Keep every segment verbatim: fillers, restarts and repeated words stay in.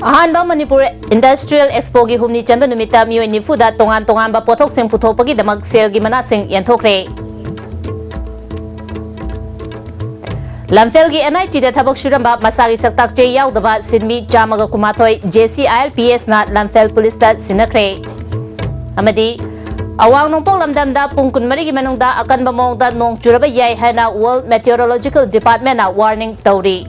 ꯑꯍꯥꯟꯕ ꯃꯅꯤꯄꯨꯔ ꯏꯟꯗꯁꯇ꯭ꯔꯤꯌꯦꯜ ꯑꯦꯛꯁꯄꯣꯒꯤ ꯍꯨꯝꯅꯤ ꯆꯟꯕ ꯅꯨꯃꯤꯠꯇ ꯃꯤꯑꯣꯏ ꯅꯤꯐꯨꯗ ꯇꯣꯉꯥꯟ ꯇꯣꯉꯥꯟꯕ ꯄꯣꯠꯊꯣꯛꯁꯤꯡ ꯄꯨꯊꯣꯛꯄꯒꯤꯗꯃꯛ ꯁꯦꯜꯒꯤ ꯃꯅꯥꯁꯤꯡ ꯌꯦꯟꯊꯣꯛꯈ꯭ꯔꯦ꯫ ꯂꯝꯐꯦꯜꯒꯤ NITꯗ ꯊꯕꯛ ꯁꯨꯔꯝꯕ ꯃꯁꯥꯒꯤ ꯁꯛꯇꯥꯛ ꯆꯦ ꯌꯥꯎꯗꯕ ꯁꯤꯟꯃꯤ ꯆꯥꯝꯃꯒ ꯀꯨꯟꯃꯥꯊꯣꯏ JCILPSꯅ ꯂꯝꯐꯦꯜ ꯄꯨꯂꯤꯁꯇ ꯁꯤꯟꯅꯈ꯭ꯔꯦ꯫ ꯑꯃꯗꯤ ꯑꯋꯥꯡ ꯅꯣꯡꯄꯣꯛ ꯂꯝꯗꯝꯗ ꯄꯨꯡ ꯀꯨꯟꯃꯔꯤꯒꯤ ꯃꯅꯨꯡꯗ ꯑꯀꯟꯕ ꯃꯑꯣꯡꯗ ꯅꯣꯡ ꯆꯨꯔꯕ ꯌꯥꯏ ꯍꯥꯏꯅ World Meteorological Departmentꯅ warning ꯇꯧꯔꯤ꯫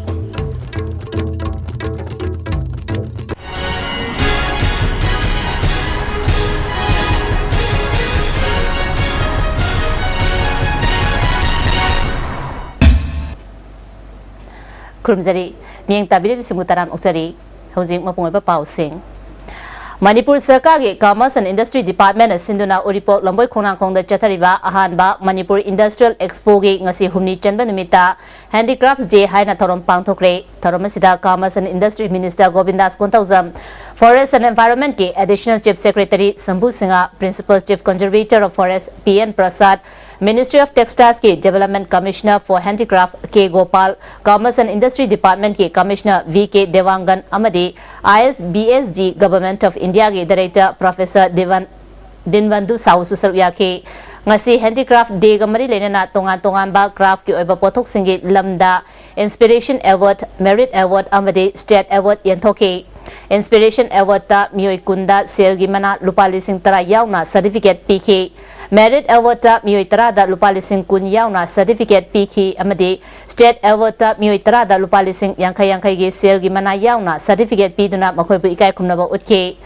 ꯈꯨꯔꯨꯝꯖꯔꯤ꯫ ꯃꯤꯠꯌꯦꯡ ꯇꯥꯕꯤꯔꯤꯕꯁꯤꯡꯕꯨ ꯇꯔꯥꯝꯅ ꯑꯣꯛꯆꯔꯤ꯫ ꯍꯧꯖꯤꯛ ꯃꯄꯨꯡ ꯑꯣꯏꯕ ꯄꯥꯎꯁꯤꯡ꯫ ꯃꯅꯤꯄꯨꯔ ꯁꯔꯀꯥꯔꯒꯤ Commerce and Industry Departmentꯅ ꯁꯤꯟꯗꯨꯅ ꯎꯔꯤꯄꯣꯛ ꯂꯝꯕꯣꯏ ꯈꯣꯡꯅꯥꯡꯈꯣꯡꯗ ꯆꯠꯊꯔꯤꯕ ꯑꯍꯥꯟꯕ ꯃꯅꯤꯄꯨꯔ ꯏꯟꯗꯁꯇ꯭ꯔꯤꯌꯦꯜ ꯑꯦꯛꯁꯄꯣꯒꯤ ꯉꯁꯤ ꯍꯨꯝꯅꯤ ꯆꯟꯕ ꯅꯨꯃꯤꯠꯇ Handicrafts Day ꯍꯥꯏꯅ ꯊꯧꯔꯝ ꯄꯥꯡꯊꯣꯛꯈ꯭ꯔꯦ꯫ ꯊꯧꯔꯝ ꯑꯁꯤꯗ Commerce and Industry Minister Govindas Konthoujam, Forest and Environmentꯀꯤ Additional Chief Secretary Shambhu Singh, Principal Chief Conservator of Forest P N Prasad, Ministry of Textilesꯀꯤ Development Commissioner for Handicraft K Gopal, Commerce and Industry Departmentꯀꯤ Commissioner ꯚꯤ ꯀꯦ ꯗꯦꯋꯥꯡꯒꯟ ꯑꯃꯗꯤ ISBSG Government of Indiaꯒꯤ Director Professor ꯗꯤꯟ ꯕꯟꯙꯨ ꯁꯥꯍꯨꯁꯨ ꯁꯔꯨꯛ ꯌꯥꯈꯤ꯫ ꯉꯁꯤ Handicraft Dayꯒ ꯃꯔꯤ ꯂꯩꯅꯅ ꯇꯣꯉꯥꯟ ꯇꯣꯉꯥꯟꯕ craftꯀꯤ ꯑꯣꯏꯕ ꯄꯣꯠꯊꯣꯛꯁꯤꯡꯒꯤ ꯂꯝꯗ Inspiration Award, Merit Award ꯑꯃꯗꯤ State Award ꯌꯦꯟꯊꯣꯛꯈꯤ꯫ Inspiration Awardꯇ ꯃꯤꯑꯣꯏ ꯀꯨꯟꯗ ꯁꯦꯜꯒꯤ ꯃꯅꯥ ꯂꯨꯄꯥ ꯂꯤꯁꯤꯡ ꯇꯔꯥ ꯌꯥꯎꯅ certificate ꯄꯤꯈꯤ꯫ Merit Awardꯇ ꯃꯤꯑꯣꯏ ꯇꯔꯥꯗ ꯂꯨꯄꯥ ꯂꯤꯁꯤꯡ ꯀꯨꯟ ꯌꯥꯎꯅ certificate ꯄꯤꯈꯤ ꯑꯃꯗꯤ State Awardꯇ ꯃꯤꯑꯣꯏ ꯇꯔꯥꯗ ꯂꯨꯄꯥ ꯂꯤꯁꯤꯡ ꯌꯥꯡꯈꯩ ꯌꯥꯡꯈꯩꯒꯤ ꯁꯦꯜꯒꯤ ꯃꯅꯥ ꯌꯥꯎꯅ certificate ꯄꯤꯗꯨꯅ ꯃꯈꯣꯏꯕꯨ ꯏꯀꯥꯏ ꯈꯨꯝꯅꯕ ꯎꯠꯈꯤ꯫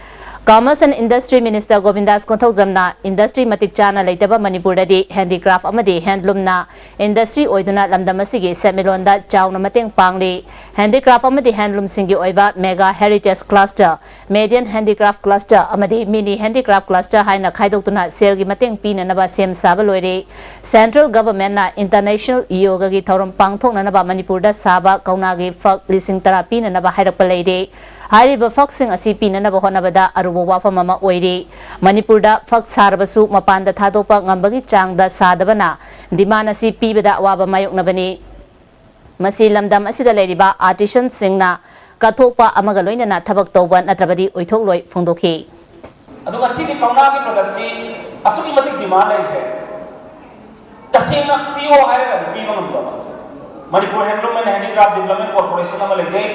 Commerce and Industry Minister ꯒꯣꯕꯤꯟꯗꯥꯁ ꯀꯣꯟꯊꯧꯖꯝꯅ industry ꯃꯇꯤꯛ ꯆꯥꯅ ꯂꯩꯇꯕ ꯃꯅꯤꯄꯨꯔꯗꯗꯤ handicraft ꯑꯃꯗꯤ handloomꯅ industry ꯑꯣꯏꯗꯨꯅ ꯂꯝꯗꯝ ꯑꯁꯤꯒꯤ ꯁꯦꯟꯃꯤꯠꯂꯣꯟꯗ ꯆꯥꯎꯅ ꯃꯇꯦꯡ ꯄꯥꯡꯂꯤ꯫ Handicraft ꯑꯃꯗꯤ handloomꯁꯤꯡꯒꯤ ꯑꯣꯏꯕ mega heritage cluster, medium handicraft cluster ꯑꯃꯗꯤ mini handicraft cluster ꯍꯥꯏꯅ ꯈꯥꯏꯗꯣꯛꯇꯨꯅ ꯁꯦꯜꯒꯤ ꯃꯇꯦꯡ ꯄꯤꯅꯅꯕ ꯁꯦꯝ ꯁꯥꯕ ꯂꯣꯏꯔꯦ꯫ Central Governmentꯅ International ꯌꯣꯒꯒꯤ ꯊꯧꯔꯝ ꯄꯥꯡꯊꯣꯛꯅꯅꯕ ꯃꯅꯤꯄꯨꯔꯗ ꯁꯥꯕ ꯀꯧꯅꯥꯒꯤ ꯐꯛ ꯂꯤꯁꯤꯡ ꯇꯔꯥ ꯄꯤꯅꯅꯕ ꯍꯥꯏꯔꯛꯄ ꯂꯩꯔꯦ꯫ ꯍꯥꯏꯔꯤꯕ ꯐꯛꯁꯤꯡ ꯑꯁꯤ ꯄꯤꯅꯅꯕ ꯍꯣꯠꯅꯕꯗ ꯑꯔꯨꯕ ꯋꯥꯐꯝ ꯑꯃ ꯑꯣꯏꯔꯤ꯫ ꯃꯅꯤꯄꯨꯔꯗ ꯐꯛ ꯁꯥꯔꯕꯁꯨ ꯃꯄꯥꯟꯗ ꯊꯥꯗꯣꯛꯄ ꯉꯝꯕꯒꯤ ꯆꯥꯡꯗ ꯁꯥꯗꯕꯅ demand ꯑꯁꯤ ꯄꯤꯕꯗ ꯑꯋꯥꯕ ꯃꯥꯌꯣꯛꯅꯕꯅꯤ꯫ ꯃꯁꯤ ꯂꯝꯗꯝ ꯑꯁꯤꯗ ꯂꯩꯔꯤꯕ artisanꯁꯤꯡꯅ ꯀꯠꯊꯣꯛꯄ ꯑꯃꯒ ꯂꯣꯏꯅꯅ ꯊꯕꯛ ꯇꯧꯕ ꯅꯠꯇ꯭ꯔꯕꯗꯤ ꯑꯣꯏꯊꯣꯛꯂꯣꯏ ꯐꯣꯡꯗꯣꯛꯈꯤ꯫ ꯑꯗꯨꯒ ꯁꯤꯒꯤ ꯀꯧꯅꯥꯒꯤ ꯄ꯭ꯔꯗꯛꯁꯤ ꯑꯁꯨꯛꯀꯤ ꯃꯇꯤꯛ ꯗꯤꯃꯥꯟ ꯂꯩꯈ꯭ꯔꯦ꯫ ꯇꯁꯦꯡꯅ ꯄꯤꯌꯣ ꯍꯥꯏꯔꯒꯗꯤ ꯄꯤꯕ ꯉꯝꯗꯕ꯫ Manipur Handloom and Handicraft Development Corporation ꯑꯃ ꯂꯩꯖꯩ꯫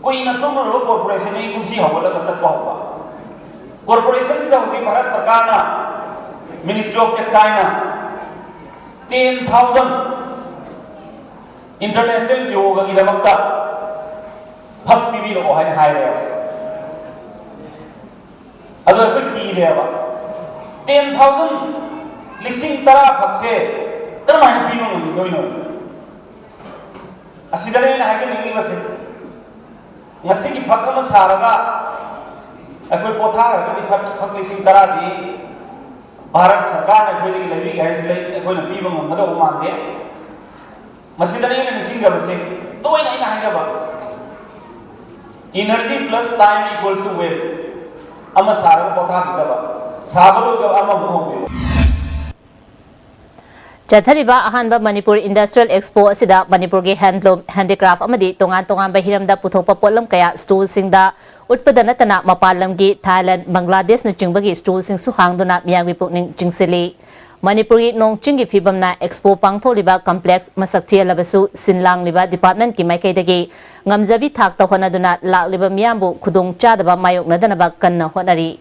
ꯀꯨꯏꯅ ꯇꯨꯝꯂꯨꯔꯕ ꯀꯣꯔꯄꯣꯔꯦꯁꯟꯅꯤ ꯀꯨꯝꯁꯤ ꯍꯧꯒꯠꯂꯒ ꯆꯠꯄ ꯍꯧꯕ꯫ ꯀꯣꯔꯄꯣꯔꯦꯁꯟꯁꯤꯗ ꯍꯧꯖꯤꯛ ꯚꯥꯔꯠ ꯁꯔꯀꯥꯔꯅ, Ministry of Textileꯅ ten thousand international ꯌꯣꯒꯒꯤꯗꯃꯛꯇ ꯐꯛ ꯄꯤꯕꯤꯔꯛꯑꯣ ꯍꯥꯏꯅ ꯍꯥꯏꯔꯦꯕ꯫ ꯑꯗꯣ ꯑꯩꯈꯣꯏ ꯀꯤꯔꯦꯕ꯫ Ten thousand, ꯂꯤꯁꯤꯡ ꯇꯔꯥ ꯐꯛꯁꯦ ꯀꯔꯝꯍꯥꯏꯅ ꯄꯤꯕ ꯉꯝꯈꯤꯗꯣꯏꯅꯣ? ꯑꯁꯤꯗꯅꯦ ꯑꯩꯅ ꯍꯥꯏꯖꯅꯤꯡꯉꯤꯕꯁꯦ꯫ ꯉꯁꯤꯒꯤ ꯐꯛ ꯑꯃ ꯁꯥꯔꯒ ꯑꯩꯈꯣꯏ ꯄꯣꯊꯥꯈ꯭ꯔꯒꯗꯤ ꯐꯛ, ꯐꯛ ꯂꯤꯁꯤꯡ ꯇꯔꯥꯗꯤ ꯚꯥꯔꯠ ꯁꯔꯀꯥꯔꯅ ꯑꯩꯈꯣꯏꯗꯒꯤ ꯂꯩꯕꯤꯒꯦ ꯍꯥꯏꯁꯤ ꯂꯩ, ꯑꯩꯈꯣꯏꯅ ꯄꯤꯕ ꯉꯝꯒꯗꯧꯕ ꯃꯥꯟꯗꯦ꯫ ꯃꯁꯤꯗꯅ ꯑꯩꯅ ꯅꯤꯡꯁꯤꯡꯖꯕꯁꯦ, ꯇꯣꯏꯅ ꯑꯩꯅ ꯍꯥꯏꯖꯕ, energy plus time equals to wealth꯫ ꯑꯃ ꯁꯥꯔꯒ ꯄꯣꯊꯥꯕꯤꯗꯕ, ꯁꯥꯕ ꯂꯣꯏꯕꯒ ꯑꯃꯃꯨꯛ ꯍꯧꯕꯤꯕ꯫ ꯆꯠꯊꯔꯤꯕ ꯑꯍꯥꯟꯕ ꯃꯅꯤꯄꯨꯔ Industrial Expo ꯑꯁꯤꯗ ꯃꯅꯤꯄꯨꯔꯒꯤ handloom, handicraft ꯑꯃꯗꯤ ꯇꯣꯉꯥꯟ ꯇꯣꯉꯥꯟꯕ ꯍꯤꯔꯝꯗ ꯄꯨꯊꯣꯛꯄ ꯄꯣꯠꯂꯝ ꯀꯌꯥ stallꯁꯤꯡꯗ ꯎꯠꯄꯗ ꯅꯠꯇꯅ ꯃꯄꯥꯟ ꯂꯝꯒꯤ Thailand, ꯕꯪꯒ꯭ꯂꯥꯗꯦꯁꯅꯆꯤꯡꯕꯒꯤ stallꯁꯤꯡꯁꯨ ꯍꯥꯡꯗꯨꯅ ꯃꯤꯌꯥꯝꯒꯤ ꯄꯨꯛꯅꯤꯡ ꯆꯤꯡꯁꯤꯜꯂꯤ꯫ ꯃꯅꯤꯄꯨꯔꯒꯤ ꯅꯣꯡ ꯆꯤꯡꯒꯤ ꯐꯤꯕꯝꯅ expo ꯄꯥꯡꯊꯣꯛꯂꯤꯕ complex ꯃꯁꯛ ꯊꯤꯍꯜꯂꯕꯁꯨ, ꯁꯤꯟ ꯂꯥꯡꯂꯤꯕ departmentꯀꯤ ꯃꯥꯏꯀꯩꯗꯒꯤ ꯉꯝꯖꯕꯤ ꯊꯥꯛꯇ ꯍꯣꯠꯅꯗꯨꯅ ꯂꯥꯛꯂꯤꯕ ꯃꯤꯌꯥꯝꯕꯨ ꯈꯨꯗꯣꯡ ꯆꯥꯗꯕ ꯃꯥꯌꯣꯛꯅꯗꯅꯕ ꯀꯟꯅ ꯍꯣꯠꯅꯔꯤ꯫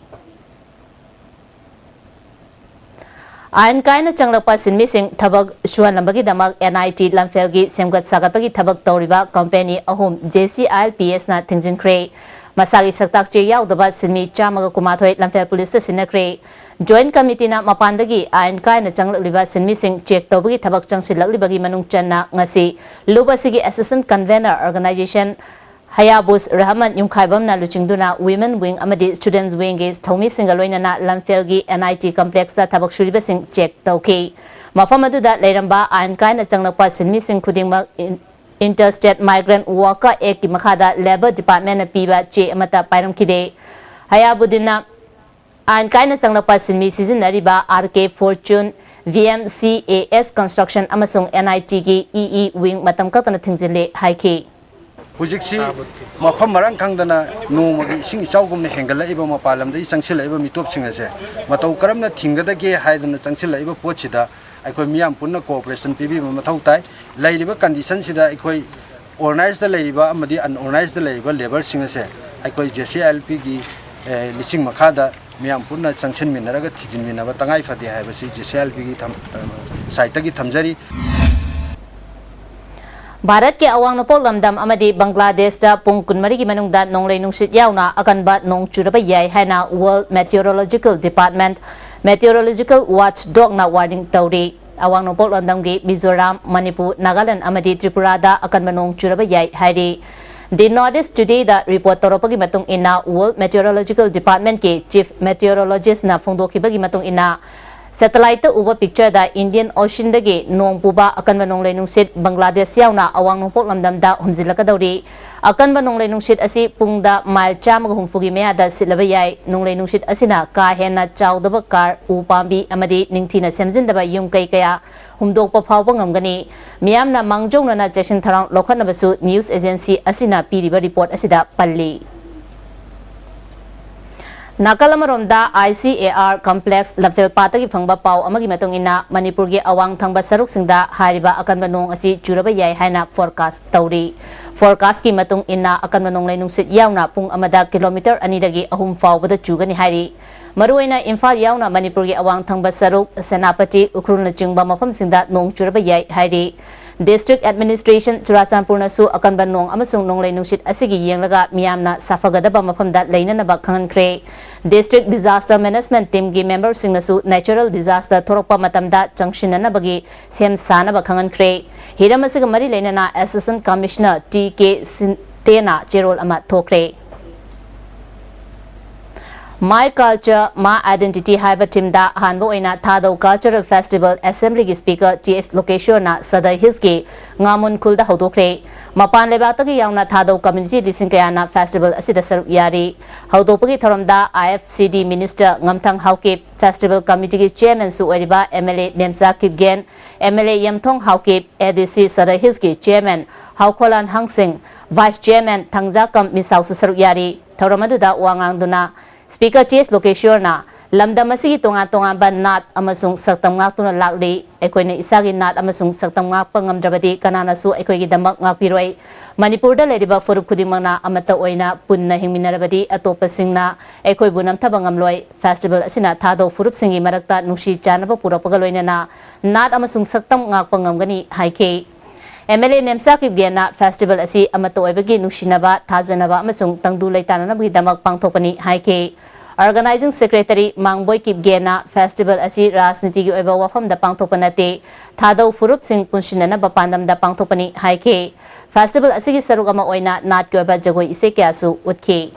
ꯑꯥꯏꯟ ꯀꯥꯏꯅ ꯆꯪꯂꯛꯄ ꯁꯤꯟꯃꯤꯁꯤꯡ ꯊꯕꯛ ꯁꯨꯍꯟꯅꯕꯒꯤꯗꯃꯛ NIT ꯂꯝꯐꯦꯜꯒꯤ ꯁꯦꯝꯒꯠ ꯁꯥꯒꯠꯄꯒꯤ ꯊꯕꯛ ꯇꯧꯔꯤꯕ company ꯑꯍꯨꯝ JCILPSꯅ ꯊꯤꯡꯖꯤꯟꯈ꯭ꯔꯦ꯫ ꯃꯁꯥꯒꯤ ꯁꯛꯇꯥꯛ ꯆꯦ ꯌꯥꯎꯗꯕ ꯁꯤꯟꯃꯤ ꯆꯥꯝꯃꯒ ꯀꯨꯟꯃꯥꯊꯣꯏ ꯂꯝꯐꯦꯜ ꯄꯨꯂꯤꯁꯇ ꯁꯤꯟꯅꯈ꯭ꯔꯦ꯫ Joint Committeeꯅ ꯃꯄꯥꯟꯗꯒꯤ ꯑꯥꯏꯟ ꯀꯥꯏꯅ ꯆꯪꯂꯛꯂꯤꯕ ꯁꯤꯟꯃꯤꯁꯤꯡ check ꯇꯧꯕꯒꯤ ꯊꯕꯛ ꯆꯪꯁꯤꯜꯂꯛꯂꯤꯕꯒꯤ ꯃꯅꯨꯡ ꯆꯟꯅ ꯉꯁꯤ ꯂꯨꯞ ꯑꯁꯤꯒꯤ Assistant Convener Organization ꯍꯌꯥꯕꯨꯁ ꯔꯍꯃꯟ ꯌꯨꯝꯈꯥꯏꯕꯝꯅ ꯂꯨꯆꯤꯡꯗꯨꯅ Women Wing ꯑꯃꯗꯤ Students Wingꯒꯤ ꯊꯧꯃꯤꯁꯤꯡꯒ ꯂꯣꯏꯅꯅ ꯂꯝꯐꯦꯜꯒꯤ NIT complexꯇ ꯊꯕꯛ ꯁꯨꯔꯤꯕꯁꯤꯡ check ꯇꯧꯈꯤ꯫ ꯃꯐꯝ ꯑꯗꯨꯗ ꯂꯩꯔꯝꯕ ꯑꯥꯏꯟ ꯀꯥꯏꯅ ꯆꯪꯂꯛꯄ ꯁꯤꯟꯃꯤꯁꯤꯡ ꯈꯨꯗꯤꯡꯃꯛ ꯏꯟ-, Interstate Migrant Worker Actꯀꯤ ꯃꯈꯥꯗ Labour Departmentꯅ ꯄꯤꯕ ꯆꯦ ꯑꯃꯠꯇ ꯄꯥꯏꯔꯝꯈꯤꯗꯦ꯫ ꯍꯌꯥꯕꯨꯗꯤꯟꯅ ꯑꯥꯏꯟ ꯀꯥꯏꯅ ꯆꯪꯂꯛꯄ ꯁꯤꯟꯃꯤ ꯁꯤꯖꯤꯟꯅꯔꯤꯕ RK Fortune, VMCAS Construction ꯑꯃꯁꯨꯡ NITꯒꯤ EE Wing ꯃꯇꯝ ꯀꯛꯇꯅ ꯊꯤꯡꯖꯤꯜꯂꯦ ꯍꯥꯏꯈꯤ꯫ ꯍꯧꯖꯤꯛꯁꯤ ꯃꯐꯝ ꯃꯔꯥꯡ ꯈꯪꯗꯅ ꯅꯣꯡꯃꯒꯤ ꯏꯁꯤꯡ ꯏꯆꯥꯎꯒꯨꯝꯅ ꯍꯦꯟꯒꯠꯂꯛꯏꯕ, ꯃꯄꯥꯟ ꯂꯝꯗꯒꯤ ꯆꯪꯁꯤꯜꯂꯛꯏꯕ ꯃꯤꯇꯣꯞꯁꯤꯡ ꯑꯁꯦ ꯃꯇꯧ ꯀꯔꯝꯅ ꯊꯤꯡꯒꯗꯒꯦ ꯍꯥꯏꯗꯅ ꯆꯪꯁꯤꯜꯂꯛꯏꯕ ꯄꯣꯠꯁꯤꯗ ꯑꯩꯈꯣꯏ ꯃꯤꯌꯥꯝ ꯄꯨꯟꯅ cooperation ꯄꯤꯕꯤꯕ ꯃꯊꯧ ꯇꯥꯏ꯫ ꯂꯩꯔꯤꯕ condition ꯁꯤꯗ ꯑꯩꯈꯣꯏ organized ꯂꯩꯔꯤꯕ ꯑꯃꯗꯤ unorganized ꯂꯩꯔꯤꯕ labour ꯁꯤꯡ ꯑꯁꯦ ꯑꯩꯈꯣꯏ J C I L P ꯒꯤ, ꯑꯦ, ꯂꯤꯁꯤꯡ ꯃꯈꯥꯗ ꯃꯤꯌꯥꯝ ꯄꯨꯟꯅ ꯆꯪꯁꯤꯟꯃꯤꯟꯅꯔꯒ ꯊꯤꯖꯤꯟꯃꯤꯟꯅꯕ ꯇꯉꯥꯏ ꯐꯗꯦ ꯍꯥꯏꯕꯁꯤ J C I L P ꯒꯤ ꯊꯝ-, ꯑ, side ꯇꯒꯤ ꯊꯝꯖꯔꯤ꯫ ꯚꯥꯔꯠꯀꯤ ꯑꯋꯥꯡ ꯅꯣꯡꯄꯣꯛ ꯂꯝꯗꯝ ꯑꯃꯗꯤ ꯕꯪꯒ꯭ꯂꯥꯗꯦꯁꯇ ꯄꯨꯡ ꯀꯨꯟꯃꯔꯤꯒꯤ ꯃꯅꯨꯡꯗ ꯅꯣꯡꯂꯩ ꯅꯨꯡꯁꯤꯠ ꯌꯥꯎꯅ ꯑꯀꯟꯕ ꯅꯣꯡ ꯆꯨꯔꯕ ꯌꯥꯏ ꯍꯥꯏꯅ World Meteorological Department, Meteorological Watchdog ꯅ warning ꯇꯧꯔꯤ꯫ ꯑꯋꯥꯡ ꯅꯣꯡꯄꯣꯛ ꯂꯝꯗꯝꯒꯤ ꯃꯤꯖꯣꯔꯥꯝ, ꯃꯅꯤꯄꯨꯔ, ꯅꯥꯒꯥꯂꯦꯟ ꯑꯃꯗꯤ ꯇ꯭ꯔꯤꯄꯨꯔꯥꯗ ꯑꯀꯟꯕ ꯅꯣꯡ ꯆꯨꯔꯕ ꯌꯥꯏ ꯍꯥꯏꯔꯤ꯫ The North East Today the report ꯇꯧꯔꯛꯄꯒꯤ ꯃꯇꯨꯡ ꯏꯟꯅ, World Meteorological Department ꯀꯤ Chief Meteorologist ꯅ ꯐꯣꯡꯗꯣꯛꯈꯤꯕꯒꯤ ꯃꯇꯨꯡ ꯏꯟꯅ, satellite ꯇ ꯎꯕ picture ꯗ Indian Ocean ꯗꯒꯤ ꯅꯣꯡ ꯄꯨꯕ ꯑꯀꯟꯕ ꯅꯣꯡꯂꯩ ꯅꯨꯡꯁꯤꯠ ꯕꯪꯒ꯭ꯂꯥꯗꯦꯁ ꯌꯥꯎꯅ ꯑꯋꯥꯡ ꯅꯣꯡꯄꯣꯛ ꯂꯝꯗꯝꯗ ꯍꯨꯝꯖꯤꯜꯂꯛꯀꯗꯧꯔꯤ꯫ ꯑꯀꯟꯕ ꯅꯣꯡꯂꯩ ꯅꯨꯡꯁꯤꯠ ꯑꯁꯤ ꯄꯨꯡꯗ ꯃꯥꯏꯜ ꯆꯥꯝꯃꯒ ꯍꯨꯝꯐꯨꯒꯤ ꯃꯌꯥꯗ ꯁꯤꯠꯂꯕ ꯌꯥꯏ꯫ ꯅꯣꯡꯂꯩ ꯅꯨꯡꯁꯤꯠ ꯑꯁꯤꯅ ꯀꯥ ꯍꯦꯟꯅ ꯆꯥꯎꯗꯕ car, ꯎ ꯄꯥꯝꯕꯤ ꯑꯃꯗꯤ ꯅꯤꯡꯊꯤꯅ ꯁꯦꯝꯖꯤꯟꯗꯕ ꯌꯨꯝ ꯀꯩ ꯀꯌꯥ ꯍꯨꯝꯗꯣꯛꯄ ꯐꯥꯎꯕ ꯉꯝꯒꯅꯤ꯫ ꯃꯤꯌꯥꯝꯅ ꯃꯥꯡꯖꯧꯅꯅ ꯆꯦꯛꯁꯤꯟ ꯊꯧꯔꯥꯡ ꯂꯧꯈꯠꯅꯕꯁꯨ news agency ꯑꯁꯤꯅ ꯄꯤꯔꯤꯕ report ꯑꯁꯤꯗ ꯄꯜꯂꯤ꯫ ꯅꯥꯀꯜ ꯑꯃꯔꯣꯝꯗ, I C A R complex ꯂꯝꯐꯦꯜ ꯄꯥꯠꯇꯒꯤ ꯐꯪꯕ ꯄꯥꯎ ꯑꯃꯒꯤ ꯃꯇꯨꯡ ꯏꯟꯅ, ꯃꯅꯤꯄꯨꯔꯒꯤ ꯑꯋꯥꯡ ꯊꯪꯕ ꯁꯔꯨꯛꯁꯤꯡꯗ ꯍꯥꯏꯔꯤꯕ ꯑꯀꯟꯕ ꯅꯣꯡ ꯑꯁꯤ ꯆꯨꯔꯕ ꯌꯥꯏ ꯍꯥꯏꯅ forecast ꯇꯧꯔꯤ꯫ Forecast ꯀꯤ ꯃꯇꯨꯡ ꯏꯟꯅ, ꯑꯀꯟꯕ ꯅꯣꯡꯂꯩ ꯅꯨꯡꯁꯤꯠ ꯌꯥꯎꯅ ꯄꯨꯡ ꯑꯃꯗ kilometre ꯑꯅꯤꯗꯒꯤ ꯑꯍꯨꯝ ꯐꯥꯎꯕꯗ ꯆꯨꯒꯅꯤ ꯍꯥꯏꯔꯤ꯫ ꯃꯔꯨꯑꯣꯏꯅ ꯏꯝꯐꯥꯜ ꯌꯥꯎꯅ ꯃꯅꯤꯄꯨꯔꯒꯤ ꯑꯋꯥꯡ ꯊꯪꯕ ꯁꯔꯨꯛ, ꯁꯦꯅꯥꯄꯇꯤ, ꯎꯈ꯭ꯔꯨꯜꯅꯆꯤꯡꯕ ꯃꯐꯝꯁꯤꯡꯗ ꯅꯣꯡ ꯆꯨꯔꯕ ꯌꯥꯏ ꯍꯥꯏꯔꯤ꯫ District Administration ꯆꯨꯔꯥꯆꯥꯟꯄꯨꯔꯅꯁꯨ ꯑꯀꯟꯕ ꯅꯣꯡ ꯑꯃꯁꯨꯡ ꯅꯣꯡꯂꯩ ꯅꯨꯡꯁꯤꯠ ꯑꯁꯤꯒꯤ ꯌꯦꯡꯂꯒ ꯃꯤꯌꯥꯝꯅ ꯁꯥꯐꯒꯗꯕ ꯃꯐꯝꯗ ꯂꯩꯅꯅꯕ ꯈꯪꯍꯟꯈ꯭ꯔꯦ꯫ District Disaster Management Team ꯒꯤ member ꯁꯤꯡꯅꯁꯨ natural disaster ꯊꯣꯔꯛꯄ ꯃꯇꯝꯗ ꯆꯪꯁꯤꯟꯅꯅꯕꯒꯤ ꯁꯦꯝ ꯁꯥꯅꯕ ꯈꯪꯍꯟꯈ꯭ꯔꯦ꯫ ꯍꯤꯔꯝ ꯑꯁꯤꯒ ꯃꯔꯤ ꯂꯩꯅꯅ Assistant Commissioner T K ꯁꯤꯟꯇꯦꯅ ꯆꯦꯔꯣꯜ ꯑꯃ ꯊꯣꯛꯈ꯭ꯔꯦ꯫ My Culture, My Identity ꯍꯥꯏꯕ theme ꯗ ꯑꯍꯥꯟꯕ ꯑꯣꯏꯅ ꯊꯥꯗꯧ Cultural Festival Assembly ꯒꯤ Speaker T S ꯂꯣꯀꯦꯁꯣꯔꯅ ꯁꯗꯔ ꯍꯤꯜꯁꯀꯤ ꯉꯥꯃꯨꯟ ꯈꯨꯜꯗ ꯍꯧꯗꯣꯛꯈ꯭ꯔꯦ꯫ ꯃꯄꯥꯟ ꯂꯩꯕꯥꯛꯇꯒꯤ ꯌꯥꯎꯅ ꯊꯥꯗꯧ community ꯂꯤꯁꯤꯡ ꯀꯌꯥꯅ festival ꯑꯁꯤꯗ ꯁꯔꯨꯛ ꯌꯥꯔꯤ꯫ ꯍꯧꯗꯣꯛꯄꯒꯤ ꯊꯧꯔꯝꯗ I F C D Minister ꯉꯝꯊꯪ Haokip, Festival Committee ꯒꯤ Chairman ꯁꯨ ꯑꯣꯏꯔꯤꯕ M L A Nemcha Kipgen, M L A ꯌꯝꯊꯣꯡ Haokip, A D C Sadar ꯍꯤꯜꯁꯀꯤ Chairman ꯍꯥꯎꯈꯣꯂꯥꯟ ꯍꯪꯁꯤꯡ, Vice Chairman ꯊꯥꯡꯖꯥꯀꯝ ꯃꯤꯁꯥꯎꯁꯨ ꯁꯔꯨꯛ ꯌꯥꯔꯤ꯫ ꯊꯧꯔꯝ ꯑꯗꯨꯗ ꯋꯥ ꯉꯥꯡꯗꯨꯅ Speaker ꯇꯤ ꯑꯦꯁ ꯂꯣꯀꯦꯁ꯭ꯋꯔꯅ ꯂꯝꯗꯝ ꯑꯁꯤꯒꯤ ꯇꯣꯉꯥꯟ ꯇꯣꯉꯥꯟꯕ ꯅꯥꯠ ꯑꯃꯁꯨꯡ ꯁꯛꯇꯝ ꯉꯥꯛꯇꯨꯅ ꯂꯥꯛꯂꯤ꯫ ꯑꯩꯈꯣꯏꯅ ꯏꯁꯥꯒꯤ ꯅꯥꯠ ꯑꯃꯁꯨꯡ ꯁꯛꯇꯝ ꯉꯥꯛꯄ ꯉꯝꯗ꯭ꯔꯕꯗꯤ ꯀꯅꯥꯅꯁꯨ ꯑꯩꯈꯣꯏꯒꯤꯗꯃꯛ ꯉꯥꯛꯄꯤꯔꯣꯏ꯫ ꯃꯅꯤꯄꯨꯔꯗ ꯂꯩꯔꯤꯕ ꯐꯨꯔꯨꯞ ꯈꯨꯗꯤꯡꯃꯛꯅ ꯑꯃꯠꯇ ꯑꯣꯏꯅ ꯄꯨꯟꯅ ꯍꯤꯡꯃꯤꯟꯅꯔꯕꯗꯤ ꯑꯇꯣꯞꯄꯁꯤꯡꯅ ꯑꯩꯈꯣꯏꯕꯨ ꯅꯝꯊꯕ ꯉꯝꯂꯣꯏ꯫ Festival ꯑꯁꯤꯅ ꯊꯥꯗꯧ ꯐꯨꯔꯨꯞꯁꯤꯡꯒꯤ ꯃꯔꯛꯇ ꯅꯨꯡꯁꯤ ꯆꯥꯟꯅꯕ ꯄꯨꯔꯛꯄꯒ ꯂꯣꯏꯅꯅ ꯅꯥꯠ ꯑꯃꯁꯨꯡ ꯁꯛꯇꯝ ꯉꯥꯛꯄ ꯉꯝꯒꯅꯤ ꯍꯥꯏꯈꯤ꯫ ꯑꯦꯝ ꯑꯦꯜ ꯑꯦ ꯅꯦꯝꯆꯥ ꯀꯤꯞꯒꯦꯟꯅ festival ꯑꯁꯤ ꯑꯃꯠꯇ ꯑꯣꯏꯕꯒꯤ ꯅꯨꯡꯁꯤꯅꯕ, ꯊꯥꯖꯅꯕ ꯑꯃꯁꯨꯡ ꯇꯪꯗꯨ ꯂꯩꯇꯥꯅꯅꯕꯒꯤꯗꯃꯛ ꯄꯥꯡꯊꯣꯛꯄꯅꯤ ꯍꯥꯏꯈꯤ꯫ Organizing Secretary ꯃꯥꯡꯕꯣꯏ ꯀꯤꯞꯒꯦꯟꯅ festival ꯑꯁꯤ ꯔꯥꯖꯅꯤꯇꯤꯒꯤ ꯑꯣꯏꯕ ꯋꯥꯐꯝꯗ ꯄꯥꯡꯊꯣꯛꯄ ꯅꯠꯇꯦ, ꯊꯥꯗꯧ ꯐꯨꯔꯨꯞꯁꯤꯡ ꯄꯨꯟꯁꯤꯟꯅꯅꯕ ꯄꯥꯟꯗꯝꯗ ꯄꯥꯡꯊꯣꯛꯄꯅꯤ ꯍꯥꯏꯈꯤ꯫ Festival ꯑꯁꯤꯒꯤ ꯁꯔꯨꯛ ꯑꯃ ꯑꯣꯏꯅ ꯅꯥꯠꯀꯤ ꯑꯣꯏꯕ ꯖꯒꯣꯏ ꯏꯁꯩ ꯀꯌꯥꯁꯨ ꯎꯠꯈꯤ꯫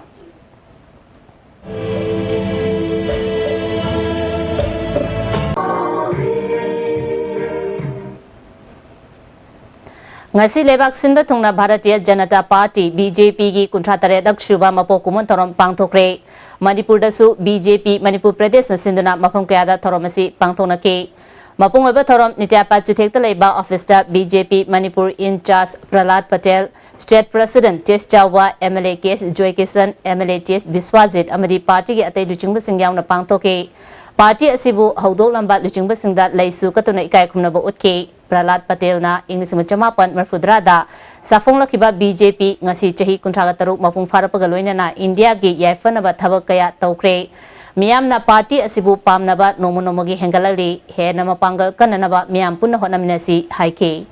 ꯉꯁꯤ ꯂꯩꯕꯥꯛ ꯁꯤꯟꯕ ꯊꯨꯡꯅ Bharatiya Janata party, B J ꯄꯤꯒꯤ ꯀꯨꯟꯊ꯭ꯔꯥ ꯇꯔꯦꯠꯂꯛ ꯁꯨꯕ ꯃꯄꯣꯛ ꯀꯨꯝꯑꯣꯟ ꯊꯧꯔꯝ ꯄꯥꯡꯊꯣꯛꯈ꯭ꯔꯦ꯫ ꯃꯅꯤꯄꯨꯔꯗꯁꯨ ꯕꯤ ꯖꯦ ꯄꯤ ꯃꯅꯤꯄꯨꯔ ꯄ꯭ꯔꯗꯦꯁꯅ ꯁꯤꯟꯗꯨꯅ ꯃꯐꯝ ꯀꯌꯥꯗ ꯊꯧꯔꯝ ꯑꯁꯤ ꯄꯥꯡꯊꯣꯛꯅꯈꯤ꯫ ꯃꯄꯨꯡ ꯑꯣꯏꯕ ꯊꯧꯔꯝ ꯅꯤꯇ꯭ꯌꯥꯄꯥꯠ ꯆꯨꯊꯦꯛꯇ ꯂꯩꯕ ꯑꯣꯐꯤꯁꯇ B J P Manipur in charge Pralhad Patel, State President T S Chaoba, M L A K S Joykishan, M L A T S Biswajit ꯑꯃꯗꯤ ꯄꯥꯔꯇꯤꯒꯤ ꯑꯇꯩ ꯂꯨꯆꯤꯡꯕꯁꯤꯡ ꯌꯥꯎꯅ ꯄꯥꯡꯊꯣꯛꯈꯤ꯫ ꯄꯥꯔꯇꯤ ꯑꯁꯤꯕꯨ ꯍꯧꯗꯣꯛꯂꯝꯕ ꯂꯨꯆꯤꯡꯕꯁꯤꯡꯗ ꯂꯩꯁꯨ ꯀꯠꯇꯨꯅ ꯏꯀꯥꯏ ꯈꯨꯝꯅꯕ ꯎꯠꯈꯤ꯫ ꯄ꯭ꯔꯍꯂꯥꯗ ꯄꯇꯦꯜꯅ ꯏꯪ ꯂꯤꯁꯤꯡ ꯑꯃ ꯆꯃꯥꯄꯟ ꯃꯔꯤꯐꯨꯇꯔꯥꯗ ꯁꯥꯐꯣꯡꯂꯛꯈꯤꯕ ꯕꯤ ꯖꯦ ꯄꯤ ꯉꯁꯤ ꯆꯍꯤ ꯀꯨꯟꯊ꯭ꯔꯥꯒ ꯇꯔꯨꯛ ꯃꯄꯨꯡ ꯐꯥꯔꯛꯄꯒ ꯂꯣꯏꯅꯅ ꯏꯟꯗꯤꯌꯥꯒꯤ ꯌꯥꯏꯐꯅꯕ ꯊꯕꯛ ꯀꯌꯥ ꯇꯧꯈ꯭ꯔꯦ꯫ ꯃꯤꯌꯥꯝꯅ ꯄꯥꯔꯇꯤ ꯑꯁꯤꯕꯨ ꯄꯥꯝꯅꯕ ꯅꯣꯡꯃ ꯅꯣꯡꯃꯒꯤ ꯍꯦꯟꯒꯠꯂꯛꯂꯤ꯫ ꯍꯦꯟꯅ ꯃꯄꯥꯡꯒꯜ ꯀꯟꯅꯅꯕ ꯃꯤꯌꯥꯝ ꯄꯨꯟꯅ ꯍꯣꯠꯅꯃꯤꯟꯅꯁꯤ ꯍꯥꯏꯈꯤ꯫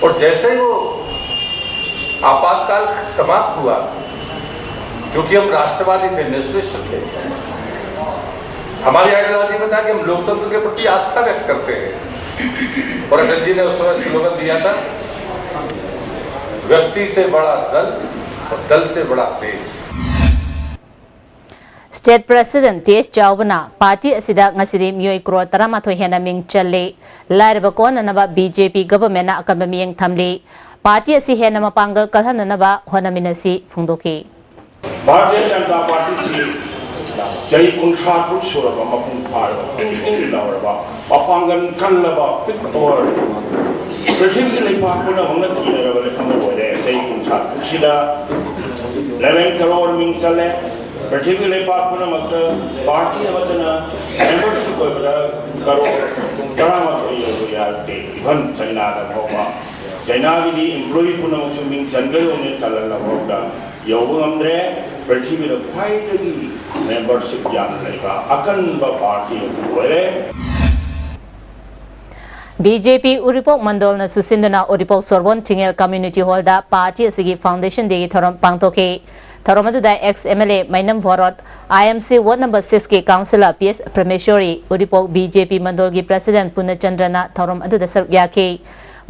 और जैसे ही वो आपातकाल समाप्त हुआ, क्योंकि हम राष्ट्रवादी थे, नेशनलिस्ट थे, हमारी आइडियोलॉजी में था कि हम लोकतंत्र के प्रति आस्था व्यक्त करते हैं। और अटल जी ने उस समय स्लोगन दिया था, व्यक्ति से बड़ा दल और दल से बड़ा देश। State President ꯇꯤ ꯑꯦꯁ ꯆꯥꯎꯕꯅ ꯄꯥꯔꯇꯤ ꯑꯁꯤꯗ ꯉꯁꯤꯗꯤ ꯃꯤꯑꯣꯏ ꯀ꯭ꯔꯣꯔ ꯇꯔꯥꯃꯥꯊꯣꯏ ꯍꯦꯟꯅ ꯃꯤꯡ ꯆꯜꯂꯤ꯫ ꯂꯥꯏꯔꯕ ꯀꯣꯛꯍꯟꯅꯅꯕ ꯕꯤ ꯖꯦ ꯄꯤ ꯒꯚꯔꯟꯃꯦꯟꯠꯅ ꯑꯀꯟꯕ ꯃꯤꯠꯌꯦꯡ ꯊꯝꯂꯤ꯫ ꯄꯥꯔꯇꯤ ꯑꯁꯤ ꯍꯦꯟꯅ ꯃꯄꯥꯡꯒꯜ ꯀꯜꯍꯟꯅꯅꯕ ꯍꯣꯠꯅꯃꯤꯟꯅꯁꯤ ꯐꯣꯡꯗꯣꯛꯈꯤ꯫ ꯚꯥꯔꯇꯤꯌ ꯖꯅꯇꯥ ꯄꯥꯔꯇꯤꯁꯤ ꯆꯍꯤ ꯀꯨꯟꯊ꯭ꯔꯥ ꯇꯔꯨꯛ ꯁꯨꯔꯕ, ꯃꯄꯨꯡ ꯐꯥꯔꯕ, ꯏꯪ ꯏꯪ ꯂꯥꯎꯔꯕ, ꯃꯄꯥꯡꯒꯜ ꯀꯜꯂꯕ, ꯄꯤꯛ ꯑꯣꯔ ꯄ꯭ꯔꯤꯊꯤꯕꯤꯒꯤ ꯂꯩꯄꯥꯛ ꯄꯨꯝꯅꯃꯛꯅ ꯀꯤꯅꯔꯕ ꯂꯩꯐꯝ ꯑꯣꯏꯔꯦ꯫ ꯆꯍꯤ ꯀꯨꯟꯊ꯭ꯔꯥ ꯇꯔꯨꯛꯁꯤꯗ eleven crore ꯃꯤꯡ ꯆꯜꯂꯦ꯫ ꯄ꯭ꯔꯤꯊꯤꯕꯤꯒꯤ ꯂꯩꯄꯥꯛ ꯄꯨꯝꯅꯃꯛꯇ ꯄꯥꯔꯇꯤ ꯑꯃꯠꯇꯅ ꯃꯦꯝꯕꯔꯁꯤꯞ ꯑꯣꯏꯕꯗ ꯀꯔꯣꯔ ꯇꯔꯥꯃꯥꯊꯣꯏ ꯌꯧꯕ ꯌꯥꯗꯦ꯫ ꯏꯚꯟ ꯆꯩꯅꯥꯗ ꯐꯥꯎꯕ, ꯆꯩꯅꯥꯒꯤꯗꯤ ꯏꯝꯄ꯭ꯂꯣꯌꯤ ꯄꯨꯝꯅꯃꯛꯁꯨ ꯃꯤꯡ ꯆꯟꯒꯗꯧꯅꯦ, ꯆꯜꯍꯜꯂꯐꯥꯎꯗ ꯌꯧꯕ ꯉꯝꯗ꯭ꯔꯦ꯫ ꯄ꯭ꯔꯤꯊꯤꯕꯤꯗ ꯈ꯭ꯋꯥꯏꯗꯒꯤ ꯃꯦꯝꯕꯔꯁꯤꯞ ꯌꯥꯝꯅ ꯂꯩꯕ ꯑꯀꯟꯕ ꯄꯥꯔꯇꯤ ꯑꯃ ꯑꯣꯏꯔꯦ꯫ ꯕꯤ ꯖꯦ ꯄꯤ ꯎꯔꯤꯄꯣꯛ ꯃꯟꯗꯣꯜꯅ ꯁꯨꯁꯤꯟꯗꯨꯅ Uripok Sorbon Thingel community hall party ꯑꯁꯤꯒꯤ ꯐꯥꯎꯟꯗꯦꯁꯟ ꯗꯦꯒꯤ ꯊꯧꯔꯝ ꯄꯥꯡꯊꯣꯛꯈꯤ꯫ ꯊꯧꯔꯝ ꯑꯗꯨꯗ ex M L A Meinam Bhorot, I M C ward number ꯁꯤꯛꯁꯀꯤ councillor P S Prameshori, Uripok B J P ꯃꯟꯗꯣꯜꯒꯤ ꯄ꯭ꯔꯁꯤꯗꯦꯟꯠ ꯄꯨꯔꯅꯆꯟꯗ꯭ꯔꯅ ꯊꯧꯔꯝ ꯑꯗꯨꯗ ꯁꯔꯨꯛ ꯌꯥꯈꯤ꯫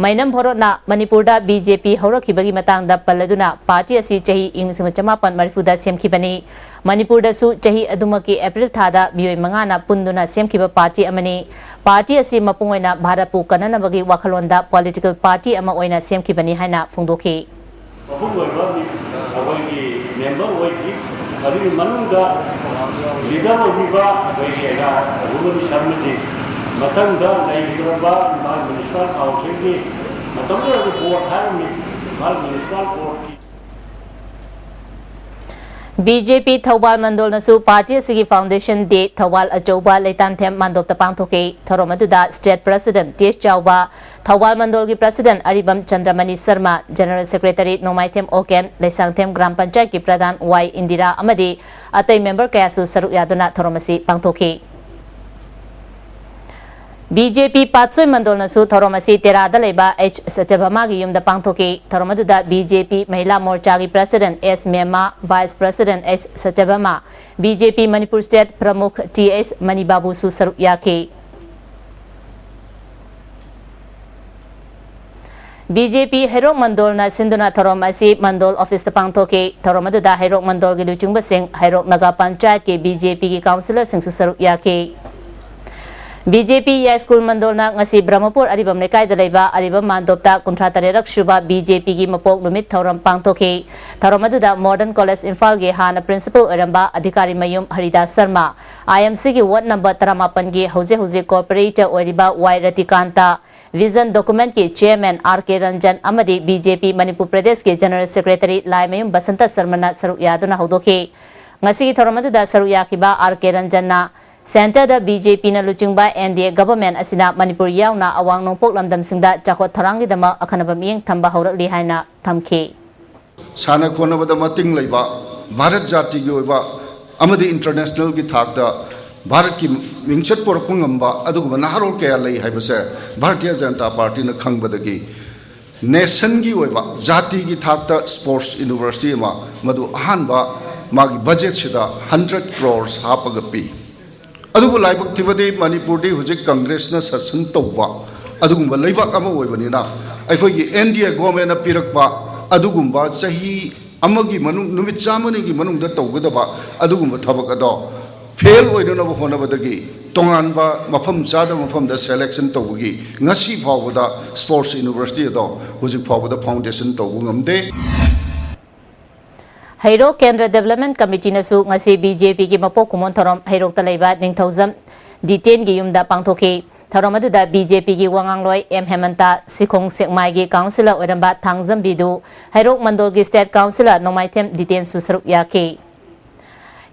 ꯃꯩꯅꯝ ꯚꯣꯔꯣꯠꯅ ꯃꯅꯤꯄꯨꯔꯗ ꯕꯤ ꯖꯦ ꯄꯤ ꯍꯧꯔꯛꯈꯤꯕꯒꯤ ꯃꯇꯥꯡꯗ ꯄꯜꯂꯗꯨꯅ, ꯄꯥꯔꯇꯤ ꯑꯁꯤ ꯆꯍꯤ ꯏꯪ ꯂꯤꯁꯤꯡ ꯑꯃ ꯆꯃꯥꯄꯟ ꯃꯔꯤꯐꯨꯗ ꯁꯦꯝꯈꯤꯕꯅꯤ꯫ ꯃꯅꯤꯄꯨꯔꯗꯁꯨ ꯆꯍꯤ ꯑꯗꯨꯃꯛꯀꯤ ꯑꯦꯄ꯭ꯔꯤꯜ ꯊꯥꯗ ꯃꯤꯑꯣꯏ ꯃꯉꯥꯅ ꯄꯨꯟꯗꯨꯅ ꯁꯦꯝꯈꯤꯕ ꯄꯥꯔꯇꯤ ꯑꯃꯅꯤ꯫ ꯄꯥꯔꯇꯤ ꯑꯁꯤ ꯃꯄꯨꯡ ꯑꯣꯏꯅ ꯚꯥꯔꯠꯄꯨ ꯀꯟꯅꯅꯕꯒꯤ ꯋꯥꯈꯜꯂꯣꯟꯗ ꯄꯣꯂꯤꯇꯤꯀꯦꯜ ꯄꯥꯔꯇꯤ ꯑꯃ ꯑꯣꯏꯅ ꯁꯦꯝꯈꯤꯕꯅꯤ ꯍꯥꯏꯅ ꯐꯣꯡꯗꯣꯛꯈꯤ꯫ ꯃꯄꯨꯡ ꯑꯣꯏꯕ ꯑꯩꯈꯣꯏꯒꯤ ꯃꯦꯝꯕꯔ ꯑꯣꯏꯈꯤ꯫ ꯑꯗꯨꯒꯤ ꯃꯅꯨꯡꯗ ꯂꯤꯗꯔ ꯑꯣꯏꯕꯤꯕ ꯑꯩꯈꯣꯏꯒꯤ ꯑꯣꯖꯥ ꯔꯘꯨꯃꯅꯤ ꯁꯔꯃꯖꯤ, ꯃꯊꯪꯗ ꯂꯩꯒꯗꯧꯔꯕ ꯏꯝꯐꯥꯜ ꯃ꯭ꯌꯨꯅꯤꯁꯤꯄꯥꯜ ꯀꯥꯎꯟꯁꯤꯜꯒꯤ ꯃꯇꯝꯗꯨꯗ ꯕꯣꯔꯗ ꯍꯥꯏꯔꯝꯃꯤ, ꯏꯝꯐꯥꯜ ꯃ꯭ꯌꯨꯅꯤꯁꯤꯄꯥꯜ ꯕꯣꯔꯗꯀꯤ ꯕꯤ ꯖꯦ ꯄꯤ ꯊꯧꯕꯥꯜ ꯃꯟꯗꯣꯜꯅꯁꯨ ꯄꯥꯔꯇꯤ ꯑꯁꯤꯒꯤ ꯐꯥꯎꯟꯗꯦꯁꯟ ꯗꯦ ꯊꯧꯕꯥꯜ ꯑꯆꯧꯕ ꯂꯩꯇꯥꯟꯊꯦꯝ ꯃꯥꯟꯗꯣꯞꯇ ꯄꯥꯡꯊꯣꯛꯈꯤ꯫ ꯊꯧꯔꯝ ꯑꯗꯨꯗ ꯁ꯭ꯇꯦꯠ ꯄ꯭ꯔꯁꯤꯗꯦꯟꯠ ꯇꯤ ꯑꯦꯁ ꯆꯥꯎꯕ, ꯊꯧꯕꯥꯜ ꯃꯟꯗꯣꯜꯒꯤ ꯄ꯭ꯔꯁꯤꯗꯦꯟꯠ ꯑꯔꯤꯕꯝ ꯆꯟꯗ꯭ꯔꯃꯅꯤ ꯁꯔꯃ, ꯖꯦꯅꯔꯦꯜ ꯁꯦꯀ꯭ꯔꯦꯇꯔꯤ ꯅꯣꯡꯃꯥꯏꯊꯦꯝ ꯑꯣꯀꯦꯟ, ꯂꯩꯁꯥꯡꯊꯦꯝ ꯒ꯭ꯔꯥꯝ ꯄꯟꯆꯥꯌꯠꯀꯤ ꯄ꯭ꯔꯙꯥꯟ ꯋꯥꯏ ꯏꯟꯗꯤꯔꯥ ꯑꯃꯗꯤ ꯑꯇꯩ ꯃꯦꯝꯕꯔ ꯀꯌꯥꯁꯨ ꯁꯔꯨꯛ ꯌꯥꯗꯨꯅ ꯊꯧꯔꯝ ꯑꯁꯤ ꯄꯥꯡꯊꯣꯛꯈꯤ꯫ ꯕꯤ ꯖꯦ ꯄꯤ ꯄꯥꯠꯁꯣꯏ ꯃꯟꯗꯣꯜꯅꯁꯨ ꯊꯧꯔꯝ ꯑꯁꯤ ꯇꯦꯔꯥꯗ ꯂꯩꯕ ꯑꯩꯆ ꯁꯇ꯭ꯌꯚꯥꯃꯥꯒꯤ ꯌꯨꯝꯗ ꯄꯥꯡꯊꯣꯛꯈꯤ꯫ ꯊꯧꯔꯝ ꯑꯗꯨꯗ ꯕꯤ ꯖꯦ ꯄꯤ ꯃꯍꯤꯂꯥ ꯃꯣꯔꯆꯥꯒꯤ president S Mema, vice president H Satyabhama, B J P Manipur state ꯄ꯭ꯔꯃꯨꯈ ꯇꯤ ꯑꯩꯆ ꯃꯅꯤꯕꯥꯕꯨꯁꯨ ꯁꯔꯨꯛ ꯌꯥꯈꯤ꯫ ꯕꯤ ꯖꯦ ꯄꯤ ꯍꯩꯔꯣꯛ ꯃꯟꯗꯣꯜꯅ ꯁꯤꯟꯗꯨꯅ ꯊꯧꯔꯝ ꯑꯁꯤ ꯃꯟꯗꯣꯜ ꯑꯣꯐꯤꯁꯇ ꯄꯥꯡꯊꯣꯛꯈꯤ꯫ ꯊꯧꯔꯝ ꯑꯗꯨꯗ ꯍꯩꯔꯣꯛ ꯃꯟꯗꯣꯜꯒꯤ ꯂꯨꯆꯤꯡꯕꯁꯤꯡ, ꯍꯩꯔꯣꯛ ꯅꯒꯥ ꯄꯟꯆꯥꯌꯠꯀꯤ ꯕꯤ ꯖꯦ ꯄꯤꯒꯤ ꯀꯥꯎꯟꯁꯤꯂꯔꯁꯤꯡꯁꯨ ꯁꯔꯨꯛ ꯌꯥꯈꯤ꯫ ꯕꯤ ꯖꯦ ꯄꯤ ꯌꯥꯏꯁ꯭ꯀꯨꯜ ꯃꯟꯗꯣꯜꯅ ꯉꯁꯤ ꯕ꯭ꯔꯍꯃꯄꯨꯔ ꯑꯔꯤꯕꯝ ꯂꯩꯀꯥꯏꯗ ꯂꯩꯕ ꯑꯔꯤꯕꯝ ꯃꯥꯟꯗꯣꯞꯇ ꯀꯨꯟꯊ꯭ꯔꯥ ꯇꯔꯦꯠ ꯁꯨꯕ ꯕꯤ ꯖꯦ ꯄꯤꯒꯤ ꯃꯄꯣꯛ ꯅꯨꯃꯤꯠ ꯊꯧꯔꯝ ꯄꯥꯡꯊꯣꯛꯈꯤ꯫ ꯊꯧꯔꯝ ꯑꯗꯨꯗ ꯃꯣꯗꯔꯟ ꯀꯣꯂꯦꯖ ꯏꯝꯐꯥꯜꯒꯤ ꯍꯥꯟꯅ ꯄ꯭ꯔꯤꯟꯁꯤꯄꯜ ꯑꯣꯏꯔꯝꯕ ꯑꯙꯤꯀꯥꯔꯤ ꯃꯌꯨꯝ ꯍꯔꯤꯗꯥꯁ ꯁꯔꯃ, ꯑꯥꯏ ꯑꯦꯝ ꯁꯤꯒꯤ ꯋꯥꯔꯗ ꯅꯝꯕꯔ ꯇꯔꯥꯃꯥꯄꯟꯒꯤ ꯍꯧꯖꯤꯛ ꯍꯧꯖꯤꯛ ꯀꯣꯔꯄꯣꯔꯦꯇꯔ ꯑꯣꯏꯔꯤꯕ ꯋꯥꯏ ꯔꯇꯤꯀꯥꯟꯇ, Vision Document ꯀꯤ Chairman R K Ranjan ꯑꯃꯗꯤ B J P ꯃꯅꯤꯄꯨꯔ ꯄ꯭ꯔꯗꯦꯁꯀꯤ General Secretary ꯂꯥꯏꯃꯌꯨꯝ ꯕꯁꯟꯇ ꯁꯔꯃꯅ ꯁꯔꯨꯛ ꯌꯥꯗꯨꯅ ꯍꯧꯗꯣꯛꯈꯤ꯫ ꯉꯁꯤꯒꯤ ꯊꯧꯔꯝ ꯑꯗꯨꯗ ꯁꯔꯨꯛ ꯌꯥꯈꯤꯕ R K Ranjan ꯅ Centre ꯗ B J P ꯅ ꯂꯨꯆꯤꯡꯕ N D A government ꯑꯁꯤꯅ ꯃꯅꯤꯄꯨꯔ ꯌꯥꯎꯅ ꯑꯋꯥꯡ ꯅꯣꯡꯄꯣꯛ ꯂꯝꯗꯝꯁꯤꯡꯗ ꯆꯥꯎꯈꯠ ꯊꯧꯔꯥꯡꯒꯤꯗꯃꯛ ꯑꯈꯟꯅꯕ ꯃꯤꯠꯌꯦꯡ ꯊꯝꯕ ꯍꯧꯔꯛꯂꯤ ꯍꯥꯏꯅ ꯊꯝꯈꯤ꯫ ꯁꯥꯟꯅ ꯈꯣꯠꯅꯕꯗ ꯃꯇꯤꯡ ꯂꯩꯕ, ꯚꯥꯔꯠ ꯖꯥꯇꯤꯒꯤ ꯑꯣꯏꯕ ꯑꯃꯗꯤ international ꯒꯤ ꯊꯥꯛꯇ ꯚꯥꯔꯠꯀꯤ ꯃꯤꯡꯆꯠ ꯄꯨꯔꯛꯄ ꯉꯝꯕ ꯑꯗꯨꯒꯨꯝꯕ ꯅꯍꯥꯔꯣꯜ ꯀꯌꯥ ꯂꯩ ꯍꯥꯏꯕꯁꯦ ꯚꯥꯔꯇꯤꯌ ꯖꯅꯇꯥ ꯄꯥꯔꯇꯤꯅ ꯈꯪꯕꯗꯒꯤ nation ꯒꯤ ꯑꯣꯏꯕ ꯖꯥꯇꯤꯒꯤ ꯊꯥꯛꯇ sports university ꯑꯃ ꯃꯗꯨ ꯑꯍꯥꯟꯕ ꯃꯥꯒꯤ budget ꯁꯤꯗ hundred crores ꯍꯥꯞꯄꯒ ꯄꯤ꯫ ꯑꯗꯨꯕꯨ ꯂꯥꯏꯕꯛ ꯊꯤꯕꯗꯤ ꯃꯅꯤꯄꯨꯔꯗꯤ ꯍꯧꯖꯤꯛ Congress ꯅ ꯁꯥꯁꯟ ꯇꯧꯕ ꯑꯗꯨꯒꯨꯝꯕ ꯂꯩꯕꯥꯛ ꯑꯃ ꯑꯣꯏꯕꯅꯤꯅ ꯑꯩꯈꯣꯏꯒꯤ N D A government ꯅ ꯄꯤꯔꯛꯄ ꯑꯗꯨꯒꯨꯝꯕ ꯆꯍꯤ ꯑꯃꯒꯤ ꯃꯅꯨꯡ, ꯅꯨꯃꯤꯠ ꯆꯥꯝꯃꯅꯤꯒꯤ ꯃꯅꯨꯡꯗ ꯇꯧꯒꯗꯕ ꯑꯗꯨꯒꯨꯝꯕ ꯊꯕꯛ ꯑꯗꯣ fail ꯑꯣꯏꯅꯅꯕ ꯍꯣꯠꯅꯕꯗꯒꯤ ꯇꯣꯉꯥꯟꯕ ꯃꯐꯝ ꯆꯥꯗꯕ ꯃꯐꯝꯗ selection ꯇꯧꯕꯒꯤ ꯉꯁꯤ ꯐꯥꯎꯕꯗ sports university ꯑꯗꯣ ꯍꯧꯖꯤꯛ ꯐꯥꯎꯕꯗ foundation ꯇꯧꯕ ꯉꯝꯗꯦ꯫ ꯍꯩꯔꯣꯛ ꯀꯦꯟꯗ꯭ꯔ Development Committee ꯅꯁꯨ ꯉꯁꯤ B J P ꯒꯤ ꯃꯄꯣꯛ ꯀꯨꯝꯑꯣꯟ ꯊꯧꯔꯝ ꯍꯩꯔꯣꯛꯇ ꯂꯩꯕ ꯅꯤꯡꯊꯧꯖꯝ ꯗꯤꯇꯦꯟꯒꯤ ꯌꯨꯝꯗ ꯄꯥꯡꯊꯣꯛꯈꯤ꯫ ꯊꯧꯔꯝ ꯑꯗꯨꯗ B J P ꯒꯤ ꯋꯥꯉꯥꯡꯂꯣꯏ M ꯍꯦꯃꯟꯇ, ꯁꯤꯈꯣꯡ ꯁꯦꯛꯃꯥꯏꯒꯤ councillor ꯑꯣꯏꯔꯝꯕ ꯊꯥꯡꯖꯝꯕꯤꯗꯨ, ꯍꯩꯔꯣꯛ ꯃꯟꯗꯣꯜꯒꯤ state councillor ꯅꯣꯡꯃꯥꯏꯊꯦꯝ ꯗꯤꯇꯦꯟꯁꯨ ꯁꯔꯨꯛ ꯌꯥꯈꯤ꯫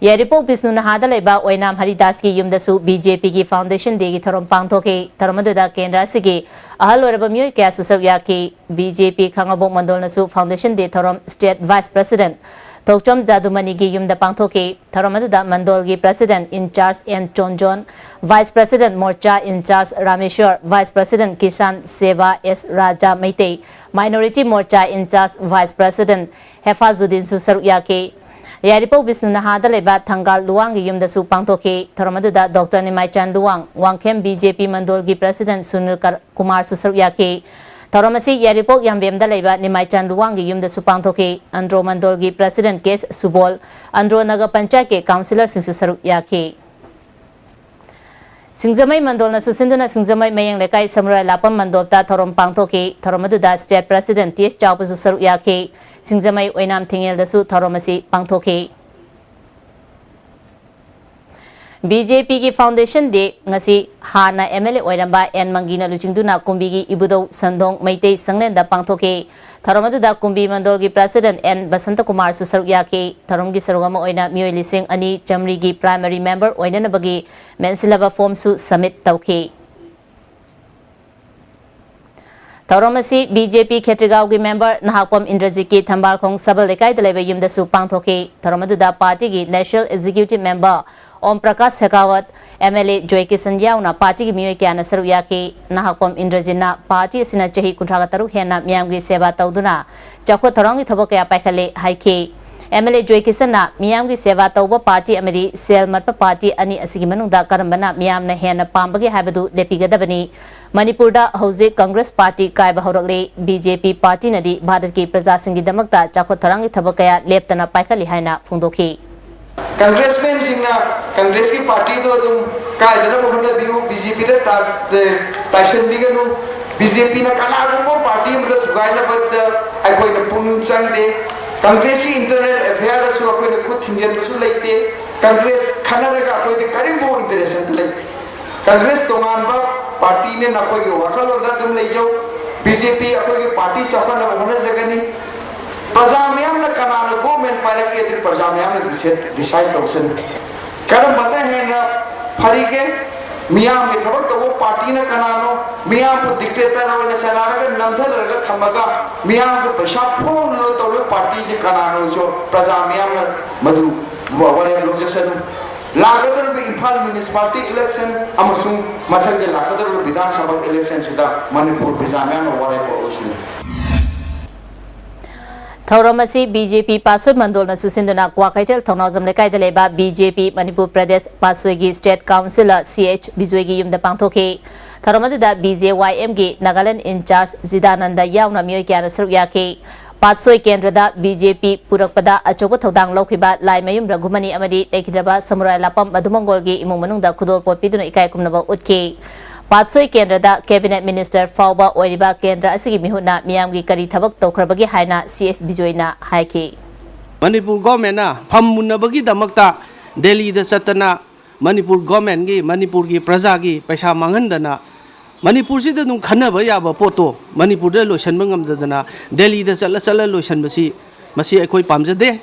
ꯌꯥꯏꯔꯤꯄꯣꯛ ꯕꯤꯁꯅꯨ ꯅꯍꯥꯗ ꯂꯩꯕ ꯑꯣꯏꯅꯥꯝ ꯍꯔꯤꯗꯥꯁꯀꯤ ꯌꯨꯝꯗꯁꯨ B J P ꯒꯤ foundation day ꯒꯤ ꯊꯧꯔꯝ ꯄꯥꯡꯊꯣꯛꯈꯤ꯫ ꯊꯧꯔꯝ ꯑꯗꯨꯗ ꯀꯦꯟꯗ꯭ꯔ ꯑꯁꯤꯒꯤ ꯑꯍꯜ ꯑꯣꯏꯔꯕ ꯃꯤꯑꯣꯏ ꯀꯌꯥꯁꯨ ꯁꯔꯨꯛ ꯌꯥꯈꯤ꯫ B J P ꯈꯥꯉꯕꯣꯛ ꯃꯟꯗꯣꯜꯅꯁꯨ foundation day ꯊꯧꯔꯝ state vice president ꯊꯣꯛꯆꯣꯝ ꯖꯥꯗꯨꯃꯅꯤꯒꯤ ꯌꯨꯝꯗ ꯄꯥꯡꯊꯣꯛꯈꯤ꯫ ꯊꯧꯔꯝ ꯑꯗꯨꯗ ꯃꯟꯗꯣꯜꯒꯤ president in charge N ꯆꯣꯟꯖꯣꯟ, vice president ꯃꯣꯔꯆꯥ in charge ꯔꯥꯃꯦꯁ꯭ꯋꯔ, vice president Kisan ꯁꯦꯕꯥ S Raja Meitei, minority ꯃꯣꯔꯆꯥ in charge vice president ꯍꯦꯐꯥꯖꯨꯗꯤꯟꯁꯨ ꯁꯔꯨꯛ ꯌꯥꯈꯤ꯫ ꯌꯥꯏꯔꯤꯄꯣꯛ ꯕꯤꯁꯅꯨ ꯅꯍꯥꯗ ꯂꯩꯕ ꯊꯪꯒꯥꯜ ꯂꯨꯋꯥꯡꯒꯤ ꯌꯨꯝꯗꯁꯨ ꯄꯥꯡꯊꯣꯛꯈꯤ꯫ ꯊꯧꯔꯝ ꯑꯗꯨꯗ Doctor ꯅꯤꯃꯥꯏꯆꯥꯟ Luwang, Wangkhem B J P ꯃꯟꯗꯣꯜꯒꯤ president Sunil ꯀꯔ-, ꯀꯨꯃꯥꯔꯁꯨ ꯁꯔꯨꯛ ꯌꯥꯈꯤ꯫ ꯊꯧꯔꯝ ꯑꯁꯤ ꯌꯥꯏꯔꯤꯄꯣꯛ ꯌꯥꯝꯕꯦꯝꯗ ꯂꯩꯕ ꯅꯤꯃꯥꯏꯆꯥꯟ ꯂꯨꯋꯥꯡꯒꯤ ꯌꯨꯝꯗꯁꯨ ꯄꯥꯡꯊꯣꯛꯈꯤ꯫ ꯑꯟꯗ꯭ꯔꯣ ꯃꯟꯗꯣꯜꯒꯤ president K ꯁꯨꯕꯣꯜ, ꯑꯟꯗ꯭ꯔꯣ ꯅꯒꯔ ꯄꯟꯆꯥꯌꯠꯀꯤ councillorꯁꯤꯡꯁꯨ ꯁꯔꯨꯛ ꯌꯥꯈꯤ꯫ ꯁꯤꯡꯖꯃꯩ ꯃꯟꯗꯣꯜꯅꯁꯨ ꯁꯤꯟꯗꯨꯅ ꯁꯤꯡꯖꯃꯩ ꯃꯌꯦꯡ ꯂꯩꯀꯥꯏ ꯁꯃꯨꯔꯥꯏ ꯂꯥꯛꯄꯝ ꯃꯟꯗꯣꯞꯇ ꯊꯧꯔꯝ ꯄꯥꯡꯊꯣꯛꯈꯤ꯫ ꯊꯧꯔꯝ ꯑꯗꯨꯗ state president T S ꯆꯥꯎꯕꯁꯨ ꯁꯔꯨꯛ ꯌꯥꯈꯤ꯫ ꯁꯤꯡꯖꯃꯩ ꯑꯣꯏꯅꯥꯝ ꯊꯤꯡꯉꯦꯜꯗꯁꯨ ꯊꯧꯔꯝ ꯑꯁꯤ ꯄꯥꯡꯊꯣꯛꯈꯤ꯫ ꯕꯤ ꯖꯦ ꯄꯤꯒꯤ Foundation Day ꯉꯁꯤ ꯍꯥꯟꯅ ꯑꯦꯝ ꯑꯦꯜ ꯑꯦ ꯑꯣꯏꯔꯝꯕ ꯑꯦꯟ ꯃꯪꯒꯤꯅ ꯂꯨꯆꯤꯡꯗꯨꯅ ꯀꯨꯝꯕꯤꯒꯤ ꯏꯕꯨꯙꯧ ꯁꯟꯗꯣꯡ ꯃꯩꯇꯩ ꯁꯪꯂꯦꯟꯗ ꯄꯥꯡꯊꯣꯛꯈꯤ꯫ ꯊꯧꯔꯝ ꯑꯗꯨꯗ ꯀꯨꯝꯕꯤ ꯃꯟꯗꯣꯜꯒꯤ President ꯑꯦꯟ ꯕꯁꯟꯇꯀꯨꯃꯥꯔꯁꯨ ꯁꯔꯨꯛ ꯌꯥꯈꯤ꯫ ꯊꯧꯔꯝꯒꯤ ꯁꯔꯨꯛ ꯑꯃ ꯑꯣꯏꯅ ꯃꯤꯑꯣꯏ ꯂꯤꯁꯤꯡ ꯑꯅꯤ ꯆꯥꯃꯔꯤꯒꯤ primary member ꯑꯣꯏꯅꯅꯕꯒꯤ ꯃꯦꯟꯁꯤꯜꯂꯕ formꯁꯨ submit ꯇꯧꯈꯤ꯫ ꯊꯧꯔꯝ ꯑꯁꯤ ꯕꯤ ꯖꯦ ꯄꯤ ꯈꯦꯇ꯭ꯔꯤꯒꯥꯎꯒꯤ member ꯅꯍꯥꯛꯄꯝ ꯏꯟꯗ꯭ꯔꯖꯤꯠꯀꯤ ꯊꯝꯕꯥꯜꯈꯣꯡ ꯁꯕꯜ ꯂꯩꯀꯥꯏꯗ ꯂꯩꯕ ꯌꯨꯝꯗꯁꯨ ꯄꯥꯡꯊꯣꯛꯈꯤ꯫ ꯊꯧꯔꯝ ꯑꯗꯨꯗ partyꯒꯤ National Executive Member ꯑꯣꯝ ꯄ꯭ꯔꯀꯥꯁ ꯁꯦꯈꯥꯋꯠ, ꯑꯦꯝ ꯑꯦꯜ ꯑꯦ ꯖꯣꯏ ꯀꯤꯁꯟ ꯌꯥꯎꯅ partyꯒꯤ ꯃꯤꯑꯣꯏ ꯀꯌꯥꯅ ꯁꯔꯨꯛ ꯌꯥꯈꯤ꯫ ꯅꯍꯥꯛꯄꯝ ꯏꯟꯗ꯭ꯔꯖꯤꯠꯅ party ꯑꯁꯤꯅ ꯆꯍꯤ ꯀꯨꯟꯊ꯭ꯔꯥꯒ ꯇꯔꯨꯛ ꯍꯦꯟꯅ ꯃꯤꯌꯥꯝꯒꯤ ꯁꯦꯕꯥ ꯇꯧꯗꯨꯅ ꯆꯥꯎꯈꯠ ꯊꯧꯔꯥꯡꯒꯤ ꯊꯕꯛ ꯀꯌꯥ ꯄꯥꯏꯈꯠꯂꯦ ꯍꯥꯏꯈꯤ꯫ ꯑꯦꯝ ꯑꯦꯜ ꯑꯦ ꯖꯣꯏ ꯀꯤꯁꯟꯅ ꯃꯤꯌꯥꯝꯒꯤ ꯁꯦꯕꯥ ꯇꯧꯕ party ꯑꯃꯗꯤ ꯁꯦꯜ ꯃꯠꯄ party ꯑꯅꯤ ꯑꯁꯤꯒꯤ ꯃꯅꯨꯡꯗ ꯀꯔꯝꯕꯅ ꯃꯤꯌꯥꯝꯅ ꯍꯦꯟꯅ ꯄꯥꯝꯕꯒꯦ ꯍꯥꯏꯕꯗꯨ ꯂꯦꯞꯄꯤꯒꯗꯕꯅꯤ꯫ ꯃꯅꯤꯄꯨꯔꯗ ꯍꯧꯖꯤꯛ Congress party ꯀꯥꯏꯕ ꯍꯧꯔꯛꯂꯦ꯫ ꯕꯤ ꯖꯦ ꯄꯤ partyꯅꯗꯤ ꯚꯥꯔꯠꯀꯤ ꯄ꯭ꯔꯖꯥꯁꯤꯡꯒꯤꯗꯃꯛꯇ ꯆꯥꯎꯈꯠ ꯊꯧꯔꯥꯡꯒꯤ ꯊꯕꯛ ꯀꯌꯥ ꯂꯦꯞꯇꯅ ꯄꯥꯏꯈꯠꯂꯤ ꯍꯥꯏꯅ ꯐꯣꯡꯗꯣꯛꯈꯤ꯫ Congressmanꯁꯤꯡꯅ Congressꯀꯤ partyꯗꯣ ꯑꯗꯨꯝ ꯀꯥꯏꯗꯅꯕ ꯍꯣꯠꯅꯕꯤꯌꯨ, ꯕꯤ ꯖꯦ ꯄꯤꯗ ꯇꯥ-, ꯇꯥꯏꯁꯟꯕꯤꯒꯅꯨ꯫ ꯕꯤ ꯖꯦ ꯄꯤꯅ ꯀꯅꯥꯒꯨꯝꯕ party ꯑꯃꯗ ꯊꯨꯒꯥꯏꯅꯕꯗ ꯑꯩꯈꯣꯏꯅ ꯄꯨꯛꯅꯤꯡ ꯆꯪꯗꯦ꯫ Congressꯀꯤ internal affairꯗꯁꯨ ꯑꯩꯈꯣꯏꯅ ꯈꯨꯠ ꯊꯤꯡꯖꯤꯟꯕꯁꯨ ꯂꯩꯇꯦ꯫ Congress ꯈꯠꯅꯔꯒ ꯑꯩꯈꯣꯏꯗꯤ ꯀꯔꯤꯝꯐꯥꯎ interest ꯑꯝꯇ ꯂꯩꯇꯦ꯫ Congress ꯇꯣꯉꯥꯟꯕ partyꯅꯦ, ꯅꯈꯣꯏꯒꯤ ꯋꯥꯈꯜꯂꯣꯟꯗ ꯑꯗꯨꯝ ꯂꯩꯖꯧ꯫ ꯕꯤ ꯖꯦ ꯄꯤ ꯑꯩꯈꯣꯏꯒꯤ party ꯆꯥꯎꯈꯠꯅꯕ ꯍꯣꯠꯅꯖꯒꯅꯤ꯫ ꯄ꯭ꯔꯖꯥ ꯃꯌꯥꯝꯅ ꯀꯅꯥꯅ government ꯄꯥꯏꯔꯛꯀꯦ ꯑꯗꯨ ꯄ꯭ꯔꯖꯥ ꯃꯌꯥꯝꯅ decide, decide ꯇꯧꯁꯅꯤ꯫ ꯀꯔꯝꯕꯅ ꯍꯦꯟꯅ ꯐꯔꯤꯒꯦ? ꯃꯤꯌꯥꯝꯒꯤ ꯊꯕꯛ ꯇꯧꯕ partyꯅ ꯀꯅꯥꯅꯣ? ꯃꯤꯌꯥꯝꯕꯨ dictator ꯑꯣꯏꯅ ꯆꯂꯥꯏꯔꯒ ꯅꯝꯊꯔꯒ ꯊꯝꯃꯒ ꯃꯤꯌꯥꯝꯒꯤ ꯄꯩꯁꯥ ꯐꯣꯡꯂꯒ ꯇꯧꯔꯤꯕ partyꯁꯤ ꯀꯅꯥꯅꯣꯁꯨ ꯄ꯭ꯔꯖꯥ ꯃꯌꯥꯝꯅ ꯃꯗꯨ ꯋꯥꯔꯦꯞ ꯂꯧꯖꯁꯅꯨ꯫ ꯂꯥꯛꯀꯗꯧꯔꯤꯕ ꯏꯝꯐꯥꯜ municipality election ꯑꯃꯁꯨꯡ ꯃꯊꯪꯒꯤ ꯂꯥꯛꯀꯗꯧꯔꯤꯕ ꯕꯤꯙꯥꯟ ꯁꯚꯥ electionꯁꯤꯗ ꯃꯅꯤꯄꯨꯔ ꯄ꯭ꯔꯖꯥ ꯃꯌꯥꯝꯅ ꯋꯥꯔꯦꯞ ꯂꯧꯁꯤꯅꯤ꯫ ꯊꯧꯔꯝ ꯑꯁꯤ ꯕꯤ ꯖꯦ ꯄꯤ ꯄꯥꯠꯁꯣꯏ ꯃꯟꯗꯣꯜꯅꯁꯨ ꯁꯤꯟꯗꯨꯅ ꯀ꯭ꯋꯥꯀꯩꯊꯦꯜ ꯊꯧꯅꯥꯎꯖꯝ ꯂꯩꯀꯥꯏꯗ ꯂꯩꯕ B J P Manipur Pradesh ꯄꯥꯠꯁꯣꯏꯒꯤ state councillor ꯁꯤ ꯑꯩꯆ ꯕꯤꯖꯣꯏꯒꯤ ꯌꯨꯝꯗ ꯄꯥꯡꯊꯣꯛꯈꯤ꯫ ꯊꯧꯔꯝ ꯑꯗꯨꯗ ꯕꯤ ꯖꯦ ꯋꯥꯏ ꯑꯦꯝꯒꯤ ꯅꯥꯒꯥꯂꯦꯟ in-charge ꯖꯤꯗꯥꯅꯟꯗ ꯌꯥꯎꯅ ꯃꯤꯑꯣꯏ ꯀꯌꯥꯅ ꯁꯔꯨꯛ ꯌꯥꯈꯤ꯫ ꯄꯥꯠꯁꯣꯏ ꯀꯦꯟꯗ꯭ꯔꯗ ꯕꯤ ꯖꯦ ꯄꯤ ꯄꯨꯔꯛꯄꯗ ꯑꯆꯧꯕ ꯊꯧꯗꯥꯡ ꯂꯧꯈꯤꯕ ꯂꯥꯏꯃꯌꯨꯝ ꯔꯘꯨꯃꯅꯤ ꯑꯃꯗꯤ ꯂꯩꯈꯤꯗ꯭ꯔꯕ ꯁꯃꯨꯔꯥꯏ ꯂꯥꯄꯝ ꯃꯙꯨꯃꯪꯒꯣꯜꯒꯤ ꯏꯃꯨꯡ ꯃꯅꯨꯡꯗ ꯈꯨꯗꯣꯜꯄꯣꯠ ꯄꯤꯗꯨꯅ ꯏꯀꯥꯏ ꯈꯨꯝꯅꯕ ꯎꯠꯈꯤ꯫ ꯄꯥꯠꯁꯣꯏ ꯀꯦꯟꯗ꯭ꯔꯗ cabinet minister ꯐꯥꯎꯕ ꯑꯣꯏꯔꯤꯕ ꯀꯦꯟꯗ꯭ꯔ ꯑꯁꯤꯒꯤ ꯃꯤꯍꯨꯠꯅ ꯃꯤꯌꯥꯝꯒꯤ ꯀꯔꯤ ꯊꯕꯛ ꯇꯧꯈ꯭ꯔꯕꯒꯦ ꯍꯥꯏꯅ ꯁꯤ ꯑꯩꯆ ꯕꯤꯖꯣꯏꯅ ꯍꯥꯏꯈꯤ꯫ ꯃꯅꯤꯄꯨꯔ governmentꯅ ꯐꯝ ꯃꯨꯟꯅꯕꯒꯤꯗꯃꯛꯇ ꯗꯦꯜꯂꯤꯗ ꯆꯠꯇꯅ ꯃꯅꯤꯄꯨꯔ ꯒꯣꯔꯃꯦꯟꯒꯤ, ꯃꯅꯤꯄꯨꯔꯒꯤ ꯄ꯭ꯔꯖꯥꯒꯤ ꯄꯩꯁꯥ ꯃꯥꯡꯍꯟꯗꯅ, ꯃꯅꯤꯄꯨꯔꯁꯤꯗ ꯑꯗꯨꯝ ꯈꯟꯅꯕ ꯌꯥꯕ ꯄꯣꯠꯇꯣ ꯃꯅꯤꯄꯨꯔꯗ ꯂꯣꯏꯁꯤꯟꯕ ꯉꯝꯗꯗꯅ ꯗꯦꯜꯂꯤꯗ ꯆꯠꯂ ꯆꯠꯂ ꯂꯣꯏꯁꯤꯟꯕꯁꯤ, ꯃꯁꯤ ꯑꯩꯈꯣꯏ ꯄꯥꯝꯖꯗꯦ꯫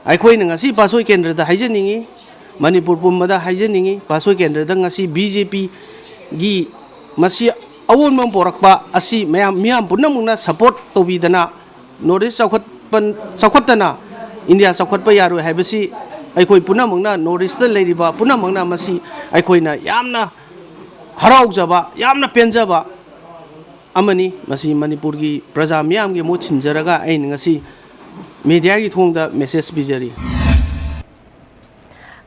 ꯑꯩꯈꯣꯏꯅ ꯉꯁꯤ ꯄꯥꯠꯁꯣꯏ ꯀꯦꯟꯗ꯭ꯔꯗ ꯍꯥꯏꯖꯅꯤꯡꯉꯤ, ꯃꯅꯤꯄꯨꯔ ꯄꯨꯝꯕꯗ ꯍꯥꯏꯖꯅꯤꯡꯉꯤ, ꯄꯥꯠꯁꯣꯏ ꯀꯦꯟꯗ꯭ꯔꯗ ꯉꯁꯤ ꯕꯤ ꯖꯦ ꯄꯤꯒꯤ ꯃꯁꯤ ꯑꯑꯣꯟꯕ ꯑꯃ ꯄꯣꯔꯛꯄ ꯑꯁꯤ ꯃꯌꯥꯝ, ꯃꯤꯌꯥꯝ ꯄꯨꯝꯅꯃꯛꯅ ꯁꯄꯣꯔꯠ ꯇꯧꯕꯤꯗꯅ ꯅꯣꯔꯠ ꯏꯁ ꯆꯥꯎꯈꯠꯄ, ꯆꯥꯎꯈꯠꯇꯅ ꯏꯟꯗꯤꯌꯥ ꯆꯥꯎꯈꯠꯄ ꯌꯥꯔꯣꯏ ꯍꯥꯏꯕꯁꯤ ꯑꯩꯈꯣꯏ ꯄꯨꯝꯅꯃꯛꯅ, ꯅꯣꯔꯠ ꯏꯁꯇ ꯂꯩꯔꯤꯕ ꯄꯨꯝꯅꯃꯛꯅ ꯃꯁꯤ ꯑꯩꯈꯣꯏꯅ ꯌꯥꯝꯅ ꯍꯔꯥꯎꯖꯕ, ꯌꯥꯝꯅ ꯄꯦꯟꯖꯕ ꯑꯃꯅꯤ꯫ ꯃꯁꯤ ꯃꯅꯤꯄꯨꯔꯒꯤ ꯄ꯭ꯔꯖꯥ ꯃꯤꯌꯥꯝꯒꯤ ꯃꯍꯨꯠ ꯁꯤꯟꯖꯔꯒ ꯑꯩꯅ ꯉꯁꯤ ꯃꯦꯗꯤꯌꯥꯒꯤ ꯊꯣꯡꯗ ꯃꯦꯁꯦꯖ ꯄꯤꯖꯔꯤ꯫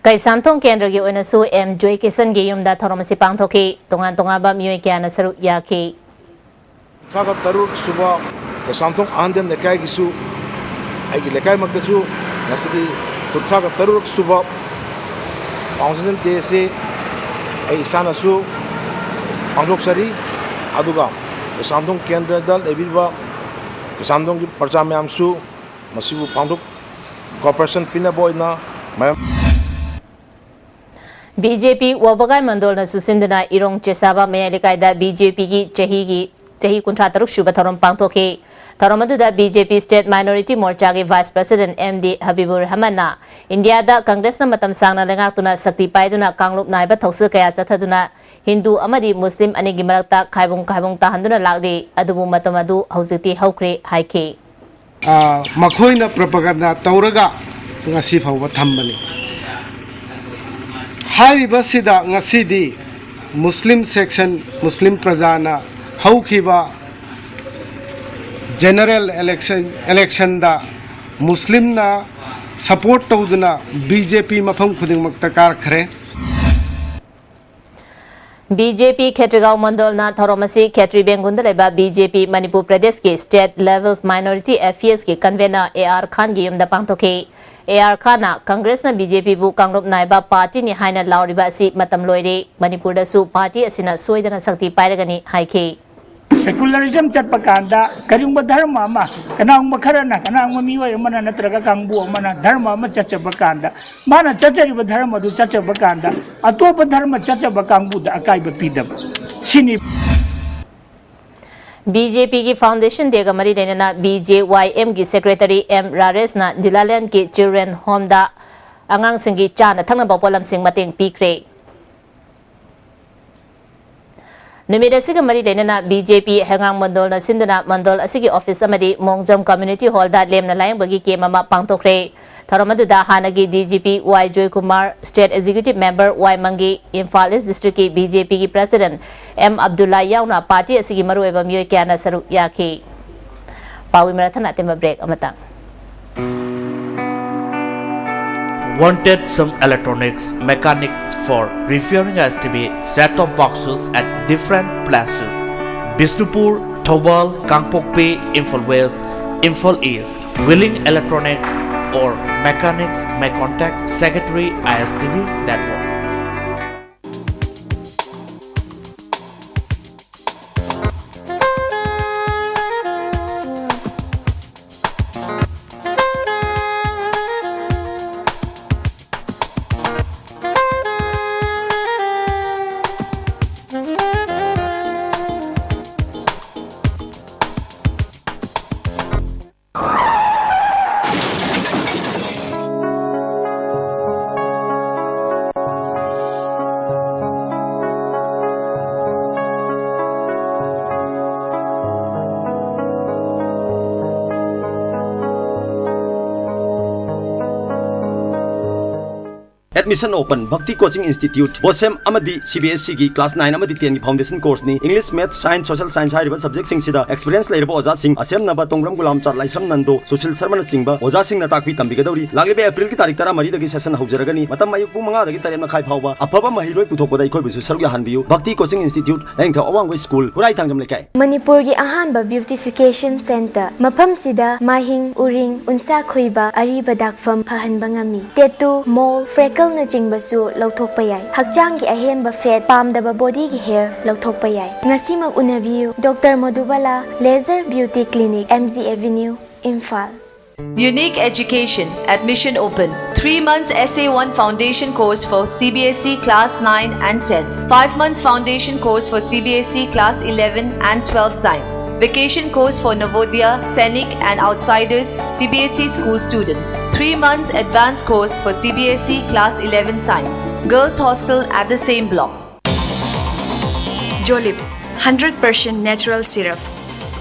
ꯀꯩꯁꯥꯝꯊꯣꯡ ꯀꯦꯟꯗ꯭ꯔꯒꯤ ꯑꯣꯏꯅꯁꯨ ꯑꯦꯝ ꯖꯣꯏꯀꯤꯁꯟꯒꯤ ꯌꯨꯝꯗ ꯊꯧꯔꯝ ꯑꯁꯤ ꯄꯥꯡꯊꯣꯛꯈꯤ꯫ ꯇꯣꯉꯥꯟ ꯇꯣꯉꯥꯟꯕ ꯃꯤꯑꯣꯏ ꯀꯌꯥꯅ ꯁꯔꯨꯛ ꯌꯥꯈꯤ꯫ ꯀꯨꯟꯊ꯭ꯔꯥꯒ ꯇꯔꯨꯛ ꯁꯨꯕ ꯀꯩꯁꯥꯝꯊꯣꯡ ꯑꯍꯟꯗꯦꯝ ꯂꯩꯀꯥꯏꯒꯤꯁꯨ, ꯑꯩꯒꯤ ꯂꯩꯀꯥꯏꯃꯛꯇꯁꯨ ꯉꯁꯤꯗꯤ ꯀꯨꯟꯊ꯭ꯔꯥꯒ ꯇꯔꯨꯛ ꯁꯨꯕ Foundation Day ꯑꯁꯤ ꯑꯩ ꯏꯁꯥꯅꯁꯨ ꯄꯥꯡꯊꯣꯛꯆꯔꯤ꯫ ꯑꯗꯨꯒ ꯀꯩꯁꯥꯝꯊꯣꯡ ꯀꯦꯟꯗ꯭ꯔꯗ ꯂꯩꯕꯤꯔꯤꯕ ꯀꯩꯁꯥꯝꯊꯣꯡꯒꯤ ꯄ꯭ꯔꯖꯥ ꯃꯌꯥꯝꯁꯨ ꯃꯁꯤꯕꯨ ꯄꯥꯡꯊꯣꯛ cooperation ꯄꯤꯅꯕ ꯑꯣꯏꯅ ꯃꯌꯥꯝ ꯕꯤ ꯖꯦ ꯄꯤ ꯋꯥꯕꯒꯥꯏ ꯃꯟꯗꯣꯜꯅ ꯁꯨꯁꯤꯟꯗꯨꯅ ꯏꯔꯣꯡ ꯆꯦꯁꯥꯕ ꯃꯌꯥꯏ ꯂꯩꯀꯥꯏꯗ ꯕꯤ ꯖꯦ ꯄꯤꯒꯤ ꯆꯍꯤꯒꯤ, ꯆꯍꯤ ꯀꯨꯟꯊ꯭ꯔꯥ ꯇꯔꯨꯛ ꯁꯨꯕ ꯊꯧꯔꯝ ꯄꯥꯡꯊꯣꯛꯈꯤ꯫ ꯊꯧꯔꯝ ꯑꯗꯨꯗ ꯕꯤ ꯖꯦ ꯄꯤ State Minority Morcha ꯒꯤ Vice President ꯑꯦꯝ ꯗꯤ ꯍꯕꯤꯕꯨꯔ ꯔꯍꯃꯟꯅ ꯏꯟꯗꯤꯌꯥꯗ ꯀꯪꯒ꯭ꯔꯦꯁꯅ ꯃꯇꯝ ꯁꯥꯡꯅ ꯂꯩꯉꯥꯛꯇꯨꯅ ꯁꯛꯇꯤ ꯄꯥꯏꯗꯨꯅ ꯀꯥꯡꯂꯨꯞ ꯅꯥꯏꯕ ꯊꯧꯁꯤꯜ ꯀꯌꯥ ꯆꯠꯊꯗꯨꯅ ꯍꯤꯟꯗꯨ ꯑꯃꯗꯤ ꯃꯨꯁꯂꯤꯝ ꯑꯅꯤꯒꯤ ꯃꯔꯛꯇ ꯈꯥꯏꯕꯨꯡ ꯈꯥꯏꯕꯨꯡ ꯇꯥꯍꯟꯗꯨꯅ ꯂꯥꯛꯂꯤ, ꯑꯗꯨꯕꯨ ꯃꯇꯝ ꯑꯗꯨ ꯍꯧꯖꯤꯛꯇꯤ ꯍꯧꯈ꯭ꯔꯦ ꯍꯥꯏꯈꯤ꯫ ꯑ, ꯃꯈꯣꯏꯅ propaganda ꯇꯧꯔꯒ ꯉꯁꯤ ꯐꯥꯎꯕ ꯊꯝꯕꯅꯤ꯫ ꯍꯥꯏꯔꯤꯕꯁꯤꯗ ꯉꯁꯤꯗꯤ ꯃꯨꯁꯂꯤꯝ section, ꯃꯨꯁꯂꯤꯝ ꯄ꯭ꯔꯖꯥꯅ ꯍꯧꯈꯤꯕ general election, election ꯗ ꯃꯨꯁꯂꯤꯝꯅ support ꯇꯧꯗꯨꯅ ꯕꯤ ꯖꯦ ꯄꯤ ꯃꯐꯝ ꯈꯨꯗꯤꯡꯃꯛꯇ ꯀꯥꯔꯛꯈ꯭ꯔꯦ꯫ ꯕꯤ ꯖꯦ ꯄꯤ ꯈꯦꯇ꯭ꯔꯤꯒꯥꯎ ꯃꯟꯗꯜꯅ ꯊꯧꯔꯝ ꯑꯁꯤ ꯈꯦꯇ꯭ꯔꯤ ꯕꯦꯡꯒꯨꯟꯗ ꯂꯩꯕ ꯕꯤ ꯖꯦ ꯄꯤ ꯃꯅꯤꯄꯨꯔ ꯄ꯭ꯔꯗꯦꯁꯀꯤ State Level Minority Affairs ꯀꯤ Convener ꯑꯦ ꯑꯥꯔ ꯈꯥꯟꯒꯤ ꯌꯨꯝꯗ ꯄꯥꯡꯊꯣꯛꯈꯤ꯫ ꯑꯦ ꯑꯥꯔ ꯈꯥꯟꯅ ꯀꯪꯒ꯭ꯔꯦꯁꯅ ꯕꯤ ꯖꯦ ꯄꯤꯕꯨ ꯀꯥꯡꯂꯨꯞ ꯅꯥꯏꯕ party ꯅꯤ ꯍꯥꯏꯅ ꯂꯥꯎꯔꯤꯕ ꯑꯁꯤ ꯃꯇꯝ ꯂꯣꯏꯔꯦ, ꯃꯅꯤꯄꯨꯔꯗꯁꯨ party ꯑꯁꯤꯅ ꯁꯣꯏꯗꯅ ꯁꯛꯇꯤ ꯄꯥꯏꯔꯒꯅꯤ ꯍꯥꯏꯈꯤ꯫ Secularism ꯆꯠꯄ ꯀꯥꯟꯗ ꯀꯔꯤꯒꯨꯝꯕ ꯙꯔꯃ ꯑꯃ, ꯀꯅꯥꯒꯨꯝꯕ ꯈꯔꯅ, ꯀꯅꯥꯒꯨꯝꯕ ꯃꯤꯑꯣꯏ ꯑꯃꯅ ꯅꯠꯇ꯭ꯔꯒ ꯀꯥꯡꯕꯨ ꯑꯃꯅ ꯙꯔꯃ ꯑꯃ ꯆꯠꯆꯕ ꯀꯥꯟꯗ, ꯃꯥꯅ ꯆꯠꯆꯔꯤꯕ ꯙꯔꯃ ꯑꯗꯨ ꯆꯠꯆꯕ ꯀꯥꯟꯗ ꯑꯇꯣꯞꯄ ꯙꯔꯃ ꯆꯠꯆꯕ ꯀꯥꯡꯕꯨꯗ ꯑꯀꯥꯏꯕ ꯄꯤꯗꯕ, ꯁꯤꯅꯤ꯫ ꯕꯤ ꯖꯦ ꯄꯤꯒꯤ Foundation Dayꯒ ꯃꯔꯤ ꯂꯩꯅꯅ ꯕꯤ ꯖꯦ ꯋꯥꯏ ꯑꯦꯝꯒꯤ Secretary ꯑꯦꯝ ꯔꯥꯔꯦꯁꯅ ꯗꯤꯂꯥꯂꯦꯟꯗꯀꯤ Children Homeꯗ ꯑꯉꯥꯡꯁꯤꯡꯒꯤ ꯆꯥꯅ ꯊꯛꯅꯕ ꯄꯣꯠꯂꯝꯁꯤꯡ ꯃꯇꯦꯡ ꯄꯤꯈ꯭ꯔꯦ꯫ ꯅꯨꯃꯤꯠ ꯑꯁꯤꯒ ꯃꯔꯤ ꯂꯩꯅꯅ ꯕꯤ ꯖꯦ ꯄꯤ ꯍꯩꯉꯥꯡ ꯃꯟꯗꯣꯜꯅ ꯁꯤꯟꯗꯨꯅ ꯃꯟꯗꯣꯜ ꯑꯁꯤꯒꯤ office ꯑꯃꯗꯤ ꯃꯣꯡꯖꯝ Community Hallꯗ ꯂꯦꯝꯅ ꯂꯥꯌꯦꯡꯕꯒꯤ camp ꯑꯃ ꯄꯥꯡꯊꯣꯛꯈ꯭ꯔꯦ꯫ ꯊꯧꯔꯝ ꯑꯗꯨꯗ ꯍꯥꯟꯅꯒꯤ ꯗꯤ ꯖꯤ ꯄꯤ ꯋꯥꯏ ꯖꯣꯏꯀꯨꯃꯥꯔ, State Executive Member ꯋꯥꯏ ꯃꯪꯒꯤ, ꯏꯝꯐꯥꯜ East Districtꯀꯤ ꯕꯤ ꯖꯦ ꯄꯤꯒꯤ President ꯑꯦꯝ ꯑꯕꯗꯨꯜꯂꯥ ꯌꯥꯎꯅ party ꯑꯁꯤꯒꯤ ꯃꯔꯨꯑꯣꯏꯕ ꯃꯤꯑꯣꯏ ꯀꯌꯥꯅ ꯁꯔꯨꯛ ꯌꯥꯈꯤ꯫ ꯄꯥꯎꯒꯤ ꯃꯔꯛ ꯊꯠꯅ ꯑꯇꯦꯟꯕ break ꯑꯃꯇꯪ꯫ Wanted some electronics mechanics for repairing S T V set-top boxes at different places. Bishnupur, Thoubal, Kangpokpi, Imphal West, Imphal East. Willing electronics or mechanics may contact Secretary I S T V Network. Admission open. Bhakti Coaching Institute, BOSEM ꯑꯃꯗꯤ C B S E ꯒꯤ class nine ꯑꯃꯗꯤ ten ꯒꯤ foundation course ꯅꯤ꯫ English, Maths, Science, Social Science ꯍꯥꯏꯔꯤꯕ subject ꯁꯤꯡꯁꯤꯗ experience ꯂꯩꯔꯕ ꯑꯣꯖꯥꯁꯤꯡ, ꯑꯁꯦꯝꯅꯕ ꯇꯣꯡꯕ꯭ꯔꯝ ꯒꯨꯂꯥꯝꯆꯥꯟ, ꯂꯥꯏꯁ꯭ꯔꯝ ꯅꯟꯗꯣ, ꯁꯨꯁꯤꯜ ꯁꯔꯃꯅꯆꯤꯡꯕ ꯑꯣꯖꯥꯁꯤꯡꯅ ꯇꯥꯛꯄꯤ ꯇꯝꯕꯤꯒꯗꯧꯔꯤ꯫ ꯂꯥꯛꯂꯤꯕ April ꯒꯤ ꯇꯥꯔꯤꯛ ꯇꯔꯥꯃꯔꯤꯗꯒꯤ session ꯍꯧꯖꯔꯒꯅꯤ꯫ ꯃꯇꯝ ꯑꯌꯨꯛ ꯄꯨꯡ ꯃꯉꯥꯗꯒꯤ ꯇꯔꯦꯠ ꯃꯈꯥꯏ ꯐꯥꯎꯕ꯫ ꯑꯐꯕ ꯃꯍꯩꯔꯣꯏ ꯄꯨꯊꯣꯛꯄꯗ ꯑꯩꯈꯣꯏꯕꯨꯁꯨ ꯁꯔꯨꯛ ꯌꯥꯍꯟꯕꯤꯌꯨ꯫ ꯚꯛꯇꯤ Coaching Institute, ꯂꯥꯏꯅꯤꯡꯊꯧ ꯑꯋꯥꯡꯕ school, ꯈꯨꯔꯥꯏ ꯊꯥꯡꯖꯝ ꯂꯩꯀꯥꯏ꯫ ꯃꯅꯤꯄꯨꯔꯒꯤ ꯑꯍꯥꯟꯕ beautification centre꯫ ꯃꯐꯝꯁꯤꯗ ꯃꯥꯍꯤꯡ, ꯎꯔꯤꯡ, ꯎꯟꯁꯥ ꯈꯣꯏꯕ, ꯑꯔꯤꯕ ꯗꯥꯛꯐꯝ ꯐꯍꯟꯕ ꯉꯝꯃꯤ꯫ Tattoo, mole, freckles ꯅꯆꯤꯡꯕꯁꯨ ꯂꯧꯊꯣꯛꯄ ꯌꯥꯏ꯫ ꯍꯛꯆꯥꯡꯒꯤ ꯑꯍꯦꯟꯕ fat, ꯄꯥꯝꯗꯕ bodyꯒꯤ hair ꯂꯧꯊꯣꯛꯄ ꯌꯥꯏ꯫ ꯉꯁꯤꯃꯛ ꯎꯅꯕꯤꯌꯨ, Doctor Madhubala Laser Beauty Clinic, M G Avenue, Imphal. Unique Education, admission open. Three months S A one foundation course for C B S E class nine and ten. Five months foundation course for C B S E class eleven and twelve science. Vacation course for Navodaya, Sainik and outsiders C B S E school students. Three months advanced course for C B S E class eleven science. Girls hostel at the same block. Jolib, hundred percent natural syrup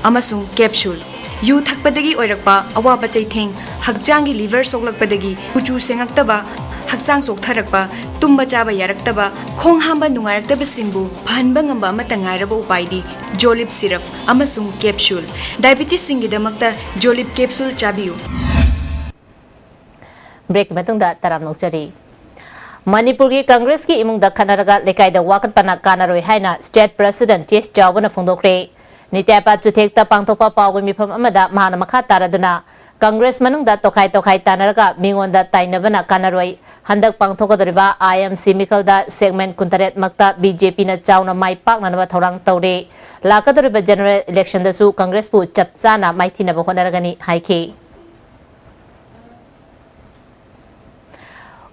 ꯑꯃꯁꯨꯡ capsule꯫ U ꯊꯛꯄꯗꯒꯤ ꯑꯣꯏꯔꯛꯄ ꯑꯋꯥꯕ ꯆꯩꯊꯦꯡ, ꯍꯛꯆꯥꯡꯒꯤ liver ꯁꯣꯛꯂꯛꯄꯗꯒꯤ ꯀꯨꯆꯨ ꯁꯦꯡꯉꯛꯇꯕ, ꯍꯛꯆꯥꯡ ꯆꯣꯛꯊꯔꯛꯄ, ꯇꯨꯝꯕ ꯆꯥꯕ ꯌꯥꯔꯛꯇꯕ, ꯈꯣꯡ ꯍꯥꯝꯕ ꯅꯨꯡꯉꯥꯏꯔꯛꯇꯕꯁꯤꯡꯕꯨ ꯐꯍꯟꯕ ꯉꯝꯕ ꯑꯃꯠꯇ ꯉꯥꯏꯔꯕ ꯎꯄꯥꯏꯗꯤ Jolib syrup ꯑꯃꯁꯨꯡ capsule꯫ Diabetesꯁꯤꯡꯒꯤꯗꯃꯛꯇ Jolib capsule ꯆꯥꯕꯤꯌꯨ꯫ Breakꯀꯤ ꯃꯇꯨꯡꯗ ꯇꯔꯥꯝꯅ ꯑꯣꯛꯆꯔꯤ꯫ ꯃꯅꯤꯄꯨꯔꯒꯤ ꯀꯪꯒ꯭ꯔꯦꯁꯀꯤ ꯏꯃꯨꯡꯗ ꯈꯠꯅꯔꯒ ꯂꯩꯀꯥꯏꯗ ꯋꯥꯀꯠꯄꯅ ꯀꯥꯟꯅꯔꯣꯏ ꯍꯥꯏꯅ state president ꯇꯤ ꯑꯦꯁ ꯆꯥꯎꯕꯅ ꯐꯣꯡꯗꯣꯛꯈ꯭ꯔꯦ꯫ ꯅꯤꯇꯥꯏ ꯄꯥꯠ ꯆꯨꯊꯦꯛꯇ ꯄꯥꯡꯊꯣꯛꯄ ꯄꯥꯎꯒꯤ ꯃꯤꯐꯝ ꯑꯃꯗ ꯃꯍꯥꯛꯅ ꯃꯈꯥ ꯇꯥꯔꯗꯨꯅ, ꯀꯪꯒ꯭ꯔꯦꯁ ꯃꯅꯨꯡꯗ ꯇꯣꯈꯥꯏ ꯇꯣꯈꯥꯏ ꯇꯥꯟꯅꯔꯒ ꯃꯤꯉꯣꯟꯗ ꯇꯥꯏꯅꯕꯅ ꯀꯥꯟꯅꯔꯣꯏ꯫ ꯍꯟꯗꯛ ꯄꯥꯡꯊꯣꯛꯀꯗꯧꯔꯤꯕ I M C ꯃꯤꯈꯜꯗ segment ꯀꯨꯟꯇꯔꯦꯠ ꯃꯛꯇ B J Pꯅ ꯆꯥꯎꯅ ꯃꯥꯏ ꯄꯥꯛꯅꯅꯕ ꯊꯧꯔꯥꯡ ꯇꯧꯔꯦ꯫ ꯂꯥꯛꯀꯗꯧꯔꯤꯕ general electionꯗꯁꯨ ꯀꯪꯒ꯭ꯔꯦꯁꯄꯨ ꯆꯞ ꯆꯥꯅ ꯃꯥꯏꯊꯤꯅꯕ ꯍꯣꯠꯅꯔꯒꯅꯤ ꯍꯥꯏꯈꯤ꯫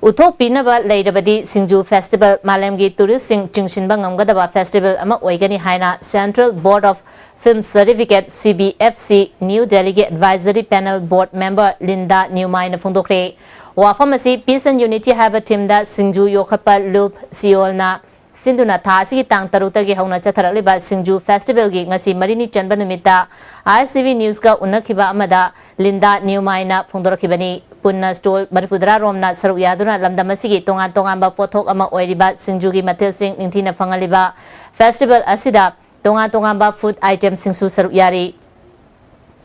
ꯎꯠꯊꯣꯛꯄꯤꯅꯕ ꯂꯩꯔꯕꯗꯤ ꯁꯤꯡꯖꯨ festival ꯃꯥꯂꯦꯝꯒꯤ touristꯁꯤꯡ ꯆꯤꯡꯁꯤꯟꯕ ꯉꯝꯒꯗꯕ festival ꯑꯃ ꯑꯣꯏꯒꯅꯤ ꯍꯥꯏꯅ Central Board of Film Certificate, C B F C, New Delhiꯒꯤ advisory panel board member Linda ꯅ꯭ꯌꯨꯃꯥꯏꯅ ꯐꯣꯡꯗꯣꯛꯈ꯭ꯔꯦ꯫ ꯋꯥꯐꯝ ꯑꯁꯤ Peace and Unity ꯍꯥꯏꯕ themeꯗ ꯁꯤꯡꯖꯨ ꯌꯣꯛꯈꯠꯄ ꯂꯨꯞ ꯁꯤꯑꯣꯜꯅ ꯁꯤꯟꯗꯨꯅ ꯊꯥ ꯑꯁꯤꯒꯤ ꯇꯥꯡ ꯇꯔꯨꯛꯇꯒꯤ ꯍꯧꯅ ꯆꯠꯊꯔꯛꯂꯤꯕ ꯁꯤꯡꯖꯨ festivalꯒꯤ ꯉꯁꯤ ꯃꯔꯤꯅꯤ ꯆꯟꯕ ꯅꯨꯃꯤꯠꯇ I S T V newsꯀ ꯎꯅꯈꯤꯕ ꯑꯃꯗ ꯂꯤꯟꯗꯥ ꯅ꯭ꯌꯨꯃꯥꯏꯅ ꯐꯣꯡꯗꯣꯔꯛꯈꯤꯕꯅꯤ꯫ ꯄꯨꯟꯅ stall ꯃꯔꯤꯐꯨꯇꯔꯥ ꯔꯣꯝꯅ ꯁꯔꯨꯛ ꯌꯥꯗꯨꯅ ꯂꯝꯗꯝ ꯑꯁꯤꯒꯤ ꯇꯣꯉꯥꯟ ꯇꯣꯉꯥꯟꯕ ꯄꯣꯠꯊꯣꯛ ꯑꯃ ꯑꯣꯏꯔꯤꯕ ꯁꯤꯡꯖꯨꯒꯤ ꯃꯊꯦꯜꯁꯤꯡ ꯅꯤꯡꯊꯤꯅ ꯐꯪꯍꯜꯂꯤꯕ festival ꯑꯁꯤꯗ ꯇꯣꯉꯥꯟ ꯇꯣꯉꯥꯟꯕ food itemꯁꯤꯡꯁꯨ ꯁꯔꯨꯛ ꯌꯥꯔꯤ꯫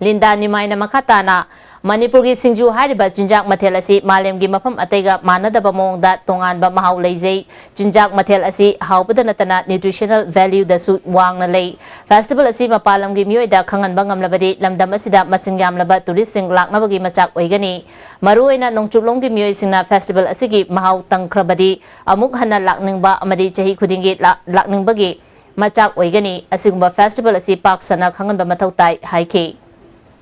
ꯂꯤꯟꯗꯥ ꯅꯤꯃꯥꯏꯅ ꯃꯈꯥ ꯇꯥꯅ ꯃꯅꯤꯄꯨꯔꯒꯤ ꯁꯤꯡꯖꯨ ꯍꯥꯏꯔꯤꯕ ꯆꯤꯟꯖꯥꯛ ꯃꯊꯦꯜ ꯑꯁꯤ ꯃꯥꯂꯦꯝꯒꯤ ꯃꯐꯝ ꯑꯇꯩꯒ ꯃꯥꯟꯅꯗꯕ ꯃꯑꯣꯡꯗ ꯇꯣꯉꯥꯟꯕ ꯃꯍꯥꯎ ꯂꯩꯖꯩ꯫ ꯆꯤꯟꯖꯥꯛ ꯃꯊꯦꯜ ꯑꯁꯤ ꯍꯥꯎꯕꯗ ꯅꯠꯇꯅ nutritional value ꯗꯁꯨ ꯋꯥꯡꯅ ꯂꯩ꯫ Festival ꯑꯁꯤ ꯃꯄꯥꯟ ꯂꯝꯒꯤ ꯃꯤꯑꯣꯏꯗ ꯈꯪꯍꯟꯕ ꯉꯝꯂꯕꯗꯤ ꯂꯝꯗꯝ ꯑꯁꯤꯗ ꯃꯁꯤꯡ ꯌꯥꯝꯂꯕ tourist ꯁꯤꯡ ꯂꯥꯛꯅꯕꯒꯤ ꯃꯆꯥꯛ ꯑꯣꯏꯒꯅꯤ꯫ ꯃꯔꯨꯑꯣꯏꯅ ꯅꯣꯡꯆꯨꯞꯂꯣꯝꯒꯤ ꯃꯤꯑꯣꯏꯁꯤꯡꯅ festival ꯑꯁꯤꯒꯤ ꯃꯍꯥꯎ ꯇꯪꯈ꯭ꯔꯕꯗꯤ ꯑꯃꯨꯛ ꯍꯟꯅ ꯂꯥꯛꯅꯤꯡꯕ ꯑꯃꯗꯤ ꯆꯍꯤ ꯈꯨꯗꯤꯡꯒꯤ ꯂꯥ-, ꯂꯥꯛꯅꯤꯡꯕꯒꯤ ꯃꯆꯥꯛ ꯑꯣꯏꯒꯅꯤ꯫ ꯑꯁꯤꯒꯨꯝꯕ festival ꯑꯁꯤ ꯄꯥꯛ ꯁꯟꯅ ꯈꯪꯍꯟꯕ ꯃꯊꯧ ꯇꯥꯏ ꯍꯥꯏꯈꯤ꯫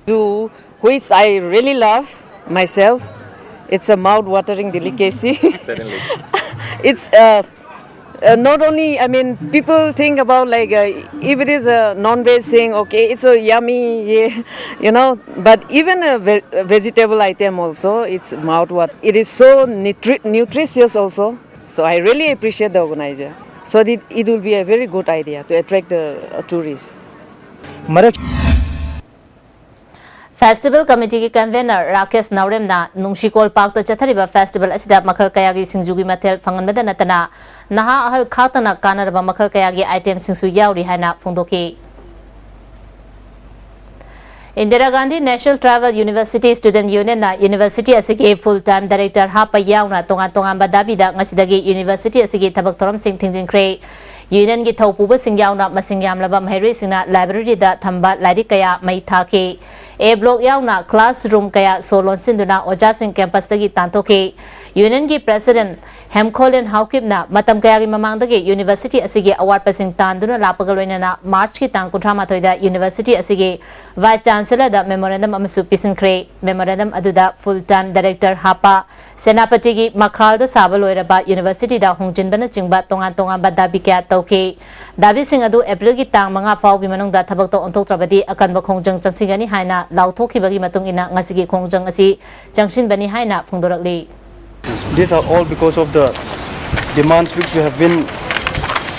To which I really love myself. It's a mouth-watering delicacy. Certainly. It's uh, uh, not only, I mean, people think about, like, uh, if it is a non-veg thing, okay, it's so yummy, yeah, you know. But even a, ve- a vegetable item also, it's mouth-watering. It is so nutri- nutritious also. So I really appreciate the organizer. So it, it will be a very good idea to attract the uh, tourists. ꯃꯔꯛ Festival Committee ꯒꯤ convenor Rakesh ꯅꯥꯎꯔꯦꯝꯅ ꯅꯨꯡꯁꯤꯀꯣꯜ ꯄꯥꯔꯛꯇ ꯆꯠꯊꯔꯤꯕ festival ꯑꯁꯤꯗ ꯃꯈꯜ ꯀꯌꯥꯒꯤ ꯁꯤꯡꯖꯨꯒꯤ ꯃꯊꯦꯜ ꯐꯪꯍꯟꯕꯗ ꯅꯠꯇꯅ ꯅꯍꯥ ꯑꯍꯜ ꯈꯥꯛꯇꯅ ꯀꯥꯟꯅꯔꯕ ꯃꯈꯜ ꯀꯌꯥꯒꯤ item ꯁꯤꯡꯁꯨ ꯌꯥꯎꯔꯤ ꯍꯥꯏꯅ ꯐꯣꯡꯗꯣꯛꯈꯤ꯫ Indira Gandhi National Tribal University Student Union ꯅ university ꯑꯁꯤꯒꯤ full time director ꯍꯥꯞꯄ ꯌꯥꯎꯅ ꯇꯣꯉꯥꯟ ꯇꯣꯉꯥꯟꯕ ꯗꯥꯕꯤꯗ ꯉꯁꯤꯗꯒꯤ university ꯑꯁꯤꯒꯤ ꯊꯕꯛ ꯊꯧꯔꯝꯁꯤꯡ ꯊꯤꯡꯖꯤꯟꯈ꯭ꯔꯦ꯫ Union ꯒꯤ ꯊꯧꯄꯨꯕꯁꯤꯡ ꯌꯥꯎꯅ ꯃꯁꯤꯡ ꯌꯥꯝꯂꯕ ꯃꯍꯩꯔꯣꯏꯁꯤꯡꯅ library ꯗ ꯊꯝꯕ ꯂꯥꯏꯔꯤꯛ ꯀꯌꯥ ꯃꯩ ꯊꯥꯈꯤ꯫ A block ꯌꯥꯎꯅ classroom ꯀꯌꯥ ꯁꯣ ꯂꯣꯟꯁꯤꯟꯗꯨꯅ ꯑꯣꯖꯥꯁꯤꯡ campus ꯇꯒꯤ ꯇꯥꯟꯊꯣꯛꯈꯤ꯫ Union ꯒꯤ president ꯍꯦꯝꯈꯣꯂꯦꯟ ꯍꯥꯎꯀꯤꯞꯅ ꯃꯇꯝ ꯀꯌꯥꯒꯤ ꯃꯃꯥꯡꯗꯒꯤ university ꯑꯁꯤꯒꯤ ꯑꯋꯥꯠꯄꯁꯤꯡ ꯇꯥꯟꯗꯨꯅ ꯂꯥꯛꯄꯒ ꯂꯣꯏꯅꯅ March ꯀꯤ ꯇꯥꯡ ꯀꯨꯟꯊ꯭ꯔꯥ ꯃꯥꯊꯣꯏꯗ university ꯑꯁꯤꯒꯤ vice chancellor ꯗ memorandum ꯑꯃꯁꯨ ꯄꯤꯁꯤꯟꯈ꯭ꯔꯦ꯫ Memorandum ꯑꯗꯨꯗ full time director ꯍꯥꯞꯄ, ꯁꯦꯅꯥꯄꯇꯤꯒꯤ ꯃꯈꯥꯜꯗ ꯁꯥꯕ ꯂꯣꯏꯔꯕ university ꯗ ꯍꯣꯡꯖꯤꯟꯕꯅꯆꯤꯡꯕ ꯇꯣꯉꯥꯟ ꯇꯣꯉꯥꯟꯕ ꯗꯥꯕꯤ ꯀꯌꯥ ꯇꯧꯈꯤ꯫ ꯗꯥꯕꯤꯁꯤꯡ ꯑꯗꯨ April ꯒꯤ ꯇꯥꯡ ꯃꯉꯥ ꯐꯥꯎꯒꯤ ꯃꯅꯨꯡꯗ ꯊꯕꯛꯇ ꯑꯣꯟꯊꯣꯛꯇ꯭ꯔꯕꯗꯤ ꯑꯀꯟꯕ ꯈꯣꯡꯖꯪ ꯆꯪꯁꯤꯟꯒꯅꯤ ꯍꯥꯏꯅ ꯂꯥꯎꯊꯣꯛꯈꯤꯕꯒꯤ ꯃꯇꯨꯡ ꯏꯟꯅ ꯉꯁꯤꯒꯤ ꯈꯣꯡꯖꯪ ꯑꯁꯤ ꯆꯪꯁꯤꯟꯕꯅꯤ ꯍꯥꯏꯅ ꯐꯣꯡꯗꯣꯔꯛꯂꯤ꯫ These are all because of the demands which we have been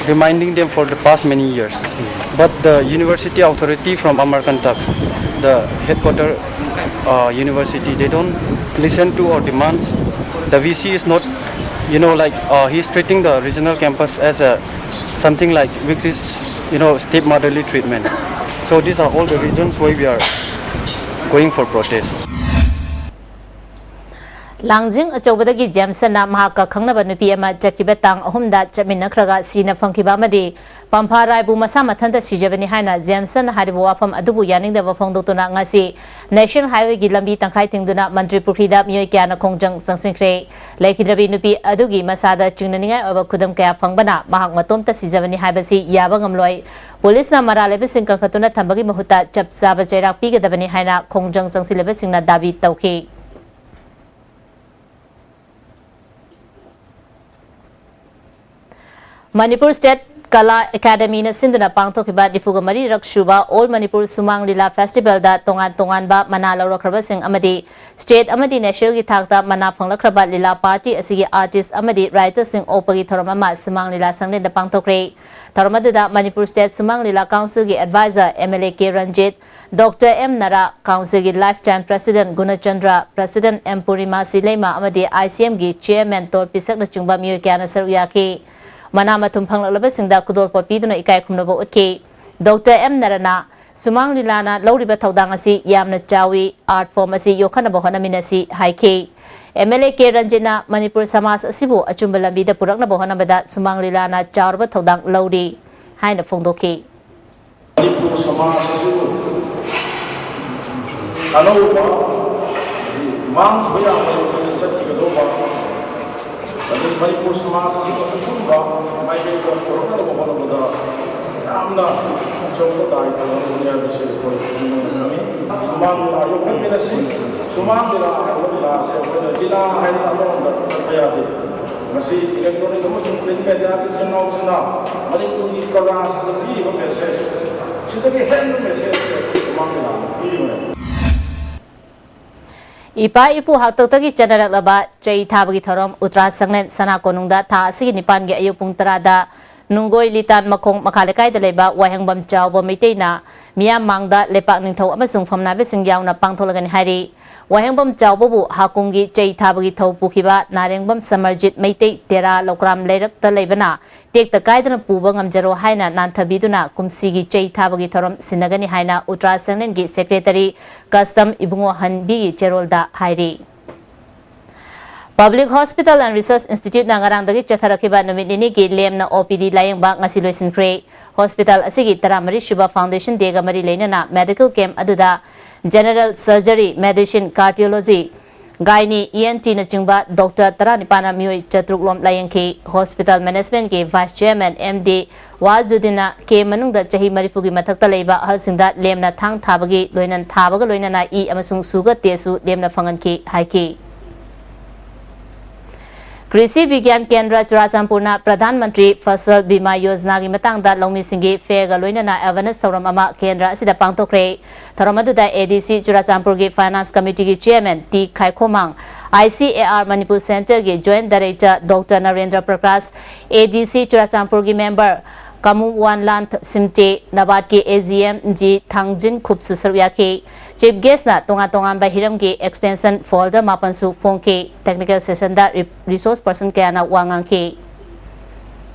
reminding them for the past many years. But the university authority from Amarkantak, the headquarter uh, university, they don't listen to our demands. The V C is not, you know, like uh, he's treating the regional campus as a something like which is, you know, stepmotherly treatment. So these are all the reasons why we are going for protest. ꯂꯥꯡꯖꯤꯡ ꯑꯆꯧꯕꯗꯒꯤ ꯖꯦꯝꯁꯟꯅ ꯃꯍꯥꯛꯀ ꯈꯪꯅꯕ ꯅꯨꯄꯤ ꯑꯃ ꯆꯠꯈꯤꯕ ꯇꯥꯡ ꯑꯍꯨꯝꯗ ꯆꯠꯃꯤꯟꯅꯈ꯭ꯔꯒ ꯁꯤꯅ ꯐꯪꯈꯤꯕ ꯑꯃꯗꯤ ꯄꯝꯐꯥ ꯔꯥꯏꯕꯨ ꯃꯁꯥ ꯃꯊꯟꯇ ꯁꯤꯖꯕꯅꯤ ꯍꯥꯏꯅ ꯖꯦꯝꯁꯟꯅ ꯍꯥꯏꯔꯤꯕ ꯋꯥꯐꯝ ꯑꯗꯨꯕꯨ ꯌꯥꯅꯤꯡꯗꯕ ꯐꯣꯡꯗꯣꯛꯇꯨꯅ ꯉꯁꯤ ꯅꯦꯁꯅꯦꯜ ꯍꯥꯏꯋꯦꯒꯤ ꯂꯝꯕꯤ ꯇꯪꯈꯥꯏ ꯊꯤꯡꯗꯨꯅ ꯃꯟꯇ꯭ꯔꯤ ꯄꯨꯈ꯭ꯔꯤꯗ ꯃꯤꯑꯣꯏ ꯀꯌꯥꯅ ꯈꯣꯡꯖꯪ ꯆꯪꯁꯤꯟꯈ꯭ꯔꯦ꯫ ꯂꯩꯈꯤꯗ꯭ꯔꯕꯤ ꯅꯨꯄꯤ ꯑꯗꯨꯒꯤ ꯃꯁꯥꯗ ꯆꯤꯡꯅꯅꯤꯡꯉꯥꯏ ꯑꯣꯏꯕ ꯈꯨꯗꯝ ꯀꯌꯥ ꯐꯪꯕꯅ ꯃꯍꯥꯛ ꯃꯇꯣꯝꯇ ꯁꯤꯖꯕꯅꯤ ꯍꯥꯏꯕꯁꯤ ꯌꯥꯕ ꯉꯝꯂꯣꯏ꯫ ꯄꯨꯂꯤꯁꯅ ꯃꯔꯥꯜ ꯂꯩꯕꯁꯤꯡ ꯀꯟꯈꯠꯇꯨꯅ ꯊꯝꯕꯒꯤ ꯃꯍꯨꯠꯇ ꯆꯞ ꯆꯥꯕ ꯆꯩꯔꯥꯛ ꯄꯤꯒꯗꯕꯅꯤ ꯍꯥꯏꯅ ꯈꯣꯡꯖꯪ ꯆꯪꯁꯤꯜꯂꯤꯕꯁꯤꯡꯅ ꯗꯥꯕꯤ ꯇꯧꯈꯤ꯫ ꯃꯅꯤꯄꯨꯔ ꯁ꯭ꯇꯦꯠ ꯀꯂꯥ ꯑꯦꯀꯥꯗꯃꯤꯅ ꯁꯤꯟꯗꯨꯅ ꯄꯥꯡꯊꯣꯛꯈꯤꯕ ꯅꯤꯐꯨꯒ ꯃꯔꯤꯔꯛ ꯁꯨꯕ ꯑꯣꯜ ꯃꯅꯤꯄꯨꯔ ꯁꯨꯃꯥꯡ ꯂꯤꯂꯥ ꯐꯦꯁꯇꯤꯚꯦꯜꯗ ꯇꯣꯉꯥꯟ ꯇꯣꯉꯥꯟꯕ ꯃꯅꯥ ꯂꯧꯔꯛꯈ꯭ꯔꯕꯁꯤꯡ ꯑꯃꯗꯤ ꯁ꯭ꯇꯦꯠ ꯑꯃꯗꯤ ꯅꯦꯁꯅꯦꯜꯒꯤ ꯊꯥꯛꯇ ꯃꯅꯥ ꯐꯪꯂꯛꯈ꯭ꯔꯕ ꯂꯤꯂꯥ ꯄꯥꯔꯇꯤ ꯑꯁꯤꯒꯤ ꯑꯥꯔꯇꯤꯁ ꯑꯃꯗꯤ ꯔꯥꯏꯇꯔꯁꯤꯡ ꯑꯣꯛꯄꯒꯤ ꯊꯧꯔꯝ ꯑꯃ ꯁꯨꯃꯥꯡ ꯂꯤꯂꯥ ꯁꯪꯂꯦꯟꯗ ꯄꯥꯡꯊꯣꯛꯈ꯭ꯔꯦ꯫ ꯊꯧꯔꯝ ꯑꯗꯨꯗ ꯃꯅꯤꯄꯨꯔ ꯁ꯭ꯇꯦꯠ ꯁꯨꯃꯥꯡ ꯂꯤꯂꯥ ꯀꯥꯎꯟꯁꯤꯜꯒꯤ adviser M L A K Ranjit, doctor M Nara, ꯀꯥꯎꯟꯁꯤꯜꯒꯤ life time president Gunachandra, president M Purnima ꯁꯤꯂꯩꯃ ꯑꯃꯗꯤ ꯑꯥꯏ ꯁꯤ ꯑꯦꯝꯒꯤ ꯆꯦꯌꯔꯃꯦꯟ ꯇꯣꯜ ꯄꯤꯁꯛꯅꯆꯤꯡꯕ ꯃꯤꯑꯣꯏ ꯀꯌꯥꯅ ꯁꯔꯨꯛ ꯌꯥꯈꯤ꯫ ꯃꯅꯥ ꯃꯊꯨꯝ ꯐꯪꯂꯛꯂꯕꯁꯤꯡꯗ ꯈꯨꯗꯣꯜꯄꯣꯠ ꯄꯤꯗꯨꯅ ꯏꯀꯥꯏ ꯈꯨꯝꯅꯕ ꯎꯠꯈꯤ꯫ ꯗꯣꯛꯇꯔ ꯑꯦꯝ ꯅꯔꯥꯅ ꯁꯨꯃꯥꯡ ꯂꯤꯂꯥꯅ ꯂꯧꯔꯤꯕ ꯊꯧꯗꯥꯡ ꯑꯁꯤ ꯌꯥꯝꯅ ꯆꯥꯎꯏ, ꯑꯥꯔꯠ ꯐꯣꯔꯝ ꯑꯁꯤ ꯌꯣꯛꯈꯠꯅꯕ ꯍꯣꯠꯅꯃꯤꯟꯅꯁꯤ ꯍꯥꯏꯈꯤ꯫ ꯑꯦꯝ ꯑꯦꯜ ꯑꯦ ꯀꯦ ꯔꯟꯖꯤꯠꯅ ꯃꯅꯤꯄꯨꯔ ꯁꯃꯥꯖ ꯑꯁꯤꯕꯨ ꯑꯆꯨꯝꯕ ꯂꯝꯕꯤꯗ ꯄꯨꯔꯛꯅꯕ ꯍꯣꯠꯅꯕꯗ ꯁꯨꯃꯥꯡ ꯂꯤꯂꯥꯅ ꯆꯥꯎꯔꯕ ꯊꯧꯗꯥꯡ ꯂꯧꯔꯤ ꯍꯥꯏꯅ ꯐꯣꯡꯗꯣꯛꯈꯤ꯫ ꯃꯅꯤꯄꯨꯔ ꯁꯃꯥꯖ ꯑꯁꯤꯕꯨ ꯑꯅꯧꯕ ꯃꯥꯡꯈꯤꯕ ꯌꯥꯕ ꯂꯝꯕꯤꯗ ꯆꯠꯈꯤꯒꯗꯧꯕ, ꯑꯗꯩ ꯃꯅꯤꯄꯨꯔ ꯁꯃꯥꯖ ꯑꯁꯤꯕꯨ ꯑꯆꯨꯝꯕ ꯃꯥꯏꯀꯩꯗ ꯄꯨꯔꯛꯅꯕ ꯍꯣꯠꯅꯕꯗ ꯌꯥꯝꯅ ꯑꯆꯧꯕ ꯗꯥꯏꯇ꯭ꯋ ꯑꯃꯅꯤ ꯍꯥꯏꯕꯁꯤ ꯑꯩꯈꯣꯏ ꯈꯪꯃꯤꯟꯅꯒꯅꯤ꯫ ꯁꯨꯃꯥꯡ ꯂꯤꯂꯥ ꯌꯣꯛꯈꯠꯃꯤꯟꯅꯁꯤ꯫ ꯁꯨꯃꯥꯡ ꯂꯤꯂꯥ ꯍꯥꯏꯕ ꯂꯤꯂꯥ ꯑꯁꯦ ꯑꯩꯈꯣꯏꯅ ꯂꯤꯂꯥ ꯍꯥꯏꯅ ꯑꯃꯔꯣꯝꯗ ꯆꯠꯄ ꯌꯥꯗꯦ꯫ ꯃꯁꯤ ꯏꯂꯦꯛꯇ꯭ꯔꯣꯅꯤꯛ ꯑꯃꯁꯨꯡ ꯄ꯭ꯔꯤꯟꯠ ꯃꯦꯗꯤꯌꯥꯒꯤ ꯏꯆꯤꯜ ꯏꯅꯥꯎꯁꯤꯡꯅ ꯃꯅꯤꯄꯨꯔꯒꯤ ꯄ꯭ꯔꯖꯥꯁꯤꯡꯗ ꯄꯤꯔꯤꯕ ꯃꯦꯁꯦꯖ, ꯁꯤꯗꯒꯤ ꯍꯦꯟꯕ ꯃꯦꯁꯦꯖ ꯁꯨꯃꯥꯡ ꯂꯤꯂꯥꯅ ꯄꯤꯔꯤꯕꯅꯤ꯫ ꯏꯄꯥ ꯏꯄꯨ ꯍꯥꯛꯇꯛꯇꯒꯤ ꯆꯠꯅꯔꯛꯂꯕ ꯆꯩ ꯊꯥꯕꯒꯤ ꯊꯧꯔꯝ ꯎꯇ꯭ꯔꯥ ꯁꯪꯂꯦꯟ ꯁꯅꯥ ꯀꯣꯅꯨꯡꯗ ꯊꯥ ꯑꯁꯤꯒꯤ ꯅꯤꯄꯥꯟꯒꯤ ꯑꯌꯨꯛ ꯄꯨꯡ ꯇꯔꯥꯗ ꯅꯨꯡꯒꯣꯏ ꯂꯤꯇꯥꯟ ꯃꯈꯣꯡ ꯃꯈꯥ ꯂꯩꯀꯥꯏꯗ ꯂꯩꯕ ꯋꯥꯍꯦꯡꯕꯝ ꯆꯥꯎꯕ ꯃꯩꯇꯩꯅ ꯃꯤꯌꯥꯝ ꯃꯥꯡꯗ ꯂꯩꯄꯥꯛ ꯅꯤꯡꯊꯧ ꯑꯃꯁꯨꯡ ꯐꯝꯅꯥꯏꯕꯁꯤꯡ ꯌꯥꯎꯅ ꯄꯥꯡꯊꯣꯛꯂꯒꯅꯤ ꯍꯥꯏꯔꯤ꯫ ꯋꯥꯍꯦꯡꯕꯝ ꯆꯥꯎꯕꯕꯨ ꯍꯥꯀꯨꯝꯒꯤ ꯆꯩ ꯊꯥꯕꯒꯤ ꯊꯧ ꯄꯨꯈꯤꯕ ꯅꯥꯔꯦꯡꯕꯝ ꯁꯃꯔꯖꯤꯠ ꯃꯩꯇꯩ ꯇꯦꯔꯥ ꯂꯧꯀ꯭ꯔꯥꯝ ꯂꯩꯔꯛꯇ ꯂꯩꯕꯅ ꯇꯦꯛꯇ ꯀꯥꯏꯗꯅ ꯄꯨꯕ ꯉꯝꯖꯔꯣ ꯍꯥꯏꯅ ꯅꯥꯟꯊꯕꯤꯗꯨꯅ ꯀꯨꯝꯁꯤꯒꯤ ꯆꯩ ꯊꯥꯕꯒꯤ ꯊꯧꯔꯝ ꯁꯤꯟꯅꯒꯅꯤ ꯍꯥꯏꯅ ꯎꯇ꯭ꯔꯥ ꯁꯪꯂꯦꯟꯒꯤ ꯁꯦꯀ꯭ꯔꯦꯇꯔꯤ ꯀꯁꯇꯝ ꯏꯕꯨꯡꯉꯣ ꯍꯟꯕꯤꯒꯤ ꯆꯦꯔꯣꯜꯗ ꯍꯥꯏꯔꯤ꯫ Public Hospital and Research Institute ꯅ ꯉꯔꯥꯡꯗꯒꯤ ꯆꯠꯊꯔꯛꯈꯤꯕ ꯅꯨꯃꯤꯠ ꯅꯤꯅꯤꯒꯤ ꯂꯦꯝꯅ O P D ꯂꯥꯌꯦꯡꯕ ꯉꯁꯤ ꯂꯣꯏꯁꯤꯟꯈ꯭ꯔꯦ꯫ Hospital ꯑꯁꯤꯒꯤ ꯇꯔꯥꯃꯔꯤ ꯁꯨꯕ Foundation Day ꯒ ꯃꯔꯤ ꯂꯩꯅꯅ medical camp ꯑꯗꯨꯗ general surgery, medicine, cardiology, gynae, E N T ꯅꯆꯤꯡꯕ doctor ꯇꯔꯥꯅꯤꯄꯥꯟꯅ ꯃꯤꯑꯣꯏ ꯆꯥꯇ꯭ꯔꯨꯛ ꯂꯣꯝ ꯂꯥꯌꯦꯡꯈꯤ꯫ Hospital Management ꯀꯤ Vice Chairman M D ꯋꯥꯖꯨꯗꯤꯟꯅ camp ꯃꯅꯨꯡꯗ ꯆꯍꯤ ꯃꯔꯤꯐꯨꯒꯤ ꯃꯊꯛꯇ ꯂꯩꯕ ꯑꯍꯜꯁꯤꯡꯗ ꯂꯦꯝꯅ ꯊꯥꯡ ꯊꯥꯕꯒꯤ ꯂꯣꯏꯅ, ꯊꯥꯕꯒ ꯂꯣꯏꯅꯅ ꯏ ꯑꯃꯁꯨꯡ sugar test ꯁꯨ ꯂꯦꯝꯅ ꯐꯪꯍꯟꯈꯤ ꯍꯥꯏꯈꯤ꯫ ꯀ꯭ꯔꯤꯁꯤ ꯕꯤꯒ꯭ꯌꯥꯟ ꯀꯦꯟꯗ꯭ꯔ ꯆꯨꯔꯥꯆꯥꯟꯄꯨꯔꯅ ꯄ꯭ꯔꯙꯥꯟ ꯃꯟꯇ꯭ꯔꯤ ꯐꯁꯜ ꯕꯤꯃꯥ ꯌꯣꯖꯅꯥꯒꯤ ꯃꯇꯥꯡꯗ ꯂꯧꯃꯤꯁꯤꯡꯒꯤ ꯐꯦꯒ ꯂꯣꯏꯅꯅ awareness ꯊꯧꯔꯝ ꯑꯃ ꯀꯦꯟꯗ꯭ꯔ ꯑꯁꯤꯗ ꯄꯥꯡꯊꯣꯛꯈ꯭ꯔꯦ꯫ ꯊꯧꯔꯝ ꯑꯗꯨꯗ A D C ꯆꯨꯔꯥꯆꯥꯟꯄꯨꯔꯒꯤ Finance Committee ꯒꯤ Chairman T Khaikhomang, I C A R Manipur Centre ꯒꯤ Joint Director Doctor Narendra Prakash, A D C ꯆꯨꯔꯥꯆꯥꯟꯄꯨꯔꯒꯤ member ꯀꯃꯨ ꯋꯥꯟꯂꯥꯟ ꯁꯤꯝꯇꯦ, ꯅꯕꯥꯔꯗꯀꯤ A G M G Thangjin ꯈꯨꯞꯁꯨ ꯁꯔꯨꯛ ꯌꯥꯈꯤ꯫ Chief guest ꯅ ꯇꯣꯉꯥꯟ ꯇꯣꯉꯥꯟꯕ ꯍꯤꯔꯝꯒꯤ extension folder ꯃꯥꯄꯟꯁꯨ ꯐꯣꯡꯈꯤ꯫ Technical session ꯗ ꯔꯤ-, resource person ꯀꯌꯥꯅ ꯋꯥ ꯉꯥꯡꯈꯤ꯫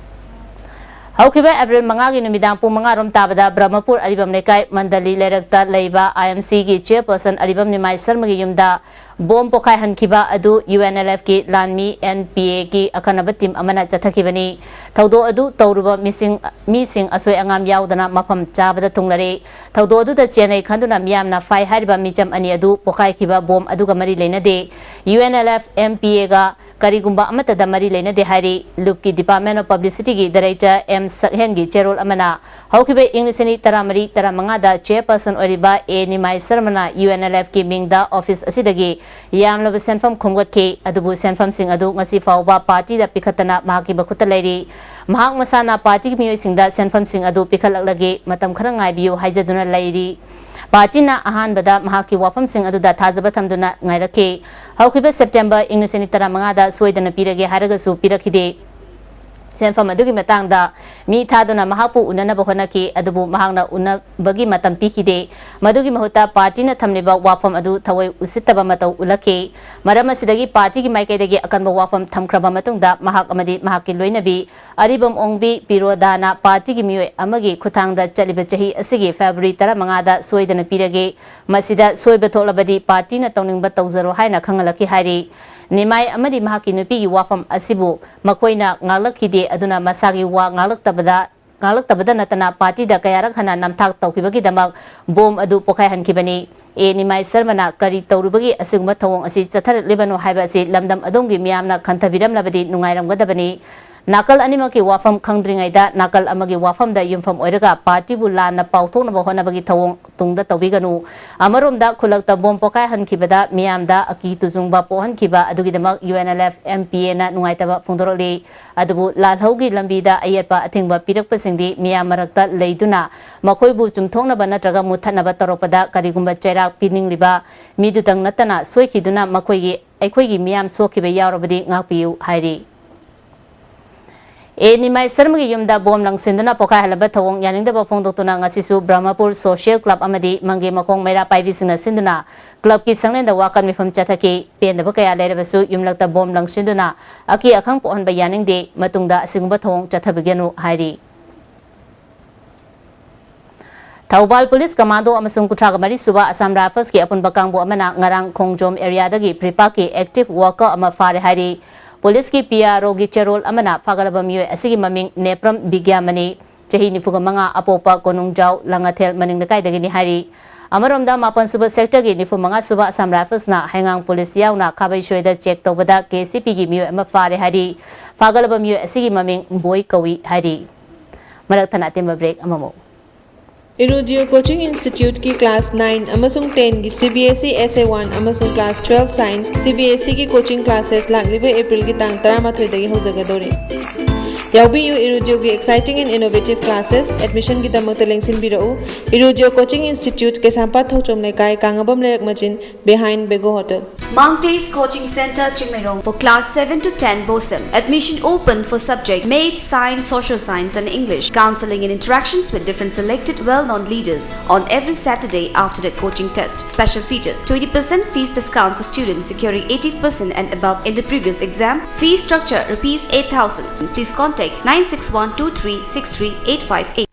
ꯍꯧꯈꯤꯕ April ꯃꯉꯥꯒꯤ ꯅꯨꯃꯤꯗꯥꯡ ꯄꯨꯡ ꯃꯉꯥ ꯔꯣꯝ ꯇꯥꯕꯗ ꯕ꯭ꯔꯍꯃꯄꯨꯔ ꯑꯔꯤꯕꯝ ꯂꯩꯀꯥꯏ ꯃꯟꯗꯂꯤ ꯂꯩꯔꯛꯇ ꯂꯩꯕ I M C ꯒꯤ chairperson ꯑꯔꯤꯕꯝ ꯅꯤꯃꯥꯏ ꯁꯔꯃꯒꯤ ꯌꯨꯝꯗ ꯕꯣꯝ ꯄꯣꯈꯥꯏꯍꯟꯈꯤꯕ ꯑꯗꯨ U N L F ꯀꯤ ꯂꯥꯟꯃꯤ N P A ꯒꯤ ꯑꯈꯟꯅꯕ team ꯑꯃꯅ ꯆꯠꯊꯈꯤꯕꯅꯤ꯫ ꯊꯧꯗꯣꯛ ꯑꯗꯨ ꯇꯧꯔꯨꯕ ꯃꯤꯁꯤꯡ, ꯃꯤꯁꯤꯡ ꯑꯁꯣꯏ ꯑꯉꯥꯝ ꯌꯥꯎꯗꯅ ꯃꯐꯝ ꯆꯥꯕꯗ ꯊꯨꯡꯂꯔꯦ꯫ ꯊꯧꯗꯣꯛ ꯑꯗꯨꯗ ꯆꯦꯟꯅꯩ ꯈꯟꯗꯨꯅ ꯃꯤꯌꯥꯝꯅ ꯐꯥꯏ ꯍꯥꯏꯔꯤꯕ ꯃꯤꯆꯝ ꯑꯅꯤ ꯑꯗꯨ ꯄꯣꯈꯥꯏꯈꯤꯕ ꯕꯣꯝ ꯑꯗꯨꯒ ꯃꯔꯤ ꯂꯩꯅꯗꯦ꯫ U N L F N P A ꯒ ꯀꯔꯤꯒꯨꯝꯕ ꯑꯃꯠꯇꯗ ꯃꯔꯤ ꯂꯩꯅꯗꯦ ꯍꯥꯏꯔꯤ꯫ ꯂꯨꯞꯀꯤ Department of Publicity ꯒꯤ Director M ꯁꯛꯍꯦꯟꯒꯤ ꯆꯦꯔꯣꯜ ꯑꯃꯅ ꯍꯧꯈꯤꯕ ꯏꯪ ꯂꯤꯁꯤꯡ ꯑꯅꯤ ꯇꯔꯥꯃꯔꯤ ꯇꯔꯥꯃꯉꯥꯗ chairperson ꯑꯣꯏꯔꯤꯕ A Nimai ꯁꯔꯃꯅ U N L F ꯀꯤ ꯃꯤꯡꯗ office ꯑꯁꯤꯗꯒꯤ ꯌꯥꯝꯂꯕ ꯁꯦꯟꯐꯝ ꯈꯣꯝꯒꯠꯈꯤ, ꯑꯗꯨꯕꯨ ꯁꯦꯟꯐꯝꯁꯤꯡ ꯑꯗꯨ ꯉꯁꯤ ꯐꯥꯎꯕ party ꯗ ꯄꯤꯈꯠꯇꯅ ꯃꯍꯥꯛꯀꯤ ꯃꯈꯨꯠꯇ ꯂꯩꯔꯤ꯫ ꯃꯍꯥꯛ ꯃꯁꯥꯅ party ꯒꯤ ꯃꯤꯑꯣꯏꯁꯤꯡꯗ ꯁꯦꯟꯐꯝꯁꯤꯡ ꯑꯗꯨ ꯄꯤꯈꯠꯂꯛꯂꯒꯦ, ꯃꯇꯝ ꯈꯔ ꯉꯥꯏꯕꯤꯌꯨ ꯍꯥꯏꯖꯗꯨꯅ ꯂꯩꯔꯤ꯫ Party ꯅ ꯑꯍꯥꯟꯕꯗ ꯃꯍꯥꯛꯀꯤ ꯋꯥꯐꯝꯁꯤꯡ ꯑꯗꯨꯗ ꯊꯥꯖꯕ ꯊꯝꯗꯨꯅ ꯉꯥꯏꯔꯛꯈꯤ꯫ ꯍꯧꯈꯤꯕ September ꯏꯪ ꯂꯤꯁꯤꯡ ꯑꯅꯤ ꯇꯔꯥꯃꯉꯥꯗ ꯁꯣꯏꯗꯅ ꯄꯤꯔꯒꯦ ꯍꯥꯏꯔꯒꯁꯨ ꯄꯤꯔꯛꯈꯤꯗꯦ꯫ ꯁꯦꯟꯐꯝ ꯑꯗꯨꯒꯤ ꯃꯇꯥꯡꯗ ꯃꯤ ꯊꯥꯗꯨꯅ ꯃꯍꯥꯛꯄꯨ ꯎꯅꯅꯕ ꯍꯣꯠꯅꯈꯤ, ꯑꯗꯨꯕꯨ ꯃꯍꯥꯛꯅ ꯎꯅꯕꯒꯤ ꯃꯇꯝ ꯄꯤꯈꯤꯗꯦ꯫ ꯃꯗꯨꯒꯤ ꯃꯍꯨꯠꯇ party ꯅ ꯊꯝꯂꯤꯕ ꯋꯥꯐꯝ ꯑꯗꯨ ꯊꯑꯣꯏ ꯎꯁꯤꯠꯇꯕ ꯃꯇꯧ ꯎꯠꯂꯛꯈꯤ꯫ ꯃꯔꯝ ꯑꯁꯤꯗꯒꯤ party ꯒꯤ ꯃꯥꯏꯀꯩꯗꯒꯤ ꯑꯀꯟꯕ ꯋꯥꯐꯝ ꯊꯝꯈ꯭ꯔꯕ ꯃꯇꯨꯡꯗ ꯃꯍꯥꯛ ꯑꯃꯗꯤ ꯃꯍꯥꯛꯀꯤ ꯂꯣꯏꯅꯕꯤ ꯑꯔꯤꯕꯝ ꯑꯣꯡꯕꯤ ꯄꯤꯔꯣꯗꯥꯅ party ꯒꯤ ꯃꯤꯑꯣꯏ ꯑꯃꯒꯤ ꯈꯨꯠꯊꯥꯡꯗ ꯆꯠꯂꯤꯕ ꯆꯍꯤ ꯑꯁꯤꯒꯤ February ꯇꯔꯥꯃꯉꯥꯗ ꯁꯣꯏꯗꯅ ꯄꯤꯔꯒꯦ, ꯃꯁꯤꯗ ꯁꯣꯏꯕ ꯊꯣꯛꯂꯕꯗꯤ party ꯅ ꯇꯧꯅꯤꯡꯕ ꯇꯧꯖꯔꯣ ꯍꯥꯏꯅ ꯈꯪꯍꯜꯂꯛꯈꯤ ꯍꯥꯏꯔꯤ꯫ ꯅꯤꯃꯥꯏ ꯑꯃꯗꯤ ꯃꯍꯥꯛꯀꯤ ꯅꯨꯄꯤꯒꯤ ꯋꯥꯐꯝ ꯑꯁꯤꯕꯨ ꯃꯈꯣꯏꯅ ꯉꯥꯛꯂꯛꯈꯤꯗꯦ꯫ ꯑꯗꯨꯅ ꯃꯁꯥꯒꯤ ꯋꯥ ꯉꯥꯛꯂꯛꯇꯕꯗ, ꯉꯥꯛꯂꯛꯇꯕꯗ ꯅꯠꯇꯅ ꯄꯥꯔꯇꯤꯗ ꯀꯌꯥꯔꯛ ꯍꯟꯅ ꯅꯝꯊꯥꯛ ꯇꯧꯈꯤꯕꯒꯤꯗꯃꯛ ꯕꯣꯝ ꯑꯗꯨ ꯄꯣꯈꯥꯏꯍꯟꯈꯤꯕꯅꯤ꯫ ꯑꯦ ꯅꯤꯃꯥꯏ ꯁꯔꯃꯅ ꯀꯔꯤ ꯇꯧꯔꯨꯕꯒꯤ ꯑꯁꯤꯒꯨꯝꯕ ꯊꯧꯑꯣꯡ ꯑꯁꯤ ꯆꯠꯊꯔꯛꯂꯤꯕꯅꯣ ꯍꯥꯏꯕ ꯑꯁꯤ ꯂꯝꯗꯝ ꯑꯗꯣꯝꯒꯤ ꯃꯤꯌꯥꯝꯅ ꯈꯟꯊꯕꯤꯔꯝꯂꯕꯗꯤ ꯅꯨꯡꯉꯥꯏꯔꯝꯒꯗꯕꯅꯤ꯫ ꯅꯥꯀꯜ ꯑꯅꯤꯃꯛꯀꯤ ꯋꯥꯐꯝ ꯈꯪꯗ꯭ꯔꯤꯉꯩꯗ ꯅꯥꯀꯜ ꯑꯃꯒꯤ ꯋꯥꯐꯝꯗ ꯌꯨꯝꯐꯝ ꯑꯣꯏꯔꯒ ꯄꯥꯔꯇꯤꯕꯨ ꯂꯥꯟꯅ ꯄꯥꯎꯊꯣꯛꯅꯕ ꯍꯣꯠꯅꯕꯒꯤ ꯊꯧꯑꯣꯡ ꯇꯨꯡꯗ ꯇꯧꯕꯤꯒꯅꯨ꯫ ꯑꯃꯔꯣꯝꯗ ꯈꯨꯜꯂꯛꯇ ꯕꯣꯝ ꯄꯣꯈꯥꯏꯍꯟꯈꯤꯕꯗ ꯃꯤꯌꯥꯝꯗ ꯑꯀꯤ ꯇꯨꯖꯨꯡꯕ ꯄꯣꯛꯍꯟꯈꯤꯕ ꯑꯗꯨꯒꯤꯗꯃꯛ U N L F P ꯄꯤ ꯑꯦꯅ ꯅꯨꯡꯉꯥꯏꯇꯕ ꯐꯣꯡꯗꯣꯔꯛꯂꯤ꯫ ꯑꯗꯨꯕꯨ ꯂꯥꯜꯍꯧꯒꯤ ꯂꯝꯕꯤꯗ ꯑꯌꯦꯠꯄ ꯑꯊꯤꯡꯕ ꯄꯤꯔꯛꯄꯁꯤꯡꯗꯤ ꯃꯤꯌꯥꯝ ꯃꯔꯛꯇ ꯂꯩꯗꯨꯅ ꯃꯈꯣꯏꯕꯨ ꯆꯨꯝꯊꯣꯛꯅꯕ ꯅꯠꯇ꯭ꯔꯒ ꯃꯨꯠꯊꯠꯅꯕ ꯇꯧꯔꯛꯄꯗ ꯀꯔꯤꯒꯨꯝꯕ ꯆꯩꯔꯥꯛ ꯄꯤꯅꯤꯡꯂꯤꯕ ꯃꯤꯗꯨꯇꯪ ꯅꯠꯇꯅ ꯁꯣꯏꯈꯤꯗꯨꯅ ꯃꯈꯣꯏꯒꯤ, ꯑꯩꯈꯣꯏꯒꯤ ꯃꯤꯌꯥꯝ ꯁꯣꯛꯈꯤꯕ ꯌꯥꯎꯔꯕꯗꯤ ꯉꯥꯛꯄꯤꯌꯨ ꯍꯥꯏꯔꯤ꯫ ꯑꯦ ꯅꯤꯃꯥꯏ ꯁꯔꯃꯒꯤ ꯌꯨꯝꯗ ꯕꯣꯝ ꯂꯪꯁꯤꯟꯗꯨꯅ ꯄꯣꯈꯥꯏꯍꯜꯂꯕ ꯊꯧꯑꯣꯡ ꯌꯥꯅꯤꯡꯗꯕ ꯐꯣꯡꯗꯣꯛꯇꯨꯅ ꯉꯁꯤꯁꯨ ꯕ꯭ꯔꯍꯃꯄꯨꯔ ꯁꯣꯁꯤꯌꯦꯜ ꯀ꯭ꯂꯕ ꯑꯃꯗꯤ ꯃꯪꯒꯦ ꯃꯈꯣꯡ ꯃꯩꯔꯥ ꯄꯥꯏꯕꯤꯁꯤꯡꯅ ꯁꯤꯟꯗꯨꯅ ꯀ꯭ꯂꯕꯀꯤ ꯁꯪꯂꯦꯟꯗ ꯋꯥꯀꯠ ꯃꯤꯐꯝ ꯆꯠꯊꯈꯤ꯫ ꯄꯦꯟꯗꯕ ꯀꯌꯥ ꯂꯩꯔꯕꯁꯨ ꯌꯨꯝꯂꯛꯇ ꯕꯣꯝ ꯂꯪꯁꯤꯟꯗꯨꯅ ꯑꯀꯤ ꯑꯈꯪ ꯄꯣꯛꯍꯟꯕ ꯌꯥꯅꯤꯡꯗꯦ꯫ ꯃꯇꯨꯡꯗ ꯑꯁꯤꯒꯨꯝꯕ ꯊꯧꯑꯣꯡ ꯆꯠꯊꯕꯤꯒꯅꯨ ꯍꯥꯏꯔꯤ꯫ ꯊꯧꯕꯥꯜ ꯄꯨꯂꯤꯁ ꯀꯃꯥꯟꯗꯣ ꯑꯃꯁꯨꯡ ꯀꯨꯟꯊ꯭ꯔꯥꯒ ꯃꯔꯤ ꯁꯨꯕ ꯑꯁꯥꯝ ꯔꯥꯏꯐꯜꯁꯀꯤ ꯑꯄꯨꯟꯕ ꯀꯥꯡꯕꯨ ꯑꯃꯅ ꯉꯔꯥꯡ ꯈꯣꯡꯖꯣꯝ ꯑꯦꯔꯤꯌꯥꯗꯒꯤ ꯐ꯭ꯔꯤꯄꯥꯛꯀꯤ ꯑꯦꯛꯇꯤꯚ ꯋꯥꯔꯀꯔ ꯑꯃ ꯐꯥꯔꯦ ꯍꯥꯏꯔꯤ꯫ ꯄꯨꯂꯤꯁꯀꯤ ꯄꯤ ꯑꯥꯔ ꯑꯣꯒꯤ ꯆꯦꯔꯣꯜ ꯑꯃꯅ ꯐꯥꯒꯠꯂꯕ ꯃꯤꯑꯣꯏ ꯑꯁꯤꯒꯤ ꯃꯃꯤꯡ ꯅꯦꯄ꯭ꯔꯝ ꯕꯤꯒ꯭ꯌꯥꯃꯅꯤ, ꯆꯍꯤ ꯅꯤꯐꯨꯒ ꯃꯉꯥ, ꯑꯄꯣꯛꯄ ꯀꯣꯅꯨꯡꯖꯥꯎ ꯂꯥꯡꯉꯊꯦꯜ ꯃꯅꯤꯡ ꯂꯩꯀꯥꯏꯗꯒꯤꯅꯤ ꯍꯥꯏꯔꯤ꯫ ꯑꯃꯔꯣꯝꯗ ꯃꯥꯄꯟ ꯁꯨꯕ ꯁꯦꯛꯇꯔꯒꯤ ꯅꯤꯐꯨ ꯃꯉꯥ ꯁꯨꯕ ꯑꯁꯥꯝ ꯔꯥꯏꯐꯜꯁꯅ ꯍꯩꯉꯥꯡ ꯄꯨꯂꯤꯁ ꯌꯥꯎꯅ ꯈꯥꯕꯩꯁꯣꯏꯗ ꯆꯦꯛ ꯇꯧꯕꯗ ꯀꯦ ꯁꯤ ꯄꯤꯒꯤ ꯃꯤꯑꯣꯏ ꯑꯃ ꯐꯥꯔꯦ ꯍꯥꯏꯔꯤ꯫ ꯐꯥꯒꯠꯂꯕ ꯃꯤꯑꯣꯏ ꯑꯁꯤꯒꯤ ꯃꯃꯤꯡ ꯕꯣꯏ ꯀꯧꯏ ꯍꯥꯏꯔꯤ꯫ ꯃꯔꯛ ꯊꯠꯅ ꯑꯇꯦꯟꯕ ꯕ꯭ꯔꯦꯛ ꯑꯃꯃꯨꯛ꯫ Irudio Coaching Instituteꯀꯤ class nine ꯑꯃꯁꯨꯡ tenꯒꯤ C B S E Essay one ꯑꯃꯁꯨꯡ class twelve Science C B S Eꯒꯤ coaching classes ꯂꯥꯛꯂꯤꯕ Aprilꯒꯤ ꯇꯥꯡ ꯇꯔꯥꯃꯥꯊꯣꯏꯗꯒꯤ ꯍꯧꯖꯒꯗꯧꯔꯤ꯫ ꯌꯥꯎꯕꯤꯌꯨ Irudioꯒꯤ exciting and innovative classes꯫ Admissionꯒꯤꯗꯃꯛꯇ ꯂꯦꯡꯁꯤꯟꯕꯤꯔꯛꯎ꯫ Irudio Coaching Institute, ꯀꯩꯁꯥꯝꯄꯥꯠ ꯊꯣꯛꯆꯣꯝ ꯂꯩꯀꯥꯏ, ꯀꯥꯡꯉꯕꯝ ꯂꯩꯔꯛ ꯃꯆꯤꯟ, behind Bego Hotel. Mount Taste Coaching Center, Chingmeirong, for class seven to ten BOSEM. Admission open for subject Maths, Science, Social Science and English. Counseling and interactions with different selected well-known leaders on every Saturday after the coaching test. Special features: twenty percent fees discount for students securing eighty percent and above in the previous exam. Fee structure: rupees eight thousand. Please contact nine six one two three six three eight five eight.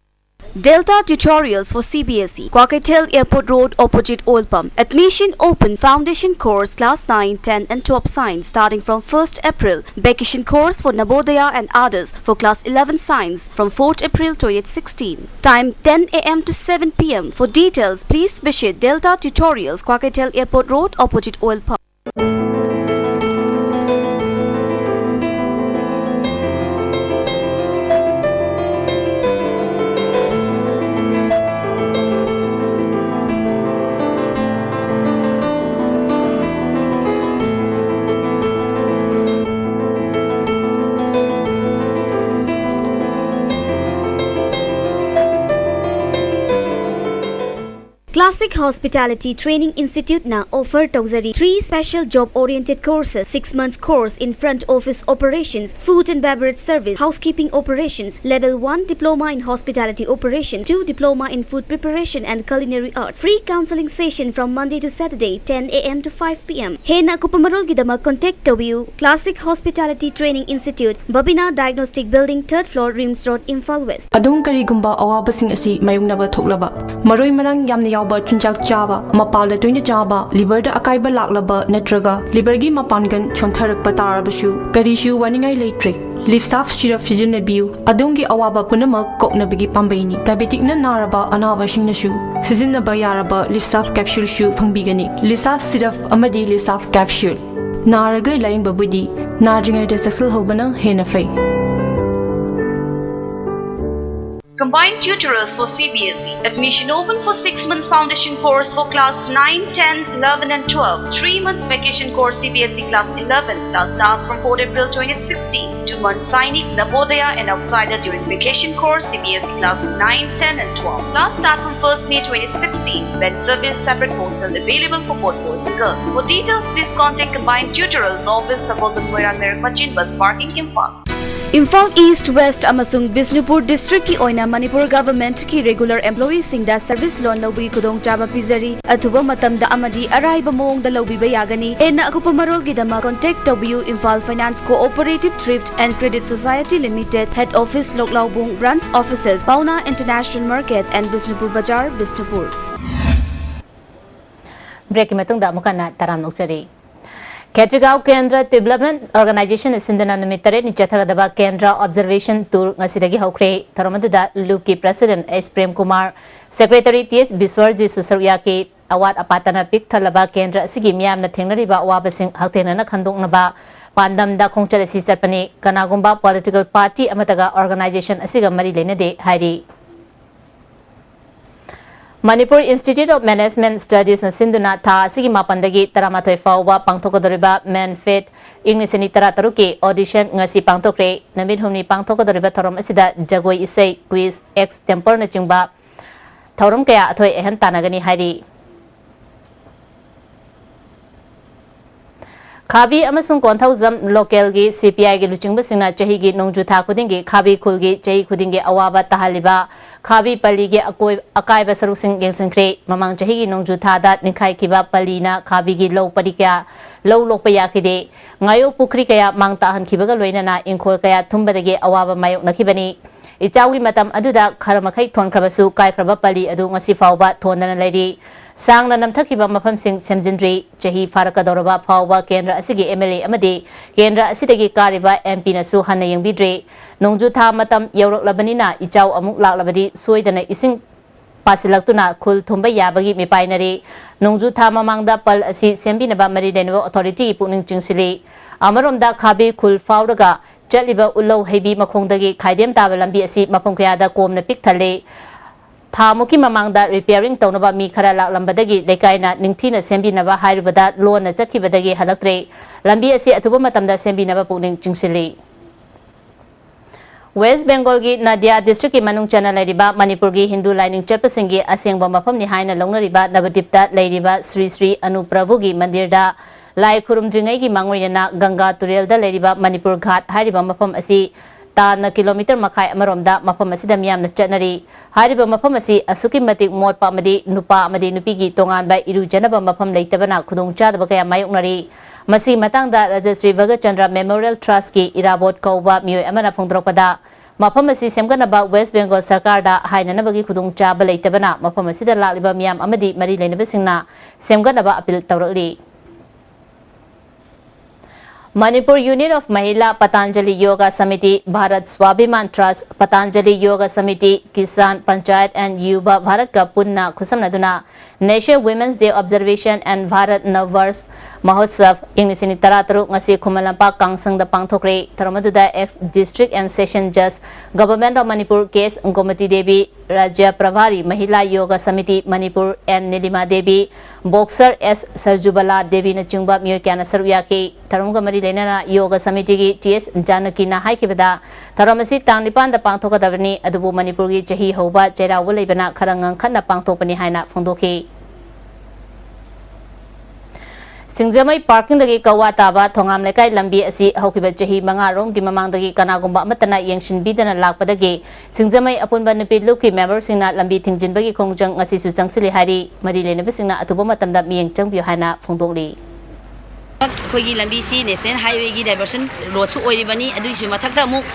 Delta Tutorials for C B S E, Kwakeithel Airport Road, opposite Oil Pump. Admission open. Foundation course, class nine, ten and twelve science, starting from first April. Vacation course for Navodaya and others for class eleven science from fourth April twenty sixteen. Time ten a m to seven p m. For details, please visit Delta Tutorials, Kwakeithel Airport Road, opposite Oil Pump. Classic Hospitality Training Institute na offer ꯇꯧꯖꯔꯤ three special job oriented courses: six months course in front office operations, food and beverage service, housekeeping operations, level one diploma in hospitality operation, two diploma in food preparation and culinary arts. Free counseling session from Monday to Saturday, ten a m to five p m. ꯍꯦꯟꯅ ꯑꯀꯨꯞꯄ ꯃꯔꯣꯜꯒꯤꯗꯃꯛ contact ꯇꯧꯕꯤꯌꯨ꯫ Classic Hospitality Training Institute, Babina Diagnostic Building, third floor, RIMS Road, Imphal West. ꯑꯗꯣꯝ ꯀꯔꯤꯒꯨꯝꯕ ꯑꯋꯥꯕꯁꯤꯡ ꯑꯁꯤ ꯃꯥꯌꯣꯛꯅꯕ ꯊꯣꯛꯂꯕ, ꯃꯔꯣꯏ ꯃꯔꯥꯡ ꯌꯥꯝꯅ ꯌꯥꯎꯕ ꯆꯤꯟꯖꯥꯛ ꯆꯥꯕ, ꯃꯄꯥꯜꯗ ꯇꯣꯏꯅ ꯆꯥꯕ, ꯂꯤꯚꯔꯗ ꯑꯀꯥꯏꯕ ꯂꯥꯛꯂꯕ ꯅꯠꯇ꯭ꯔꯒ ꯂꯤꯚꯔꯒꯤ ꯃꯄꯥꯡꯒꯜ ꯁꯣꯟꯊꯔꯛꯄ ꯇꯥꯔꯕꯁꯨ ꯀꯔꯤꯁꯨ ꯋꯥꯅꯤꯡꯉꯥꯏ ꯂꯩꯇ꯭ꯔꯦ꯫ ꯂꯤꯞꯁꯥꯐ ꯁꯤꯔꯞ ꯁꯤꯖꯤꯟꯅꯕꯤꯌꯨ꯫ ꯑꯗꯣꯝꯒꯤ ꯑꯋꯥꯕ ꯄꯨꯝꯅꯃꯛ ꯀꯣꯛꯅꯕꯒꯤ ꯄꯥꯝꯕꯩꯅꯤ꯫ ꯗꯥꯏꯕꯦꯇꯤꯛꯅ ꯅꯥꯔꯕ ꯑꯅꯥꯕꯁꯤꯡꯅꯁꯨ ꯁꯤꯖꯤꯟꯅꯕ ꯌꯥꯔꯕ ꯂꯤꯞꯁꯥꯐ ꯀꯦꯞꯁꯨꯜꯁꯨ ꯐꯪꯕꯤꯒꯅꯤ꯫ ꯂꯤꯞꯁꯥꯐ ꯁꯤꯔꯞ ꯑꯃꯗꯤ ꯂꯤꯞꯁꯥꯐ ꯀꯦꯞꯁꯨꯜ꯫ ꯅꯥꯔꯒ ꯂꯥꯌꯦꯡꯕꯕꯨꯗꯤ ꯅꯥꯗ꯭ꯔꯤꯉꯩꯗ ꯆꯦꯛꯁꯤꯜꯍꯧꯕꯅ ꯍꯦꯟꯅ ꯐꯩ꯫ Combined Tutorials for C B S E. Admission open for six months foundation course for class nine, ten, eleven and twelve. Three months vacation course C B S E class eleven. Class starts from fourth April twenty sixteen. Two months Sainik, Navodaya and outsider during vacation course C B S E class nine, ten and twelve. Class start from first May twenty sixteen. Bed service, separate hostel available for both boys and girls. For details, please contact Combined Tutorials office, Sagolband Moirang Merek Machin, bus parking, Imphal. Imphal east, West ꯑꯃꯁꯨꯡ ꯕꯤꯁꯅꯨꯄꯨꯔ ꯗꯤꯁꯇ꯭ꯔꯤꯛꯀꯤ ꯑꯣꯏꯅ Manipur ꯒꯚꯔꯟꯃꯦꯟꯠꯀꯤ regular ꯑꯦꯝꯄ꯭ꯂꯣꯌꯤꯁꯤꯡꯗ service ꯂꯣꯟ ꯂꯧꯕꯒꯤ ꯈꯨꯗꯣꯡꯆꯥꯕ ꯄꯤꯖꯔꯤ꯫ ꯑꯊꯨꯕ ꯃꯇꯝꯗ ꯑꯃꯗꯤ ꯑꯔꯥꯏꯕ ꯃꯑꯣꯡꯗ ꯂꯧꯕꯤꯕ ꯌꯥꯒꯅꯤ꯫ ꯍꯦꯟꯅ ꯑꯀꯨꯞꯄ ꯃꯔꯣꯜꯒꯤꯗꯃꯛ contact ꯇꯧꯕꯤꯌꯨ, Imphal Finance Cooperative Thrift and Credit Society Limited, Head Office, ꯂꯣꯛꯂꯥꯎꯕꯨꯡ, Branch Offices, Paona International Market and Bishnupur Bazar, Bishnupur. ꯕ꯭ꯔꯦꯛꯀꯤ ꯃꯇꯨꯡꯗ ꯑꯃꯨꯛ ꯍꯟꯅ ꯇꯔꯥꯝꯅ ꯑꯣꯛꯆꯔꯤ꯫ ꯈꯦꯇ꯭ꯔꯤꯒꯥꯎ ꯀꯦꯟꯗ꯭ꯔ ꯗꯤꯕꯦꯂꯞꯃꯦꯟꯠ ꯑꯣꯔꯒꯅꯥꯏꯖꯦꯁꯟꯅ ꯁꯤꯟꯗꯨꯅ ꯅꯨꯃꯤꯠ ꯇꯔꯦꯠꯅꯤ ꯆꯠꯊꯒꯗꯕ ꯀꯦꯟꯗ꯭ꯔ ꯑꯣꯕꯖꯔꯕꯦꯁꯟ ꯇꯨꯔ ꯉꯁꯤꯗꯒꯤ ꯍꯧꯈ꯭ꯔꯦ꯫ ꯊꯧꯔꯝ ꯑꯗꯨꯗ ꯂꯨꯞꯀꯤ ꯄ꯭ꯔꯦꯁꯤꯗꯦꯟꯠ ꯑꯦꯁ ꯄ꯭ꯔꯦꯝ ꯀꯨꯃꯥꯔ, ꯁꯦꯀ꯭ꯔꯦꯇꯔꯤ ꯇꯤ ꯑꯦꯁ ꯕꯤꯁ꯭ꯋꯔꯖꯤꯠꯁꯨ ꯁꯔꯨꯛ ꯌꯥꯈꯤ꯫ ꯑꯋꯥꯠ ꯑꯄꯥꯇꯅ ꯄꯤꯛ ꯊꯜꯂꯕ ꯀꯦꯟꯗ꯭ꯔ ꯑꯁꯤꯒꯤ ꯃꯤꯌꯥꯝꯅ ꯊꯦꯡꯅꯔꯤꯕ ꯑꯋꯥꯕꯁꯤꯡ ꯍꯛꯊꯦꯡꯅꯅ ꯈꯟꯗꯣꯛꯅꯕ ꯄꯥꯟꯗꯝꯗ ꯈꯣꯡꯆꯠ ꯑꯁꯤ ꯆꯠꯄꯅꯤ꯫ ꯀꯅꯥꯒꯨꯝꯕ ꯄꯣꯂꯤꯇꯤꯀꯦꯜ ꯄꯥꯔꯇꯤ ꯑꯃꯠꯇꯒ ꯑꯣꯔꯒꯅꯥꯏꯖꯦꯁꯟ ꯑꯁꯤꯒ ꯃꯔꯤ ꯂꯩꯅꯗꯦ ꯍꯥꯏꯔꯤ꯫ ꯃꯅꯤꯄꯨꯔ ꯏꯟꯁꯇꯤꯇ꯭ꯌꯨꯠ ꯑꯣꯐ ꯃꯦꯅꯦꯖꯃꯦꯟꯠ ꯁ꯭ꯇꯗꯤꯁꯅ ꯁꯤꯟꯗꯨꯅ ꯊꯥ ꯑꯁꯤꯒꯤ ꯃꯥꯄꯟꯗꯒꯤ ꯇꯔꯥꯃꯥꯊꯣꯏ ꯐꯥꯎꯕ ꯄꯥꯡꯊꯣꯛꯀꯗꯧꯔꯤꯕ ꯃꯦꯟꯐꯦꯠ ꯏꯪ ꯂꯤꯁꯤꯡ ꯑꯅꯤ ꯇꯔꯥꯇꯔꯨꯛꯀꯤ ꯑꯣꯗꯤꯁꯟ ꯉꯁꯤ ꯄꯥꯡꯊꯣꯛꯈ꯭ꯔꯦ꯫ ꯅꯨꯃꯤꯠ ꯍꯨꯝꯅꯤ ꯄꯥꯡꯊꯣꯛꯀꯗꯧꯔꯤꯕ ꯊꯧꯔꯝ ꯑꯁꯤꯗ ꯖꯒꯣꯏ ꯏꯁꯩ, quiz, extempore ꯅꯆꯤꯡꯕ ꯊꯧꯔꯝ ꯀꯌꯥ ꯑꯊꯣꯏ ꯑꯍꯦꯟ ꯇꯥꯟꯅꯒꯅꯤ ꯍꯥꯏꯔꯤ꯫ ꯈꯥꯕꯤ ꯑꯃꯁꯨꯡ ꯀꯣꯟꯊꯧꯖꯝ ꯂꯣꯀꯦꯜꯒꯤ ꯁꯤ ꯄꯤ ꯑꯥꯏꯒꯤ ꯂꯨꯆꯤꯡꯕꯁꯤꯡꯅ ꯆꯍꯤꯒꯤ ꯅꯣꯡꯖꯨ ꯊꯥ ꯈꯨꯗꯤꯡꯒꯤ ꯈꯥꯕꯤ ꯈꯨꯜꯒꯤ ꯆꯍꯤ ꯈꯨꯗꯤꯡꯒꯤ ꯑꯋꯥꯕ ꯇꯥꯍꯜꯂꯤꯕ ꯈꯥꯕꯤ ꯄꯜꯂꯤꯒꯤ ꯑꯀꯣꯏ-, ꯑꯀꯥꯏꯕ ꯁꯔꯨꯛꯁꯤꯡ ꯌꯦꯡꯁꯤꯟꯈ꯭ꯔꯦ꯫ ꯃꯃꯥꯡ ꯆꯍꯤꯒꯤ ꯅꯣꯡꯖꯨ ꯊꯥꯗ ꯅꯤꯡꯈꯥꯏꯈꯤꯕ ꯄꯜꯂꯤꯅ ꯈꯥꯕꯤꯒꯤ ꯂꯧ ꯄꯔꯤ ꯀꯌꯥ ꯂꯧ ꯂꯣꯛꯄ ꯌꯥꯈꯤꯗꯦ꯫ ꯉꯥꯌꯣꯛ ꯄꯨꯈ꯭ꯔꯤ ꯀꯌꯥ ꯃꯥꯡ ꯇꯥꯍꯟꯈꯤꯕꯒ ꯂꯣꯏꯅꯅ ꯏꯪꯈꯣꯜ ꯀꯌꯥ ꯊꯨꯝꯕꯗꯒꯤ ꯑꯋꯥꯕ ꯃꯥꯌꯣꯛꯅꯈꯤꯕꯅꯤ꯫ ꯏꯆꯥꯎꯒꯤ ꯃꯇꯝ ꯑꯗꯨꯗ ꯈꯔ ꯃꯈꯩ ꯊꯣꯟꯈ꯭ꯔꯕꯁꯨ, ꯀꯥꯏꯈ꯭ꯔꯕ ꯄꯜꯂꯤ ꯑꯗꯨ ꯉꯁꯤ ꯐꯥꯎꯕ ꯊꯣꯟꯗꯅ ꯂꯩꯔꯤ꯫ ꯁꯥꯡꯅ ꯅꯝꯊꯈꯤꯕ ꯃꯐꯝꯁꯤꯡ ꯁꯦꯝꯖꯤꯟꯗ꯭ꯔꯤ꯫ ꯆꯍꯤ ꯐꯥꯔꯛꯀꯗꯧꯔꯕ ꯐꯥꯎꯕ ꯀꯦꯟꯗ꯭ꯔ ꯑꯁꯤꯒꯤ ꯑꯦꯝ ꯑꯦꯜ ꯑꯦ ꯑꯃꯗꯤ ꯀꯦꯟꯗ꯭ꯔ ꯑꯁꯤꯗꯒꯤ ꯀꯥꯔꯤꯕ ꯑꯦꯝ ꯄꯤꯅꯁꯨ ꯍꯟꯅ ꯌꯦꯡꯕꯤꯗ꯭ꯔꯤ꯫ ꯅꯣꯡꯖꯨ ꯊꯥ ꯃꯇꯝ ꯌꯧꯔꯛꯂꯕꯅꯤꯅ, ꯏꯆꯥꯎ ꯑꯃꯨꯛ ꯂꯥꯛꯂꯕꯗꯤ ꯁꯣꯏꯗꯅ ꯏꯁꯤꯡ ꯄꯥꯁꯤꯜꯂꯛꯇꯨꯅ ꯈꯨꯜ ꯊꯨꯝꯕ ꯌꯥꯕꯒꯤ ꯃꯤꯄꯥꯏꯅꯔꯤ꯫ ꯅꯣꯡꯖꯨ ꯊꯥ ꯃꯃꯥꯡꯗ ꯄꯜ ꯑꯁꯤ ꯁꯦꯝꯕꯤꯅꯕ ꯃꯔꯤ ꯂꯩꯅꯕ ꯑꯣꯊꯣꯔꯤꯇꯤꯒꯤ ꯄꯨꯛꯅꯤꯡ ꯆꯤꯡꯁꯤꯜꯂꯤ꯫ ꯑꯃꯔꯣꯝꯗ, ꯈꯥꯕꯤ ꯈꯨꯜ ꯐꯥꯎꯔꯒ ꯆꯠꯂꯤꯕ ꯎꯂꯧ ꯍꯩꯕꯤ ꯃꯈꯣꯡꯗꯒꯤ ꯈꯥꯏꯗꯦꯝ ꯇꯥꯕ ꯂꯝꯕꯤ ꯑꯁꯤ ꯃꯐꯝ ꯀꯌꯥꯗ ꯀꯣꯝꯅ ꯄꯤꯛ ꯊꯜꯂꯤ꯫ ꯊꯥꯃꯨꯛꯀꯤ ꯃꯃꯥꯡꯗ ꯔꯤꯄꯤꯌꯥꯔꯤꯡ ꯇꯧꯅꯕ ꯃꯤ ꯈꯔ ꯂꯥꯛꯂꯝꯕꯗꯒꯤ ꯂꯩꯀꯥꯏꯅ ꯅꯤꯡꯊꯤꯅ ꯁꯦꯝꯕꯤꯅꯕ ꯍꯥꯏꯔꯨꯕꯗ ꯂꯣꯟꯅ ꯆꯠꯈꯤꯕꯗꯒꯤ ꯍꯜꯂꯛꯇ꯭ꯔꯦ꯫ ꯂꯝꯕꯤ ꯑꯁꯤ ꯑꯊꯨꯕ ꯃꯇꯝꯗ ꯁꯦꯝꯕꯤꯅꯕ ꯄꯨꯛꯅꯤꯡ ꯆꯤꯡꯁꯤꯜꯂꯤ꯫ ꯋꯦꯁ꯭ꯠ ꯕꯦꯡꯒꯣꯜꯒꯤ ꯅꯥꯗꯤꯌꯥ ꯗꯤꯁꯇ꯭ꯔꯤꯛꯀꯤ ꯃꯅꯨꯡ ꯆꯟꯅ ꯂꯩꯔꯤꯕ ꯃꯅꯤꯄꯨꯔꯒꯤ ꯍꯤꯟꯗꯨ ꯂꯥꯏꯅꯤꯡ ꯆꯠꯄꯁꯤꯡꯒꯤ ꯑꯁꯦꯡꯕ ꯃꯐꯝꯅꯤ ꯍꯥꯏꯅ ꯂꯧꯅꯔꯤꯕ ꯅꯕꯗꯤꯞꯇ ꯂꯩꯔꯤꯕ ꯁ꯭ꯔꯤ ꯁ꯭ꯔꯤ ꯑꯅꯨꯄ꯭ꯔꯚꯨꯒꯤ ꯃꯟꯗꯤꯔꯗ ꯂꯥꯏ ꯈꯨꯔꯨꯝꯗ꯭ꯔꯤꯉꯩꯒꯤ ꯃꯥꯡꯑꯣꯏꯅꯅ ꯒꯪꯒꯥ ꯇꯨꯔꯦꯜꯗ ꯂꯩꯔꯤꯕ ꯃꯅꯤꯄꯨꯔ ꯘꯥꯠ ꯍꯥꯏꯔꯤꯕ ꯃꯐꯝ ꯑꯁꯤ ꯇꯥꯟꯅ ꯀꯤꯂꯣꯃꯤꯇꯔ ꯃꯈꯥꯏ ꯑꯃꯔꯣꯝꯗ ꯃꯐꯝ ꯑꯁꯤꯗ ꯃꯤꯌꯥꯝꯅ ꯆꯠꯅꯔꯤ꯫ ꯍꯥꯏꯔꯤꯕ ꯃꯐꯝ ꯑꯁꯤ ꯑꯁꯨꯛꯀꯤ ꯃꯇꯤꯛ ꯃꯣꯠꯄ ꯑꯃꯗꯤ ꯅꯨꯄꯥ ꯑꯃꯗꯤ ꯅꯨꯄꯤꯒꯤ ꯇꯣꯉꯥꯟꯕ ꯏꯔꯨꯖꯅꯕ ꯃꯐꯝ ꯂꯩꯇꯕꯅ ꯈꯨꯗꯣꯡꯆꯥꯗꯕ ꯀꯌꯥ ꯃꯥꯌꯣꯛꯅꯔꯤ꯫ ꯃꯁꯤꯒꯤ ꯃꯇꯥꯡꯗ ꯔꯥꯖꯁ꯭ꯔꯤ ꯚꯒꯠ ꯆꯟꯗ꯭ꯔ ꯃꯦꯃꯣꯔꯤꯌꯦꯜ ꯇ꯭ꯔꯁꯀꯤ ꯏꯔꯥꯕꯣꯠ ꯀꯧꯕ ꯃꯤꯑꯣꯏ ꯑꯃꯅ ꯐꯣꯡꯗꯣꯔꯛꯄꯗ, ꯃꯐꯝ ꯑꯁꯤ ꯁꯦꯝꯒꯠꯅꯕ ꯋꯦꯁ ꯕꯦꯡꯒꯣꯜ ꯁꯔꯀꯥꯔꯗ ꯍꯥꯏꯅꯅꯕꯒꯤ ꯈꯨꯗꯣꯡꯆꯥꯕ ꯂꯩꯇꯕꯅ ꯃꯐꯝ ꯑꯁꯤꯗ ꯂꯥꯛꯂꯤꯕ ꯃꯤꯌꯥꯝ ꯑꯃꯗꯤ ꯃꯔꯤ ꯂꯩꯅꯕꯁꯤꯡꯅ ꯁꯦꯝꯒꯠꯅꯕ appeal ꯇꯧꯔꯛꯂꯤ꯫ Manipur Union of Mahila Patanjali Yoga Samiti, Bharat Swabhiman Trust, Patanjali Yoga Samiti, Kisan Panchayat and Yuva Bharatꯀ ꯄꯨꯟꯅ ꯈꯨꯠꯁꯝꯅꯗꯨꯅ National Women's Day Observation and Bharat Navvarsh Mahotsav ꯏꯪ ꯂꯤꯁꯤꯡ ꯑꯅꯤ ꯇꯔꯥꯇꯔꯨꯛ ꯉꯁꯤ ꯈꯨꯃꯟ ꯂꯝꯄꯥꯛ ꯀꯥꯡꯁꯪꯗ ꯄꯥꯡꯊꯣꯛꯈ꯭ꯔꯦ꯫ ꯊꯧꯔꯝ ꯑꯗꯨꯗ ex District and Session Judge, Government of Manipur, K S Gomati Devi, Rajya Prabhari Mahila Yoga Samiti Manipur N Nilima Devi, boxer S Sarjubala ꯗꯦꯕꯤꯅꯆꯤꯡꯕ ꯃꯤꯑꯣꯏ ꯀꯌꯥꯅ ꯁꯔꯨꯛ ꯌꯥꯈꯤ꯫ ꯊꯧꯔꯝꯒ ꯃꯔꯤ ꯂꯩꯅꯅ ꯌꯣꯒ ꯁꯃꯤꯇꯤꯒꯤ ꯇꯤ ꯑꯦꯁ ꯖꯥꯅꯀꯤꯅ ꯍꯥꯏꯈꯤꯕꯗ, ꯊꯧꯔꯝ ꯑꯁꯤ ꯇꯥꯡ ꯅꯤꯄꯥꯟꯗ ꯄꯥꯡꯊꯣꯛꯀꯗꯕꯅꯤ, ꯑꯗꯨꯕꯨ ꯃꯅꯤꯄꯨꯔꯒꯤ ꯆꯍꯤ ꯍꯧꯕ ꯆꯩꯔꯥꯎꯕ ꯂꯩꯕꯅ ꯈꯔ ꯉꯟꯈꯠꯅ ꯄꯥꯡꯊꯣꯛꯄꯅꯤ ꯍꯥꯏꯅ ꯐꯣꯡꯗꯣꯛꯈꯤ꯫ ꯁꯤꯡꯖꯃꯩ ꯄꯥꯔꯀꯤꯡꯗꯒꯤ ꯀꯋꯥ ꯇꯥꯕ ꯊꯣꯉꯥꯝ ꯂꯩꯀꯥꯏ ꯂꯝꯕꯤ ꯑꯁꯤ ꯍꯧꯈꯤꯕ ꯆꯍꯤ ꯃꯉꯥꯔꯣꯝꯒꯤ ꯃꯃꯥꯡꯗꯒꯤ ꯀꯅꯥꯒꯨꯝꯕ ꯑꯃꯠꯇꯅ ꯌꯦꯡꯁꯤꯟꯕꯤꯗꯅ ꯂꯥꯛꯄꯗꯒꯤ ꯁꯤꯡꯖꯃꯩ ꯑꯄꯨꯟꯕ ꯅꯨꯄꯤ ꯂꯨꯞꯀꯤ ꯃꯦꯝꯕꯔꯁꯤꯡꯅ ꯂꯝꯕꯤ ꯊꯤꯡꯖꯤꯟꯕꯒꯤ ꯈꯣꯡꯖꯪ ꯉꯁꯤꯁꯨ ꯆꯪꯁꯤꯜꯂꯤ ꯍꯥꯏꯔꯤ꯫ ꯃꯔꯤ ꯂꯩꯅꯕꯁꯤꯡꯅ ꯑꯊꯨꯕ ꯃꯇꯝꯗ ꯃꯤꯠꯌꯦꯡ ꯆꯪꯕꯤꯌꯨ ꯍꯥꯏꯅ ꯐꯣꯡꯗꯣꯛꯂꯤ꯫ ꯑꯩꯈꯣꯏꯒꯤ ꯂꯝꯕꯤꯁꯤ ꯅꯦꯁꯅꯦꯜ ꯍꯥꯏꯋꯦꯒꯤ ꯗꯥꯏꯚꯔꯁꯟ ꯔꯣꯗꯁꯨ ꯑꯣꯏꯔꯤꯕꯅꯤ꯫ ꯑꯗꯨꯒꯤꯁꯨ ꯃꯊꯛꯇ ꯑꯃꯨꯛ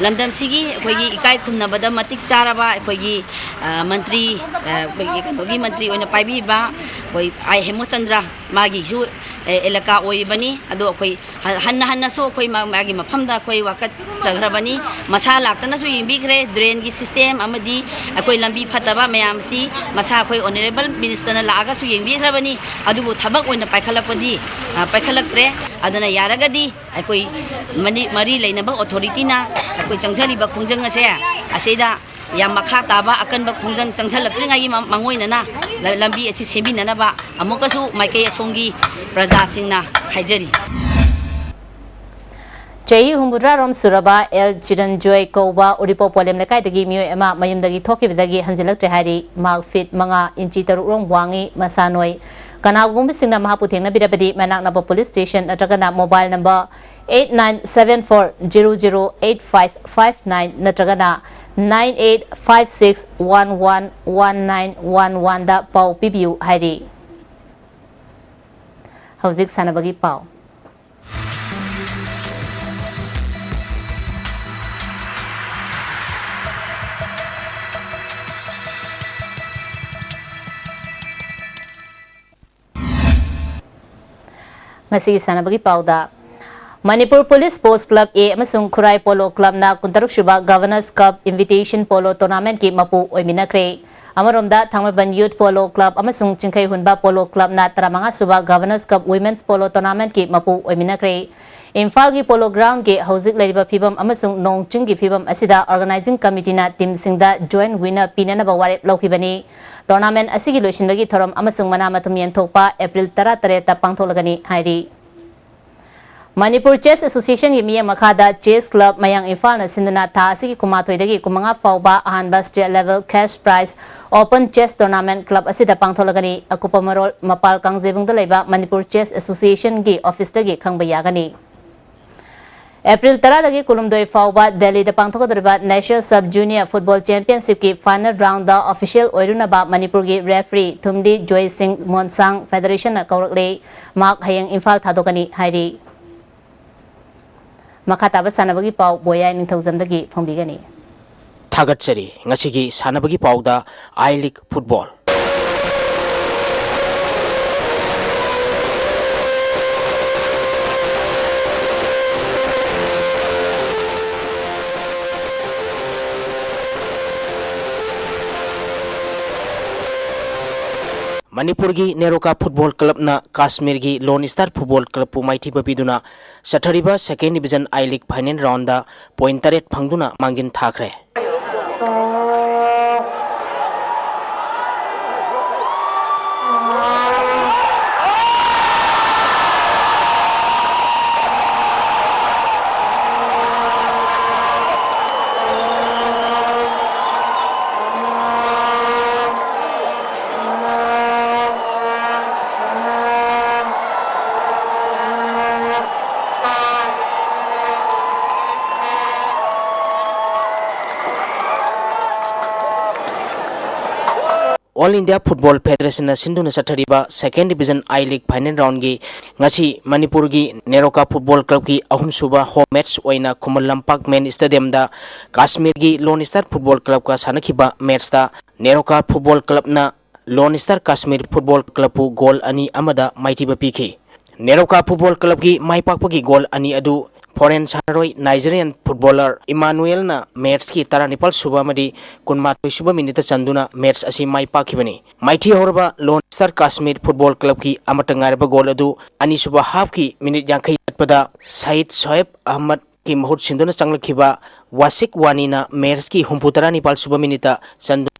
ꯂꯝꯗꯝꯁꯤꯒꯤ ꯑꯩꯈꯣꯏꯒꯤ ꯏꯀꯥꯏ ꯈꯨꯝꯅꯕꯗ ꯃꯇꯤꯛ ꯆꯥꯔꯕ ꯑꯩꯈꯣꯏꯒꯤ, ꯑ, ꯃꯟꯇ꯭ꯔꯤ, ꯑ, ꯑꯩꯈꯣꯏꯒꯤ ꯀꯩꯅꯣꯒꯤ ꯃꯟꯇ꯭ꯔꯤ ꯑꯣꯏꯅ ꯄꯥꯏꯕꯤꯕ ꯑꯩꯈꯣꯏ ꯑꯥꯏ ꯍꯦꯃꯆꯟꯗ꯭ꯔ ꯃꯥꯒꯤꯁꯨ, ꯑꯦ, ꯑꯦꯂꯥꯀꯥ ꯑꯣꯏꯔꯤꯕꯅꯤ꯫ ꯑꯗꯣ ꯑꯩꯈꯣꯏ ꯍ-, ꯍꯟꯅ ꯍꯟꯅꯁꯨ ꯑꯩꯈꯣꯏ ꯃꯥ-, ꯃꯥꯒꯤ ꯃꯐꯝꯗ ꯑꯩꯈꯣꯏ ꯋꯥꯀꯠꯆꯈ꯭ꯔꯕꯅꯤ꯫ ꯃꯁꯥ ꯂꯥꯛꯇꯅꯁꯨ ꯌꯦꯡꯕꯤꯈ꯭ꯔꯦ꯫ ꯗ꯭ꯔꯦꯟꯒꯤ ꯁꯤꯁꯇꯦꯝ ꯑꯃꯗꯤ ꯑꯩꯈꯣꯏ ꯂꯝꯕꯤ ꯐꯠꯇꯕ ꯃꯌꯥꯝꯁꯤ ꯃꯁꯥ ꯑꯩꯈꯣꯏ ꯑꯣꯅꯔꯦꯕꯜ ꯃꯤꯅꯤꯁꯇꯔꯅ ꯂꯥꯛꯑꯒꯁꯨ ꯌꯦꯡꯕꯤꯈ꯭ꯔꯕꯅꯤ꯫ ꯑꯗꯨꯕꯨ ꯊꯕꯛ ꯑꯣꯏꯅ ꯄꯥꯏꯈꯠꯂꯛꯄꯗꯤ, ꯑ, ꯄꯥꯏꯈꯠꯂꯛꯇ꯭ꯔꯦ꯫ ꯑꯗꯨꯅ ꯌꯥꯔꯒꯗꯤ ꯑꯩꯈꯣꯏ ꯃꯅꯤ-, ꯃꯔꯤ ꯂꯩꯅꯕ ꯑꯣꯊꯣꯔꯤꯇꯤꯅ ꯑꯩꯈꯣꯏ ꯆꯪꯖꯔꯤꯕ ꯈꯣꯡꯖꯪ ꯑꯁꯦ ꯑꯁꯤꯗ ꯌꯥꯝ ꯃꯈꯥ ꯇꯥꯕ ꯑꯀꯟꯕ ꯈꯣꯡꯖꯪ ꯆꯪꯁꯤꯜꯂꯛꯇ꯭ꯔꯤꯉꯩꯒꯤ ꯃ-, ꯃꯥꯡꯑꯣꯏꯅꯅ ꯂ-, ꯂꯝꯕꯤ ꯑꯁꯤ ꯁꯦꯝꯕꯤꯅꯅꯕ ꯑꯃꯨꯛꯀꯁꯨ ꯃꯥꯏꯀꯩ ꯑꯁꯣꯝꯒꯤ ꯄ꯭ꯔꯖꯥꯁꯤꯡꯅ ꯍꯥꯏꯖꯔꯤ꯫ ꯆꯍꯤ ꯍꯨꯝꯐꯨꯇꯔꯥꯔꯣꯝ ꯁꯨꯔꯕ ꯑꯦꯜ ꯆꯤꯔꯟꯖꯣꯏ ꯀꯧꯕ ꯎꯔꯤꯄꯣꯛ ꯄꯣꯂꯦꯝ ꯂꯩꯀꯥꯏꯗꯒꯤ ꯃꯤꯑꯣꯏ ꯑꯃ ꯃꯌꯨꯝꯗꯒꯤ ꯊꯣꯛꯈꯤꯕꯗꯒꯤ ꯍꯟꯖꯤꯜꯂꯛꯇ꯭ꯔꯦ ꯍꯥꯏꯔꯤ꯫ ꯃꯍꯥꯛ ꯐꯤꯠ ꯃꯉꯥ ꯏꯟꯆꯤ ꯇꯔꯨꯛ ꯔꯣꯝ ꯋꯥꯡꯏ, ꯃꯁꯥ ꯅꯣꯏ꯫ ꯀꯅꯥꯒꯨꯝꯕꯁꯤꯡꯅ ꯃꯍꯥꯛꯄꯨ ꯊꯦꯡꯅꯕꯤꯔꯕꯗꯤ, ꯃꯅꯥꯛ ꯅꯛꯄ police station ꯅꯠꯇ꯭ꯔꯒꯅ mobile number eight nine seven four zero zero eight five five nine ꯅꯠꯇ꯭ꯔꯒꯅ nine eight five six one one one nine one one ꯗ ꯄꯥꯎ ꯄꯤꯕꯤꯌꯨ ꯍꯥꯏꯔꯤ꯫ ꯍꯧꯖꯤꯛ ꯁꯥꯟꯅꯕꯒꯤ ꯄꯥꯎ꯫ ꯉꯁꯤꯒꯤ ꯁꯥꯟꯅꯕꯒꯤ ꯄꯥꯎꯗ, Manipur Police Sports Club A ꯑꯃꯁꯨꯡ ꯈꯨꯔꯥꯏ Polo Club ꯅ ꯀꯨꯟꯇꯔꯨꯛ ꯁꯨꯕ Governors Cup Invitation Polo Tournament ꯀꯤ ꯃꯄꯨ ꯑꯣꯏꯃꯤꯟꯅꯈ꯭ꯔꯦ꯫ ꯑꯃꯔꯣꯝꯗ, ꯊꯥꯡꯃꯩꯕꯟ Youth Polo Club ꯑꯃꯁꯨꯡ ꯆꯤꯡꯈꯩ ꯍꯨꯟꯕ Polo Club ꯅ ꯇꯔꯥꯃꯉꯥ ꯁꯨꯕ Governors Cup Women's Polo Tournament ꯀꯤ ꯃꯄꯨ ꯑꯣꯏꯃꯤꯟꯅꯈ꯭ꯔꯦ꯫ ꯏꯝꯐꯥꯜꯒꯤ Polo Ground ꯀꯤ ꯍꯧꯖꯤꯛ ꯂꯩꯔꯤꯕ ꯐꯤꯕꯝ ꯑꯃꯁꯨꯡ ꯅꯣꯡ ꯆꯤꯡꯒꯤ ꯐꯤꯕꯝ ꯑꯁꯤꯗ organizing committee ꯅ team ꯁꯤꯡꯗ joint winner ꯄꯤꯅꯅꯕ ꯋꯥꯔꯦꯞ ꯂꯧꯈꯤꯕꯅꯤ꯫ Tournament ꯑꯁꯤꯒꯤ ꯂꯣꯏꯁꯤꯟꯕꯒꯤ ꯊꯧꯔꯝ ꯑꯃꯁꯨꯡ ꯃꯅꯥ ꯃꯊꯨꯝ ꯌꯦꯟꯊꯣꯛꯄ April ꯇꯔꯥꯇꯔꯦꯠꯇ ꯄꯥꯡꯊꯣꯛꯂꯒꯅꯤ ꯍꯥꯏꯔꯤ꯫ ꯃꯅꯤꯄꯨꯔ Chess Association ꯒꯤ ꯃꯤꯠꯌꯦꯡ ꯃꯈꯥꯗ Chess Club ꯃꯌꯥꯡ ꯏꯝꯐꯥꯜꯅ ꯁꯤꯟꯗꯨꯅ ꯊꯥ ꯑꯁꯤꯒꯤ ꯀꯨꯟꯃꯥꯊꯣꯏꯗꯒꯤ ꯀꯨꯟꯃꯉꯥ ꯐꯥꯎꯕ ꯑꯍꯥꯟꯕ state level cash prize open chess tournament club ꯑꯁꯤꯗ ꯄꯥꯡꯊꯣꯛꯂꯒꯅꯤ꯫ ꯑꯀꯨꯞꯄ ꯃꯔꯣꯜ ꯃꯄꯥꯜ ꯀꯥꯡꯖꯩꯕꯨꯡꯗ ꯂꯩꯕ ꯃꯅꯤꯄꯨꯔ Chess Association ꯒꯤ office ꯇꯒꯤ ꯈꯪꯕ ꯌꯥꯒꯅꯤ꯫ April ꯇꯔꯥꯗꯒꯤ ꯀꯨꯟꯍꯨꯝꯗꯣꯏ ꯐꯥꯎꯕ ꯗꯦꯜꯂꯤꯗ ꯄꯥꯡꯊꯣꯛꯀꯗꯧꯔꯤꯕ National Sub Junior Football Championship ꯀꯤ final round ꯗ official ꯑꯣꯏꯔꯨꯅꯕ ꯃꯅꯤꯄꯨꯔꯒꯤ referee ꯊꯨꯝꯂꯤ ꯖꯣꯏ ꯁꯤꯡ ꯃꯣꯟꯁꯥꯡ federation ꯅ ꯀꯧꯔꯛꯂꯦ꯫ ꯃꯍꯥꯛ ꯍꯌꯦꯡ ꯏꯝꯐꯥꯜ ꯊꯥꯗꯣꯛꯀꯅꯤ ꯍꯥꯏꯔꯤ꯫ ꯃꯈꯥ ꯇꯥꯕ ꯁꯥꯟꯅꯕꯒꯤ ꯄꯥꯎ ꯕꯣꯌꯥꯏ ꯅꯤꯡꯊꯧꯖꯝꯗꯒꯤ ꯐꯣꯡꯕꯤꯒꯅꯤ꯫ ꯊꯥꯒꯠꯆꯔꯤ꯫ ꯉꯁꯤꯒꯤ ꯁꯥꯟꯅꯕꯒꯤ ꯄꯥꯎꯗ I League Football꯫ ꯃꯅꯤꯄꯨꯔꯒꯤ ꯅꯦꯔꯣꯀꯥ Football Club ꯅ ꯀꯥꯁꯃꯤꯔꯒꯤ Lone Star Football Club ꯄꯨ ꯃꯥꯏꯊꯤꯕ ꯄꯤꯗꯨꯅ ꯆꯠꯊꯔꯤꯕ Second Division I League final round the point ꯇꯔꯦꯠ ꯐꯪꯗꯨꯅ ꯃꯥꯡꯖꯤꯟ ꯊꯥꯈ꯭ꯔꯦ꯫ All India Football Federation ꯅ ꯁꯤꯟꯗꯨꯅ ꯆꯠꯊꯔꯤꯕ Second Division I League Final Round ꯒꯤ ꯉꯁꯤ ꯃꯅꯤꯄꯨꯔꯒꯤ ꯅꯦꯔꯣꯀꯥ Football Club ꯀꯤ ꯑꯍꯨꯝꯁꯨꯕ home match ꯑꯣꯏꯅ ꯈꯨꯃꯟ ꯂꯝꯄꯥꯛ Main Stadium ꯗ ꯀꯥꯁꯃꯤꯔꯒꯤ Lone Star Football Club ꯀ ꯁꯥꯟꯅꯈꯤꯕ match ꯇ ꯅꯦꯔꯣꯀꯥ Football Club ꯅ Lone Star Kashmir Football Club ꯄꯨ goal ꯑꯅꯤ ꯑꯃꯗ ꯃꯥꯏꯊꯤꯕ ꯄꯤꯈꯤ꯫ ꯅꯦꯔꯣꯀꯥ Football Club ꯀꯤ ꯃꯥꯏ ꯄꯥꯛꯄꯒꯤ goal ꯑꯅꯤ ꯑꯗꯨ foreign ꯁꯥꯟꯅꯔꯣꯏ Nigerian footballer Emmanuel ꯅ match ꯀꯤ ꯇꯔꯥꯅꯤꯄꯥꯜ ꯁꯨꯕ ꯑꯃꯗꯤ ꯀꯨꯟꯃꯥꯊꯣꯏ ꯁꯨꯕ minute ꯇ ꯆꯟꯗꯨꯅ match ꯑꯁꯤ ꯃꯥꯏ ꯄꯥꯛꯈꯤꯕꯅꯤ꯫ ꯃꯥꯏꯊꯤ ꯍꯧꯔꯕ Lone Star Kashmir Football Club ꯀꯤ ꯑꯃꯠꯇ ꯉꯥꯏꯔꯕ goal ꯑꯗꯨ ꯑꯅꯤꯁꯨꯕ half ꯀꯤ minute ꯌꯥꯡꯈꯩ ꯆꯠꯄꯗ ꯁꯍꯤꯗ ꯁꯣꯍꯦꯕ ꯑꯍꯃꯗ ꯀꯤ ꯃꯍꯨꯠ ꯁꯤꯟꯗꯨꯅ ꯆꯪꯂꯛꯈꯤꯕ ꯋꯥꯁꯤꯛ ꯋꯥꯅꯤꯅ match ꯀꯤ ꯍꯨꯝꯐꯨ ꯇꯔꯥꯅꯤꯄꯥꯜ ꯁꯨꯕ minute ꯇ ꯆꯟꯗꯨꯅ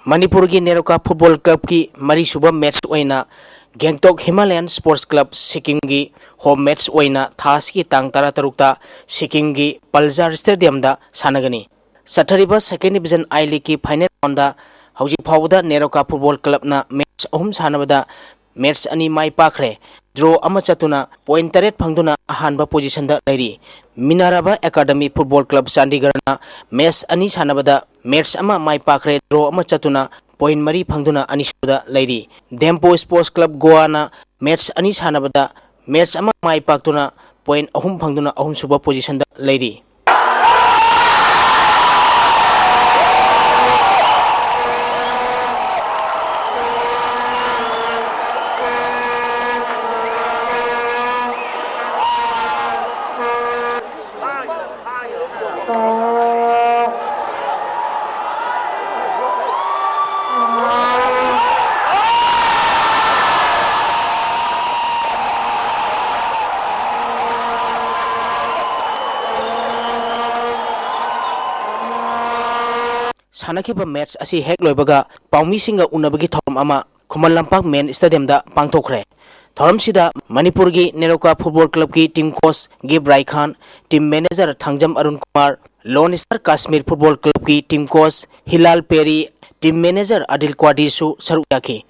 ꯃꯅꯤꯄꯨꯔꯒꯤ ꯅꯦꯔꯣꯀꯥ Football Club ꯀꯤ ꯃꯔꯤꯁꯨꯕ match ꯑꯣꯏꯅ ꯒꯦꯡꯇꯣꯛ Himalayan Sports Club ꯁꯤꯛꯀꯤꯝꯒꯤ home match ꯑꯣꯏꯅ ꯊꯥ ꯑꯁꯤꯒꯤ ꯇꯥꯡ ꯇꯔꯥꯇꯔꯨꯛꯇ ꯁꯤꯛꯀꯤꯝꯒꯤ ꯄꯜꯖꯥꯔ Stadium ꯗ ꯁꯥꯟꯅꯒꯅꯤ꯫ ꯆꯠꯊꯔꯤꯕ Second Division I League ꯀꯤ final round ꯗ ꯍꯧꯖꯤꯛ ꯐꯥꯎꯕꯗ ꯅꯦꯔꯣꯀꯥ Football Club ꯅ match ꯑꯍꯨꯝ ꯁꯥꯟꯅꯕꯗ match ꯑꯅꯤ ꯃꯥꯏ ꯄꯥꯛꯈ꯭ꯔꯦ꯫ Draw ꯑꯃ ꯆꯠꯇꯨꯅ point ꯇꯔꯦꯠ ꯐꯪꯗꯨꯅ ꯑꯍꯥꯟꯕ position ꯗ ꯂꯩꯔꯤ꯫ Minerva Academy Football Club ꯆꯥꯟꯗꯤꯒꯔꯅ match ꯑꯅꯤ ꯁꯥꯟꯅꯕꯗ match ꯑꯃ ꯃꯥꯏ ꯄꯥꯛꯈ꯭ꯔꯦ, draw ꯑꯃ ꯆꯠꯇꯨꯅ point ꯃꯔꯤ ꯐꯪꯗꯨꯅ ꯑꯅꯤꯁꯨꯕꯗ ꯂꯩꯔꯤ꯫ Dempo Sports Club Goa ꯅ match ꯑꯅꯤ ꯁꯥꯟꯅꯕꯗ match ꯑꯃ ꯃꯥꯏ ꯄꯥꯛꯇꯨꯅ point ꯑꯍꯨꯝ ꯐꯪꯗꯨꯅ ꯑꯍꯨꯝꯁꯨꯕ position ꯗ ꯂꯩꯔꯤ꯫ ꯁꯥꯟꯅꯈꯤꯕ match ꯑꯁꯤ ꯍꯦꯛ ꯂꯣꯏꯕꯒ ꯄꯥꯎꯃꯤꯁꯤꯡꯒ ꯎꯅꯕꯒꯤ ꯊꯧꯔꯝ ꯑꯃ ꯈꯨꯃꯟ ꯂꯝꯄꯥꯛ Main Stadium ꯗ ꯄꯥꯡꯊꯣꯛꯈ꯭ꯔꯦ꯫ ꯊꯧꯔꯝꯁꯤꯗ ꯃꯅꯤꯄꯨꯔꯒꯤ ꯅꯦꯔꯣꯀꯥ Football Club ꯀꯤ team coach Giba Raikhan, team manager Thangjam Arun Kumar, Lone Star Kashmir Football Club ꯀꯤ team coach Hilal Peri, team manager Adil ꯀ꯭ꯋꯥꯗꯤꯁꯨ ꯁꯔꯨꯛ ꯌꯥꯈꯤ꯫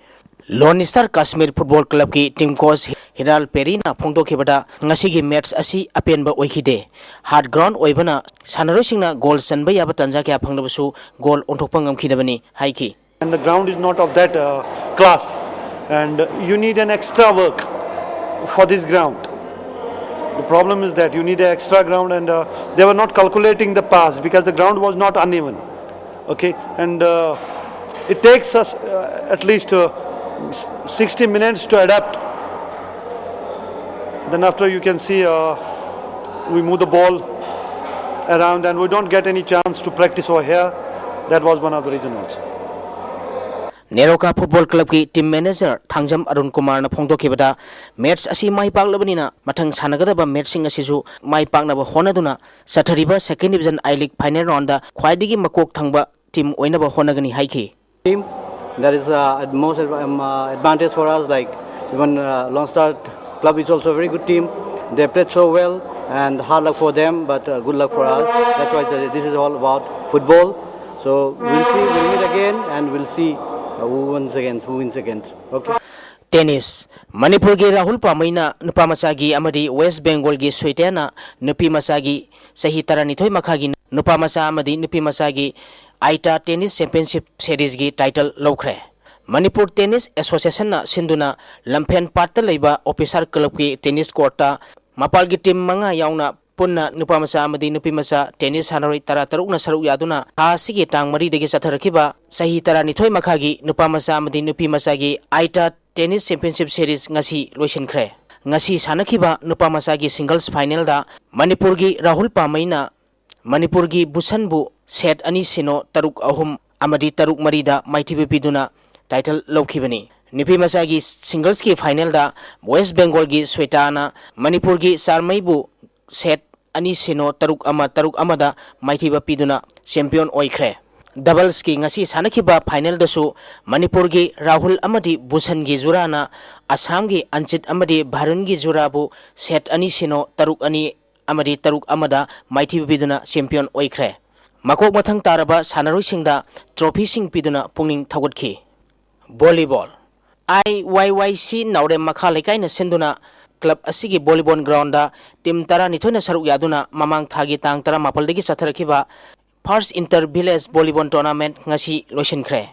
Lone Star Kashmir Football Club ꯀꯤ team coach ꯍꯤꯂꯥꯜ ꯄꯦꯔꯤꯅ ꯐꯣꯡꯗꯣꯛꯈꯤꯕꯗ, ꯉꯁꯤꯒꯤ match ꯑꯁꯤ ꯑꯄꯦꯟꯕ ꯑꯣꯏꯈꯤꯗꯦ꯫ Hard ground ꯑꯣꯏꯕꯅ ꯁꯥꯟꯅꯔꯣꯏꯁꯤꯡꯅ goal ꯆꯟꯕ ꯌꯥꯕ ꯇꯥꯟꯖꯥ ꯀꯌꯥ ꯐꯪꯂꯕꯁꯨ goal ꯑꯣꯟꯊꯣꯛꯄ ꯉꯝꯈꯤꯗꯕꯅꯤ ꯍꯥꯏꯈꯤ꯫ And the ground is not of that uh, class, and you need an extra work for this ground. The problem is that you need an extra ground, and uh, they were not calculating the pass because the ground was not uneven. Okay, and uh, it takes us uh, at least uh, s- sixty minutes to adapt. Then after, you can see uh, we move the ball around, and we don't get any chance to practice over here. That was one of the reason also. NEROCA football ꯀ꯭ꯂꯕꯀꯤ team manager Thangjam Arun ꯀꯨꯃꯥꯔꯅ ꯐꯣꯡꯗꯣꯛꯈꯤꯕꯗ, match ꯑꯁꯤ ꯃꯥꯏ ꯄꯥꯛꯂꯕꯅꯤꯅ ꯃꯊꯪ ꯁꯥꯟꯅꯒꯗꯕ ꯃꯦꯠꯆꯁꯤꯡ ꯑꯁꯤꯁꯨ ꯃꯥꯏ ꯄꯥꯛꯅꯕ ꯍꯣꯠꯅꯗꯨꯅ ꯆꯠꯊꯔꯤꯕ ꯁꯦꯀꯦꯟ division ꯑꯥꯏ league final round ꯈ꯭ꯋꯥꯏꯗꯒꯤ ꯃꯀꯣꯛ ꯊꯪꯕ ꯇꯤꯝ ꯑꯣꯏꯅꯕ ꯍꯣꯠꯅꯒꯅꯤ ꯍꯥꯏꯈꯤ꯫ Team. That is uh, most um, uh, advantage for us. Like even uh, Lone Star Club is also a very good team. They played so well, and hard luck for them, but uh, good luck for us. That's why the, this is all about football. So we'll see, we'll meet again, and we'll see uh, who wins again, who wins again. Okay. Tennis. ꯃꯅꯤꯄꯨꯔꯒꯤ ꯔꯥꯍꯨꯜ ꯄꯥꯃꯩꯅ ꯅꯨꯄꯥ ꯃꯆꯥꯒꯤ ꯑꯃꯗꯤ west ꯕꯦꯡꯒꯣꯜꯒꯤ ꯁ꯭ꯋꯦꯇꯥꯅ ꯅꯨꯄꯤ ꯃꯆꯥꯒꯤ ꯆꯍꯤ ꯇꯔꯥꯅꯤꯊꯣꯏ ꯃꯈꯥꯒꯤ ꯅꯨꯄꯥ ꯃꯆꯥ ꯑꯃꯗꯤ ꯅꯨꯄꯤ ꯃꯆꯥꯒꯤ ꯑꯥꯏꯇꯥ ꯇꯦꯅꯤꯁ ꯆꯦꯝꯄꯤꯌꯟꯁꯤꯞ ꯁꯦꯔꯤꯖꯒꯤ ꯇꯥꯏꯇꯜ ꯂꯧꯈ꯭ꯔꯦ꯫ ꯃꯅꯤꯄꯨꯔ ꯇꯦꯅꯤꯁ ꯑꯦꯁꯣꯁꯤꯌꯦꯁꯟꯅ ꯁꯤꯟꯗꯨꯅ ꯂꯝꯐꯦꯟ ꯄꯥꯠꯇ ꯂꯩꯕ ꯑꯣꯐꯤꯁꯥꯔ ꯀ꯭ꯂꯕꯀꯤ ꯇꯦꯅꯤꯁ ꯀꯣꯔꯠꯇ ꯃꯄꯥꯜꯒꯤ ꯇꯤꯝ ꯃꯉꯥ ꯌꯥꯎꯅ ꯄꯨꯟꯅ ꯅꯨꯄꯥ ꯃꯆꯥ ꯑꯃꯗꯤ ꯅꯨꯄꯤ ꯃꯆꯥ ꯇꯦꯅꯤꯁ ꯁꯥꯟꯅꯔꯣꯏ ꯇꯔꯥ ꯇꯔꯨꯛꯅ ꯁꯔꯨꯛ ꯌꯥꯗꯨꯅ ꯊꯥ ꯑꯁꯤꯒꯤ ꯇꯥꯡ ꯃꯔꯤꯗꯒꯤ ꯆꯠꯊꯔꯛꯈꯤꯕ ꯆꯍꯤ ꯇꯔꯥꯅꯤꯊꯣꯏ ꯃꯈꯥꯒꯤ ꯅꯨꯄꯥ ꯃꯆꯥ ꯑꯃꯗꯤ ꯅꯨꯄꯤ ꯃꯆꯥꯒꯤ ꯑꯥꯏꯇꯥ ꯇꯦꯅꯤꯁ ꯆꯦꯝꯄꯤꯌꯟꯁꯤꯞ ꯁꯦꯔꯤꯖ ꯉꯁꯤ ꯂꯣꯏꯁꯤꯟꯈ꯭ꯔꯦ꯫ ꯉꯁꯤ ꯁꯥꯟꯅꯈꯤꯕ ꯅꯨꯄꯥ ꯃꯆꯥꯒꯤ ꯁꯤꯡꯒꯜꯁ ꯐꯥꯏꯅꯦꯜꯗ ꯃꯅꯤꯄꯨꯔꯒꯤ ꯔꯥꯍꯨꯜ ꯄꯥꯃꯩꯅ ꯃꯅꯤꯄꯨꯔꯒꯤ ꯕꯨꯁꯟꯕꯨ ꯁꯦꯠ ꯑꯅꯤ ꯁꯤꯅꯣ, ꯇꯔꯨꯛ ꯑꯍꯨꯝ ꯑꯃꯗꯤ ꯇꯔꯨꯛ ꯃꯔꯤꯗ ꯃꯥꯏꯊꯤꯕ ꯄꯤꯗꯨꯅ ꯇꯥꯏꯇꯜ ꯂꯧꯈꯤꯕꯅꯤ꯫ ꯅꯨꯄꯤ ꯃꯆꯥꯒꯤ ꯁꯤꯡꯒꯜꯁꯀꯤ ꯐꯥꯏꯅꯦꯜꯗ ꯋꯦꯁ ꯕꯦꯡꯒꯣꯜꯒꯤ ꯁ꯭ꯋꯦꯇꯥꯅ ꯃꯅꯤꯄꯨꯔꯒꯤ ꯆꯥꯔꯃꯩꯕꯨ ꯁꯦꯠ ꯑꯅꯤ ꯁꯤꯅꯣ, ꯇꯔꯨꯛ ꯑꯃ, ꯇꯔꯨꯛ ꯑꯃꯗ ꯃꯥꯏꯊꯤꯕ ꯄꯤꯗꯨꯅ ꯆꯦꯝꯄꯤꯌꯟ ꯑꯣꯏꯈ꯭ꯔꯦ꯫ ꯗꯕꯜꯁꯀꯤ ꯉꯁꯤ ꯁꯥꯟꯅꯈꯤꯕ ꯐꯥꯏꯅꯦꯜꯗꯁꯨ ꯃꯅꯤꯄꯨꯔꯒꯤ ꯔꯥꯍꯨꯜ ꯑꯃꯗꯤ ꯕꯨꯁꯟꯒꯤ ꯖꯨꯔꯥꯅ ꯑꯁꯥꯝꯒꯤ ꯑꯟꯆꯤꯠ ꯑꯃꯗꯤ ꯚꯥꯔꯨꯟꯒꯤ ꯖꯨꯔꯥꯕꯨ ꯁꯦꯠ ꯑꯅꯤ ꯁꯤꯅꯣ, ꯇꯔꯨꯛ ꯑꯅꯤ ꯑꯃꯗꯤ ꯇꯔꯨꯛ ꯑꯃꯗ ꯃꯥꯏꯊꯤꯕ ꯄꯤꯗꯨꯅ ꯆꯦꯝꯄꯤꯌꯟ ꯑꯣꯏꯈ꯭ꯔꯦ꯫ ꯃꯀꯣꯛ ꯃꯊꯪ ꯇꯥꯔꯕ ꯁꯥꯟꯅꯔꯣꯏꯁꯤꯡꯗ ꯇ꯭ꯔꯣꯐꯤꯁꯤꯡ ꯄꯤꯗꯨꯅ ꯄꯨꯛꯅꯤꯡ ꯊꯧꯒꯠꯈꯤ꯫ ꯚꯣꯂꯤꯕꯣꯜ꯫ ꯑꯥꯏ ꯋꯥꯏ ꯋꯥꯏ ꯁꯤ ꯅꯥꯎꯔꯦꯝ ꯃꯈꯥ ꯂꯩꯀꯥꯏꯅ ꯁꯤꯟꯗꯨꯅ ꯀ꯭ꯂꯕ ꯑꯁꯤꯒꯤ ꯚꯣꯂꯤꯕꯣꯜ ꯒ꯭ꯔꯥꯎꯟꯗ ꯇꯤꯝ ꯇꯔꯥꯅꯤꯊꯣꯏꯅ ꯁꯔꯨꯛ ꯌꯥꯗꯨꯅ ꯃꯃꯥꯡ ꯊꯥꯒꯤ ꯇꯥꯡ ꯇꯔꯥꯃꯥꯄꯜꯗꯒꯤ ꯆꯠꯊꯔꯛꯈꯤꯕ Phars inter village volleyball tournament ꯉꯁꯤ ꯂꯣꯏꯁꯤꯟꯈ꯭ꯔꯦ꯫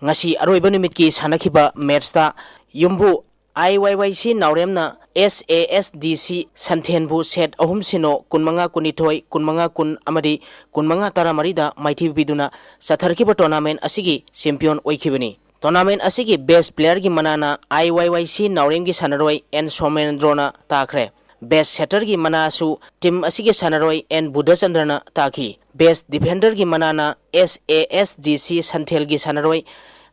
ꯉꯁꯤ ꯑꯔꯣꯏꯕ ꯅꯨꯃꯤꯠꯀꯤ ꯁꯥꯟꯅꯈꯤꯕ ꯃꯦꯠꯁꯇ ꯌꯨꯝꯕꯨ ꯑꯥꯏ ꯋꯥꯏ ꯋꯥꯏ ꯁꯤ ꯅꯥꯎꯔꯦꯝꯅ ꯑꯦꯁ ꯑꯦ ꯑꯦꯁ ꯗꯤ ꯁꯤ ꯁꯟꯊꯦꯟꯕꯨ ꯁꯦꯠ ꯑꯍꯨꯝ ꯁꯤꯅꯣ, ꯀꯨꯟꯃꯉꯥ ꯀꯨꯟꯅꯤꯊꯣꯏ, ꯀꯨꯟꯃꯉꯥ ꯀꯨꯟ ꯑꯃꯗꯤ ꯀꯨꯟꯃꯉꯥ ꯇꯔꯥꯃꯔꯤꯗ ꯃꯥꯏꯊꯤꯕ ꯄꯤꯗꯨꯅ ꯆꯠꯊꯔꯛꯈꯤꯕ ꯇꯣꯔꯅꯥꯃꯦꯟ ꯑꯁꯤꯒꯤ ꯆꯦꯝꯄꯤꯌꯟ ꯑꯣꯏꯈꯤꯕꯅꯤ꯫ ꯇꯣꯔꯅꯥꯃꯦꯟ ꯑꯁꯤꯒꯤ ꯕꯦꯁ ꯄ꯭ꯂꯦꯌꯔꯒꯤ ꯃꯅꯥꯅ ꯑꯥꯏ ꯋꯥꯏ ꯋꯥꯏ ꯁꯤ ꯅꯥꯎꯔꯦꯝꯒꯤ ꯁꯥꯟꯅꯔꯣꯏ ꯑꯦꯟ ꯁꯣꯃꯦꯟꯗ꯭ꯔꯣꯅ ꯇꯥꯈ꯭ꯔꯦ꯫ ꯕꯦꯁ ꯁꯦꯇꯔꯒꯤ ꯃꯅꯥꯁꯨ ꯇꯤꯝ ꯑꯁꯤꯒꯤ ꯁꯥꯟꯅꯔꯣꯏ ꯑꯦꯟ ꯕꯨꯙꯆꯟꯗ꯭ꯔꯅ ꯇꯥꯈꯤ꯫ ꯕꯦꯁ ꯗꯤꯐꯦꯟꯗꯔꯒꯤ ꯃꯅꯥꯅ ꯑꯦꯁ ꯑꯦ ꯑꯦꯁ ꯗꯤ ꯁꯤ ꯁꯟꯊꯦꯜꯒꯤ ꯁꯥꯟꯅꯔꯣꯏ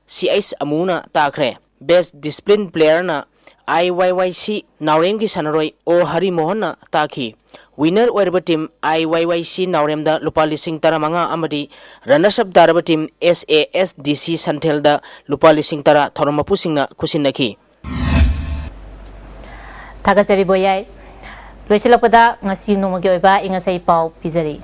ꯁꯤ ꯑꯩꯆ ꯑꯃꯨꯅ ꯇꯥꯈ꯭ꯔꯦ꯫ ꯕꯦꯁ ꯗꯤꯁꯤꯄ꯭ꯂꯤꯟ ꯄ꯭ꯂꯦꯌꯔꯅ ꯑꯥꯏ ꯋꯥꯏ ꯋꯥꯏ ꯁꯤ ꯅꯥꯎꯔꯦꯝꯒꯤ ꯁꯥꯟꯅꯔꯣꯏ ꯑꯣ ꯍꯔꯤꯃꯣꯍꯟꯅ ꯇꯥꯈꯤ꯫ ꯋꯤꯟꯅꯔ ꯑꯣꯏꯔꯕ ꯇꯤꯝ ꯑꯥꯏ ꯋꯥꯏ ꯋꯥꯏ ꯁꯤ ꯅꯥꯎꯔꯦꯝꯗ ꯂꯨꯄꯥ ꯂꯤꯁꯤꯡ ꯇꯔꯥꯃꯉꯥ ꯑꯃꯗꯤ ꯔꯅꯔꯁ ꯑꯞ ꯇꯥꯔꯕ team S A S D ꯁꯤ ꯁꯟꯊꯦꯜꯗ ꯂꯨꯄꯥ ꯂꯤꯁꯤꯡ ꯇꯔꯥ ꯊꯧꯔꯝ ꯃꯄꯨꯁꯤꯡꯅ ꯈꯨꯠꯁꯤꯟꯅꯈꯤ꯫ ꯊꯥꯒꯠꯆꯔꯤ ꯕꯣꯌꯥꯏ꯫ ꯂꯣꯏꯁꯤꯜꯂꯛꯄꯗ ꯉꯁꯤ ꯅꯣꯡꯃꯒꯤ ꯑꯣꯏꯕ ꯑꯏꯪ ꯑꯁꯥꯒꯤ ꯄꯥꯎ ꯄꯤꯖꯔꯤ꯫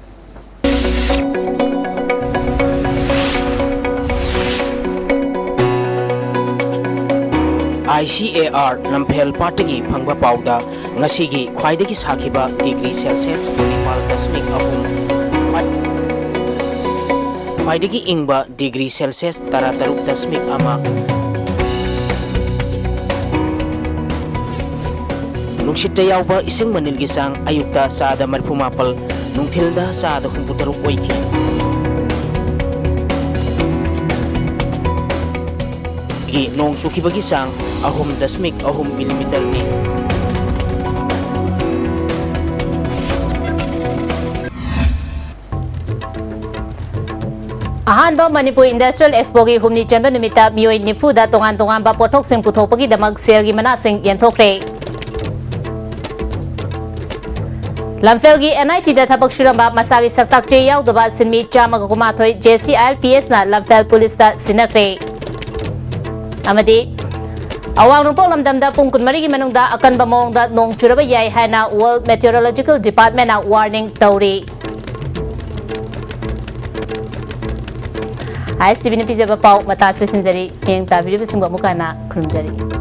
ꯑꯥꯏ ꯁꯤ ꯑꯦ ꯑꯥꯔ ꯂꯝꯐꯦꯜ ꯄꯥꯠꯇꯒꯤ ꯐꯪꯕ ꯄꯥꯎꯗ ꯉꯁꯤꯒꯤ ꯈ꯭ꯋꯥꯏꯗꯒꯤ ꯁꯥꯈꯤꯕ ꯗꯤꯒ꯭ꯔꯤ ꯁꯦꯜꯁꯤꯌꯁ ꯀꯨꯟꯅꯤꯄꯥꯜ ꯗꯁꯃꯤꯛ ꯑꯍꯨꯝ, ꯈ꯭ꯋꯥꯏ-, ꯈ꯭ꯋꯥꯏꯗꯒꯤ ꯏꯪꯕ ꯗꯤꯒ꯭ꯔꯤ ꯁꯦꯜꯁꯤꯌꯁ ꯇꯔꯥꯇꯔꯨꯛ ꯗꯁꯃꯤꯛ ꯑꯃ꯫ ꯅꯨꯡꯁꯤꯠꯇ ꯌꯥꯎꯕ ꯏꯁꯤꯡ ꯃꯅꯤꯜꯒꯤ ꯆꯥꯡ ꯑꯌꯨꯛꯇ ꯆꯥꯗ ꯃꯔꯤꯐꯨ ꯃꯥꯄꯜ, ꯅꯨꯡꯊꯤꯜꯗ ꯆꯥꯗ ꯍꯨꯝꯐꯨ ꯇꯔꯨꯛ ꯑꯣꯏꯈꯤ꯫ ꯒꯤ ꯅꯣꯡ ꯆꯨꯈꯤꯕꯒꯤ ꯆꯥꯡ ꯑꯍꯨꯝ ꯗꯁꯃꯤꯛ ꯑꯍꯨꯝ ꯃꯤꯂꯤꯃꯤꯇꯔꯅꯤ꯫ ꯑꯍꯥꯟꯕ ꯃꯅꯤꯄꯨꯔ ꯏꯟꯗꯁꯇ꯭ꯔꯤꯌꯦꯜ ꯑꯦꯛꯁꯄꯣꯒꯤ ꯍꯨꯝꯅꯤ ꯆꯟꯕ ꯅꯨꯃꯤꯠꯇ ꯃꯤꯑꯣꯏ ꯅꯤꯐꯨꯗ ꯇꯣꯉꯥꯟ ꯇꯣꯉꯥꯟꯕ ꯄꯣꯠꯊꯣꯛꯁꯤꯡ ꯄꯨꯊꯣꯛꯄꯒꯤꯗꯃꯛ ꯁꯦꯜꯒꯤ ꯃꯅꯥꯁꯤꯡ ꯌꯦꯟꯊꯣꯛꯈ꯭ꯔꯦ꯫ ꯂꯝꯐꯦꯜꯒꯤ ꯑꯦꯟ ꯑꯥꯏ ꯇꯤꯗ ꯊꯕꯛ ꯁꯨꯔꯝꯕ ꯃꯁꯥꯒꯤ ꯁꯛꯇꯥꯛ ꯆꯦ ꯌꯥꯎꯗꯕ ꯁꯤꯟꯃꯤ ꯆꯥꯝꯃꯒ ꯀꯨꯟꯃꯥꯊꯣꯏ J C I L P ꯑꯦꯁꯅ ꯂꯝꯐꯦꯜ ꯄꯨꯂꯤꯁꯇ ꯁꯤꯟꯅꯈ꯭ꯔꯦ꯫ ꯑꯃꯗꯤ ꯑꯋꯥꯡ ꯅꯣꯡꯄꯣꯛ ꯂꯝꯗꯝꯗ ꯄꯨꯡ ꯀꯨꯟꯃꯔꯤꯒꯤ ꯃꯅꯨꯡꯗ ꯑꯀꯟꯕ ꯃꯑꯣꯡꯗ ꯅꯣꯡ ꯆꯨꯔꯕ ꯌꯥꯏ ꯍꯥꯏꯅ World Meteorological Departmentꯅ warning ꯇꯧꯔꯤ꯫ ꯑꯥꯏ ꯑꯦꯁ ꯇꯤ ꯚꯤꯅ ꯄꯤꯖꯕ ꯄꯥꯎ ꯃꯇꯥꯡ ꯑꯁꯤꯗ ꯂꯣꯏꯁꯤꯟꯖꯔꯤ꯫ ꯍꯌꯦꯡ ꯇꯥꯕꯤꯔꯤꯕꯁꯤꯡꯕꯨ ꯑꯃꯨꯛ ꯍꯟꯅ ꯈꯨꯔꯨꯝꯖꯔꯤ꯫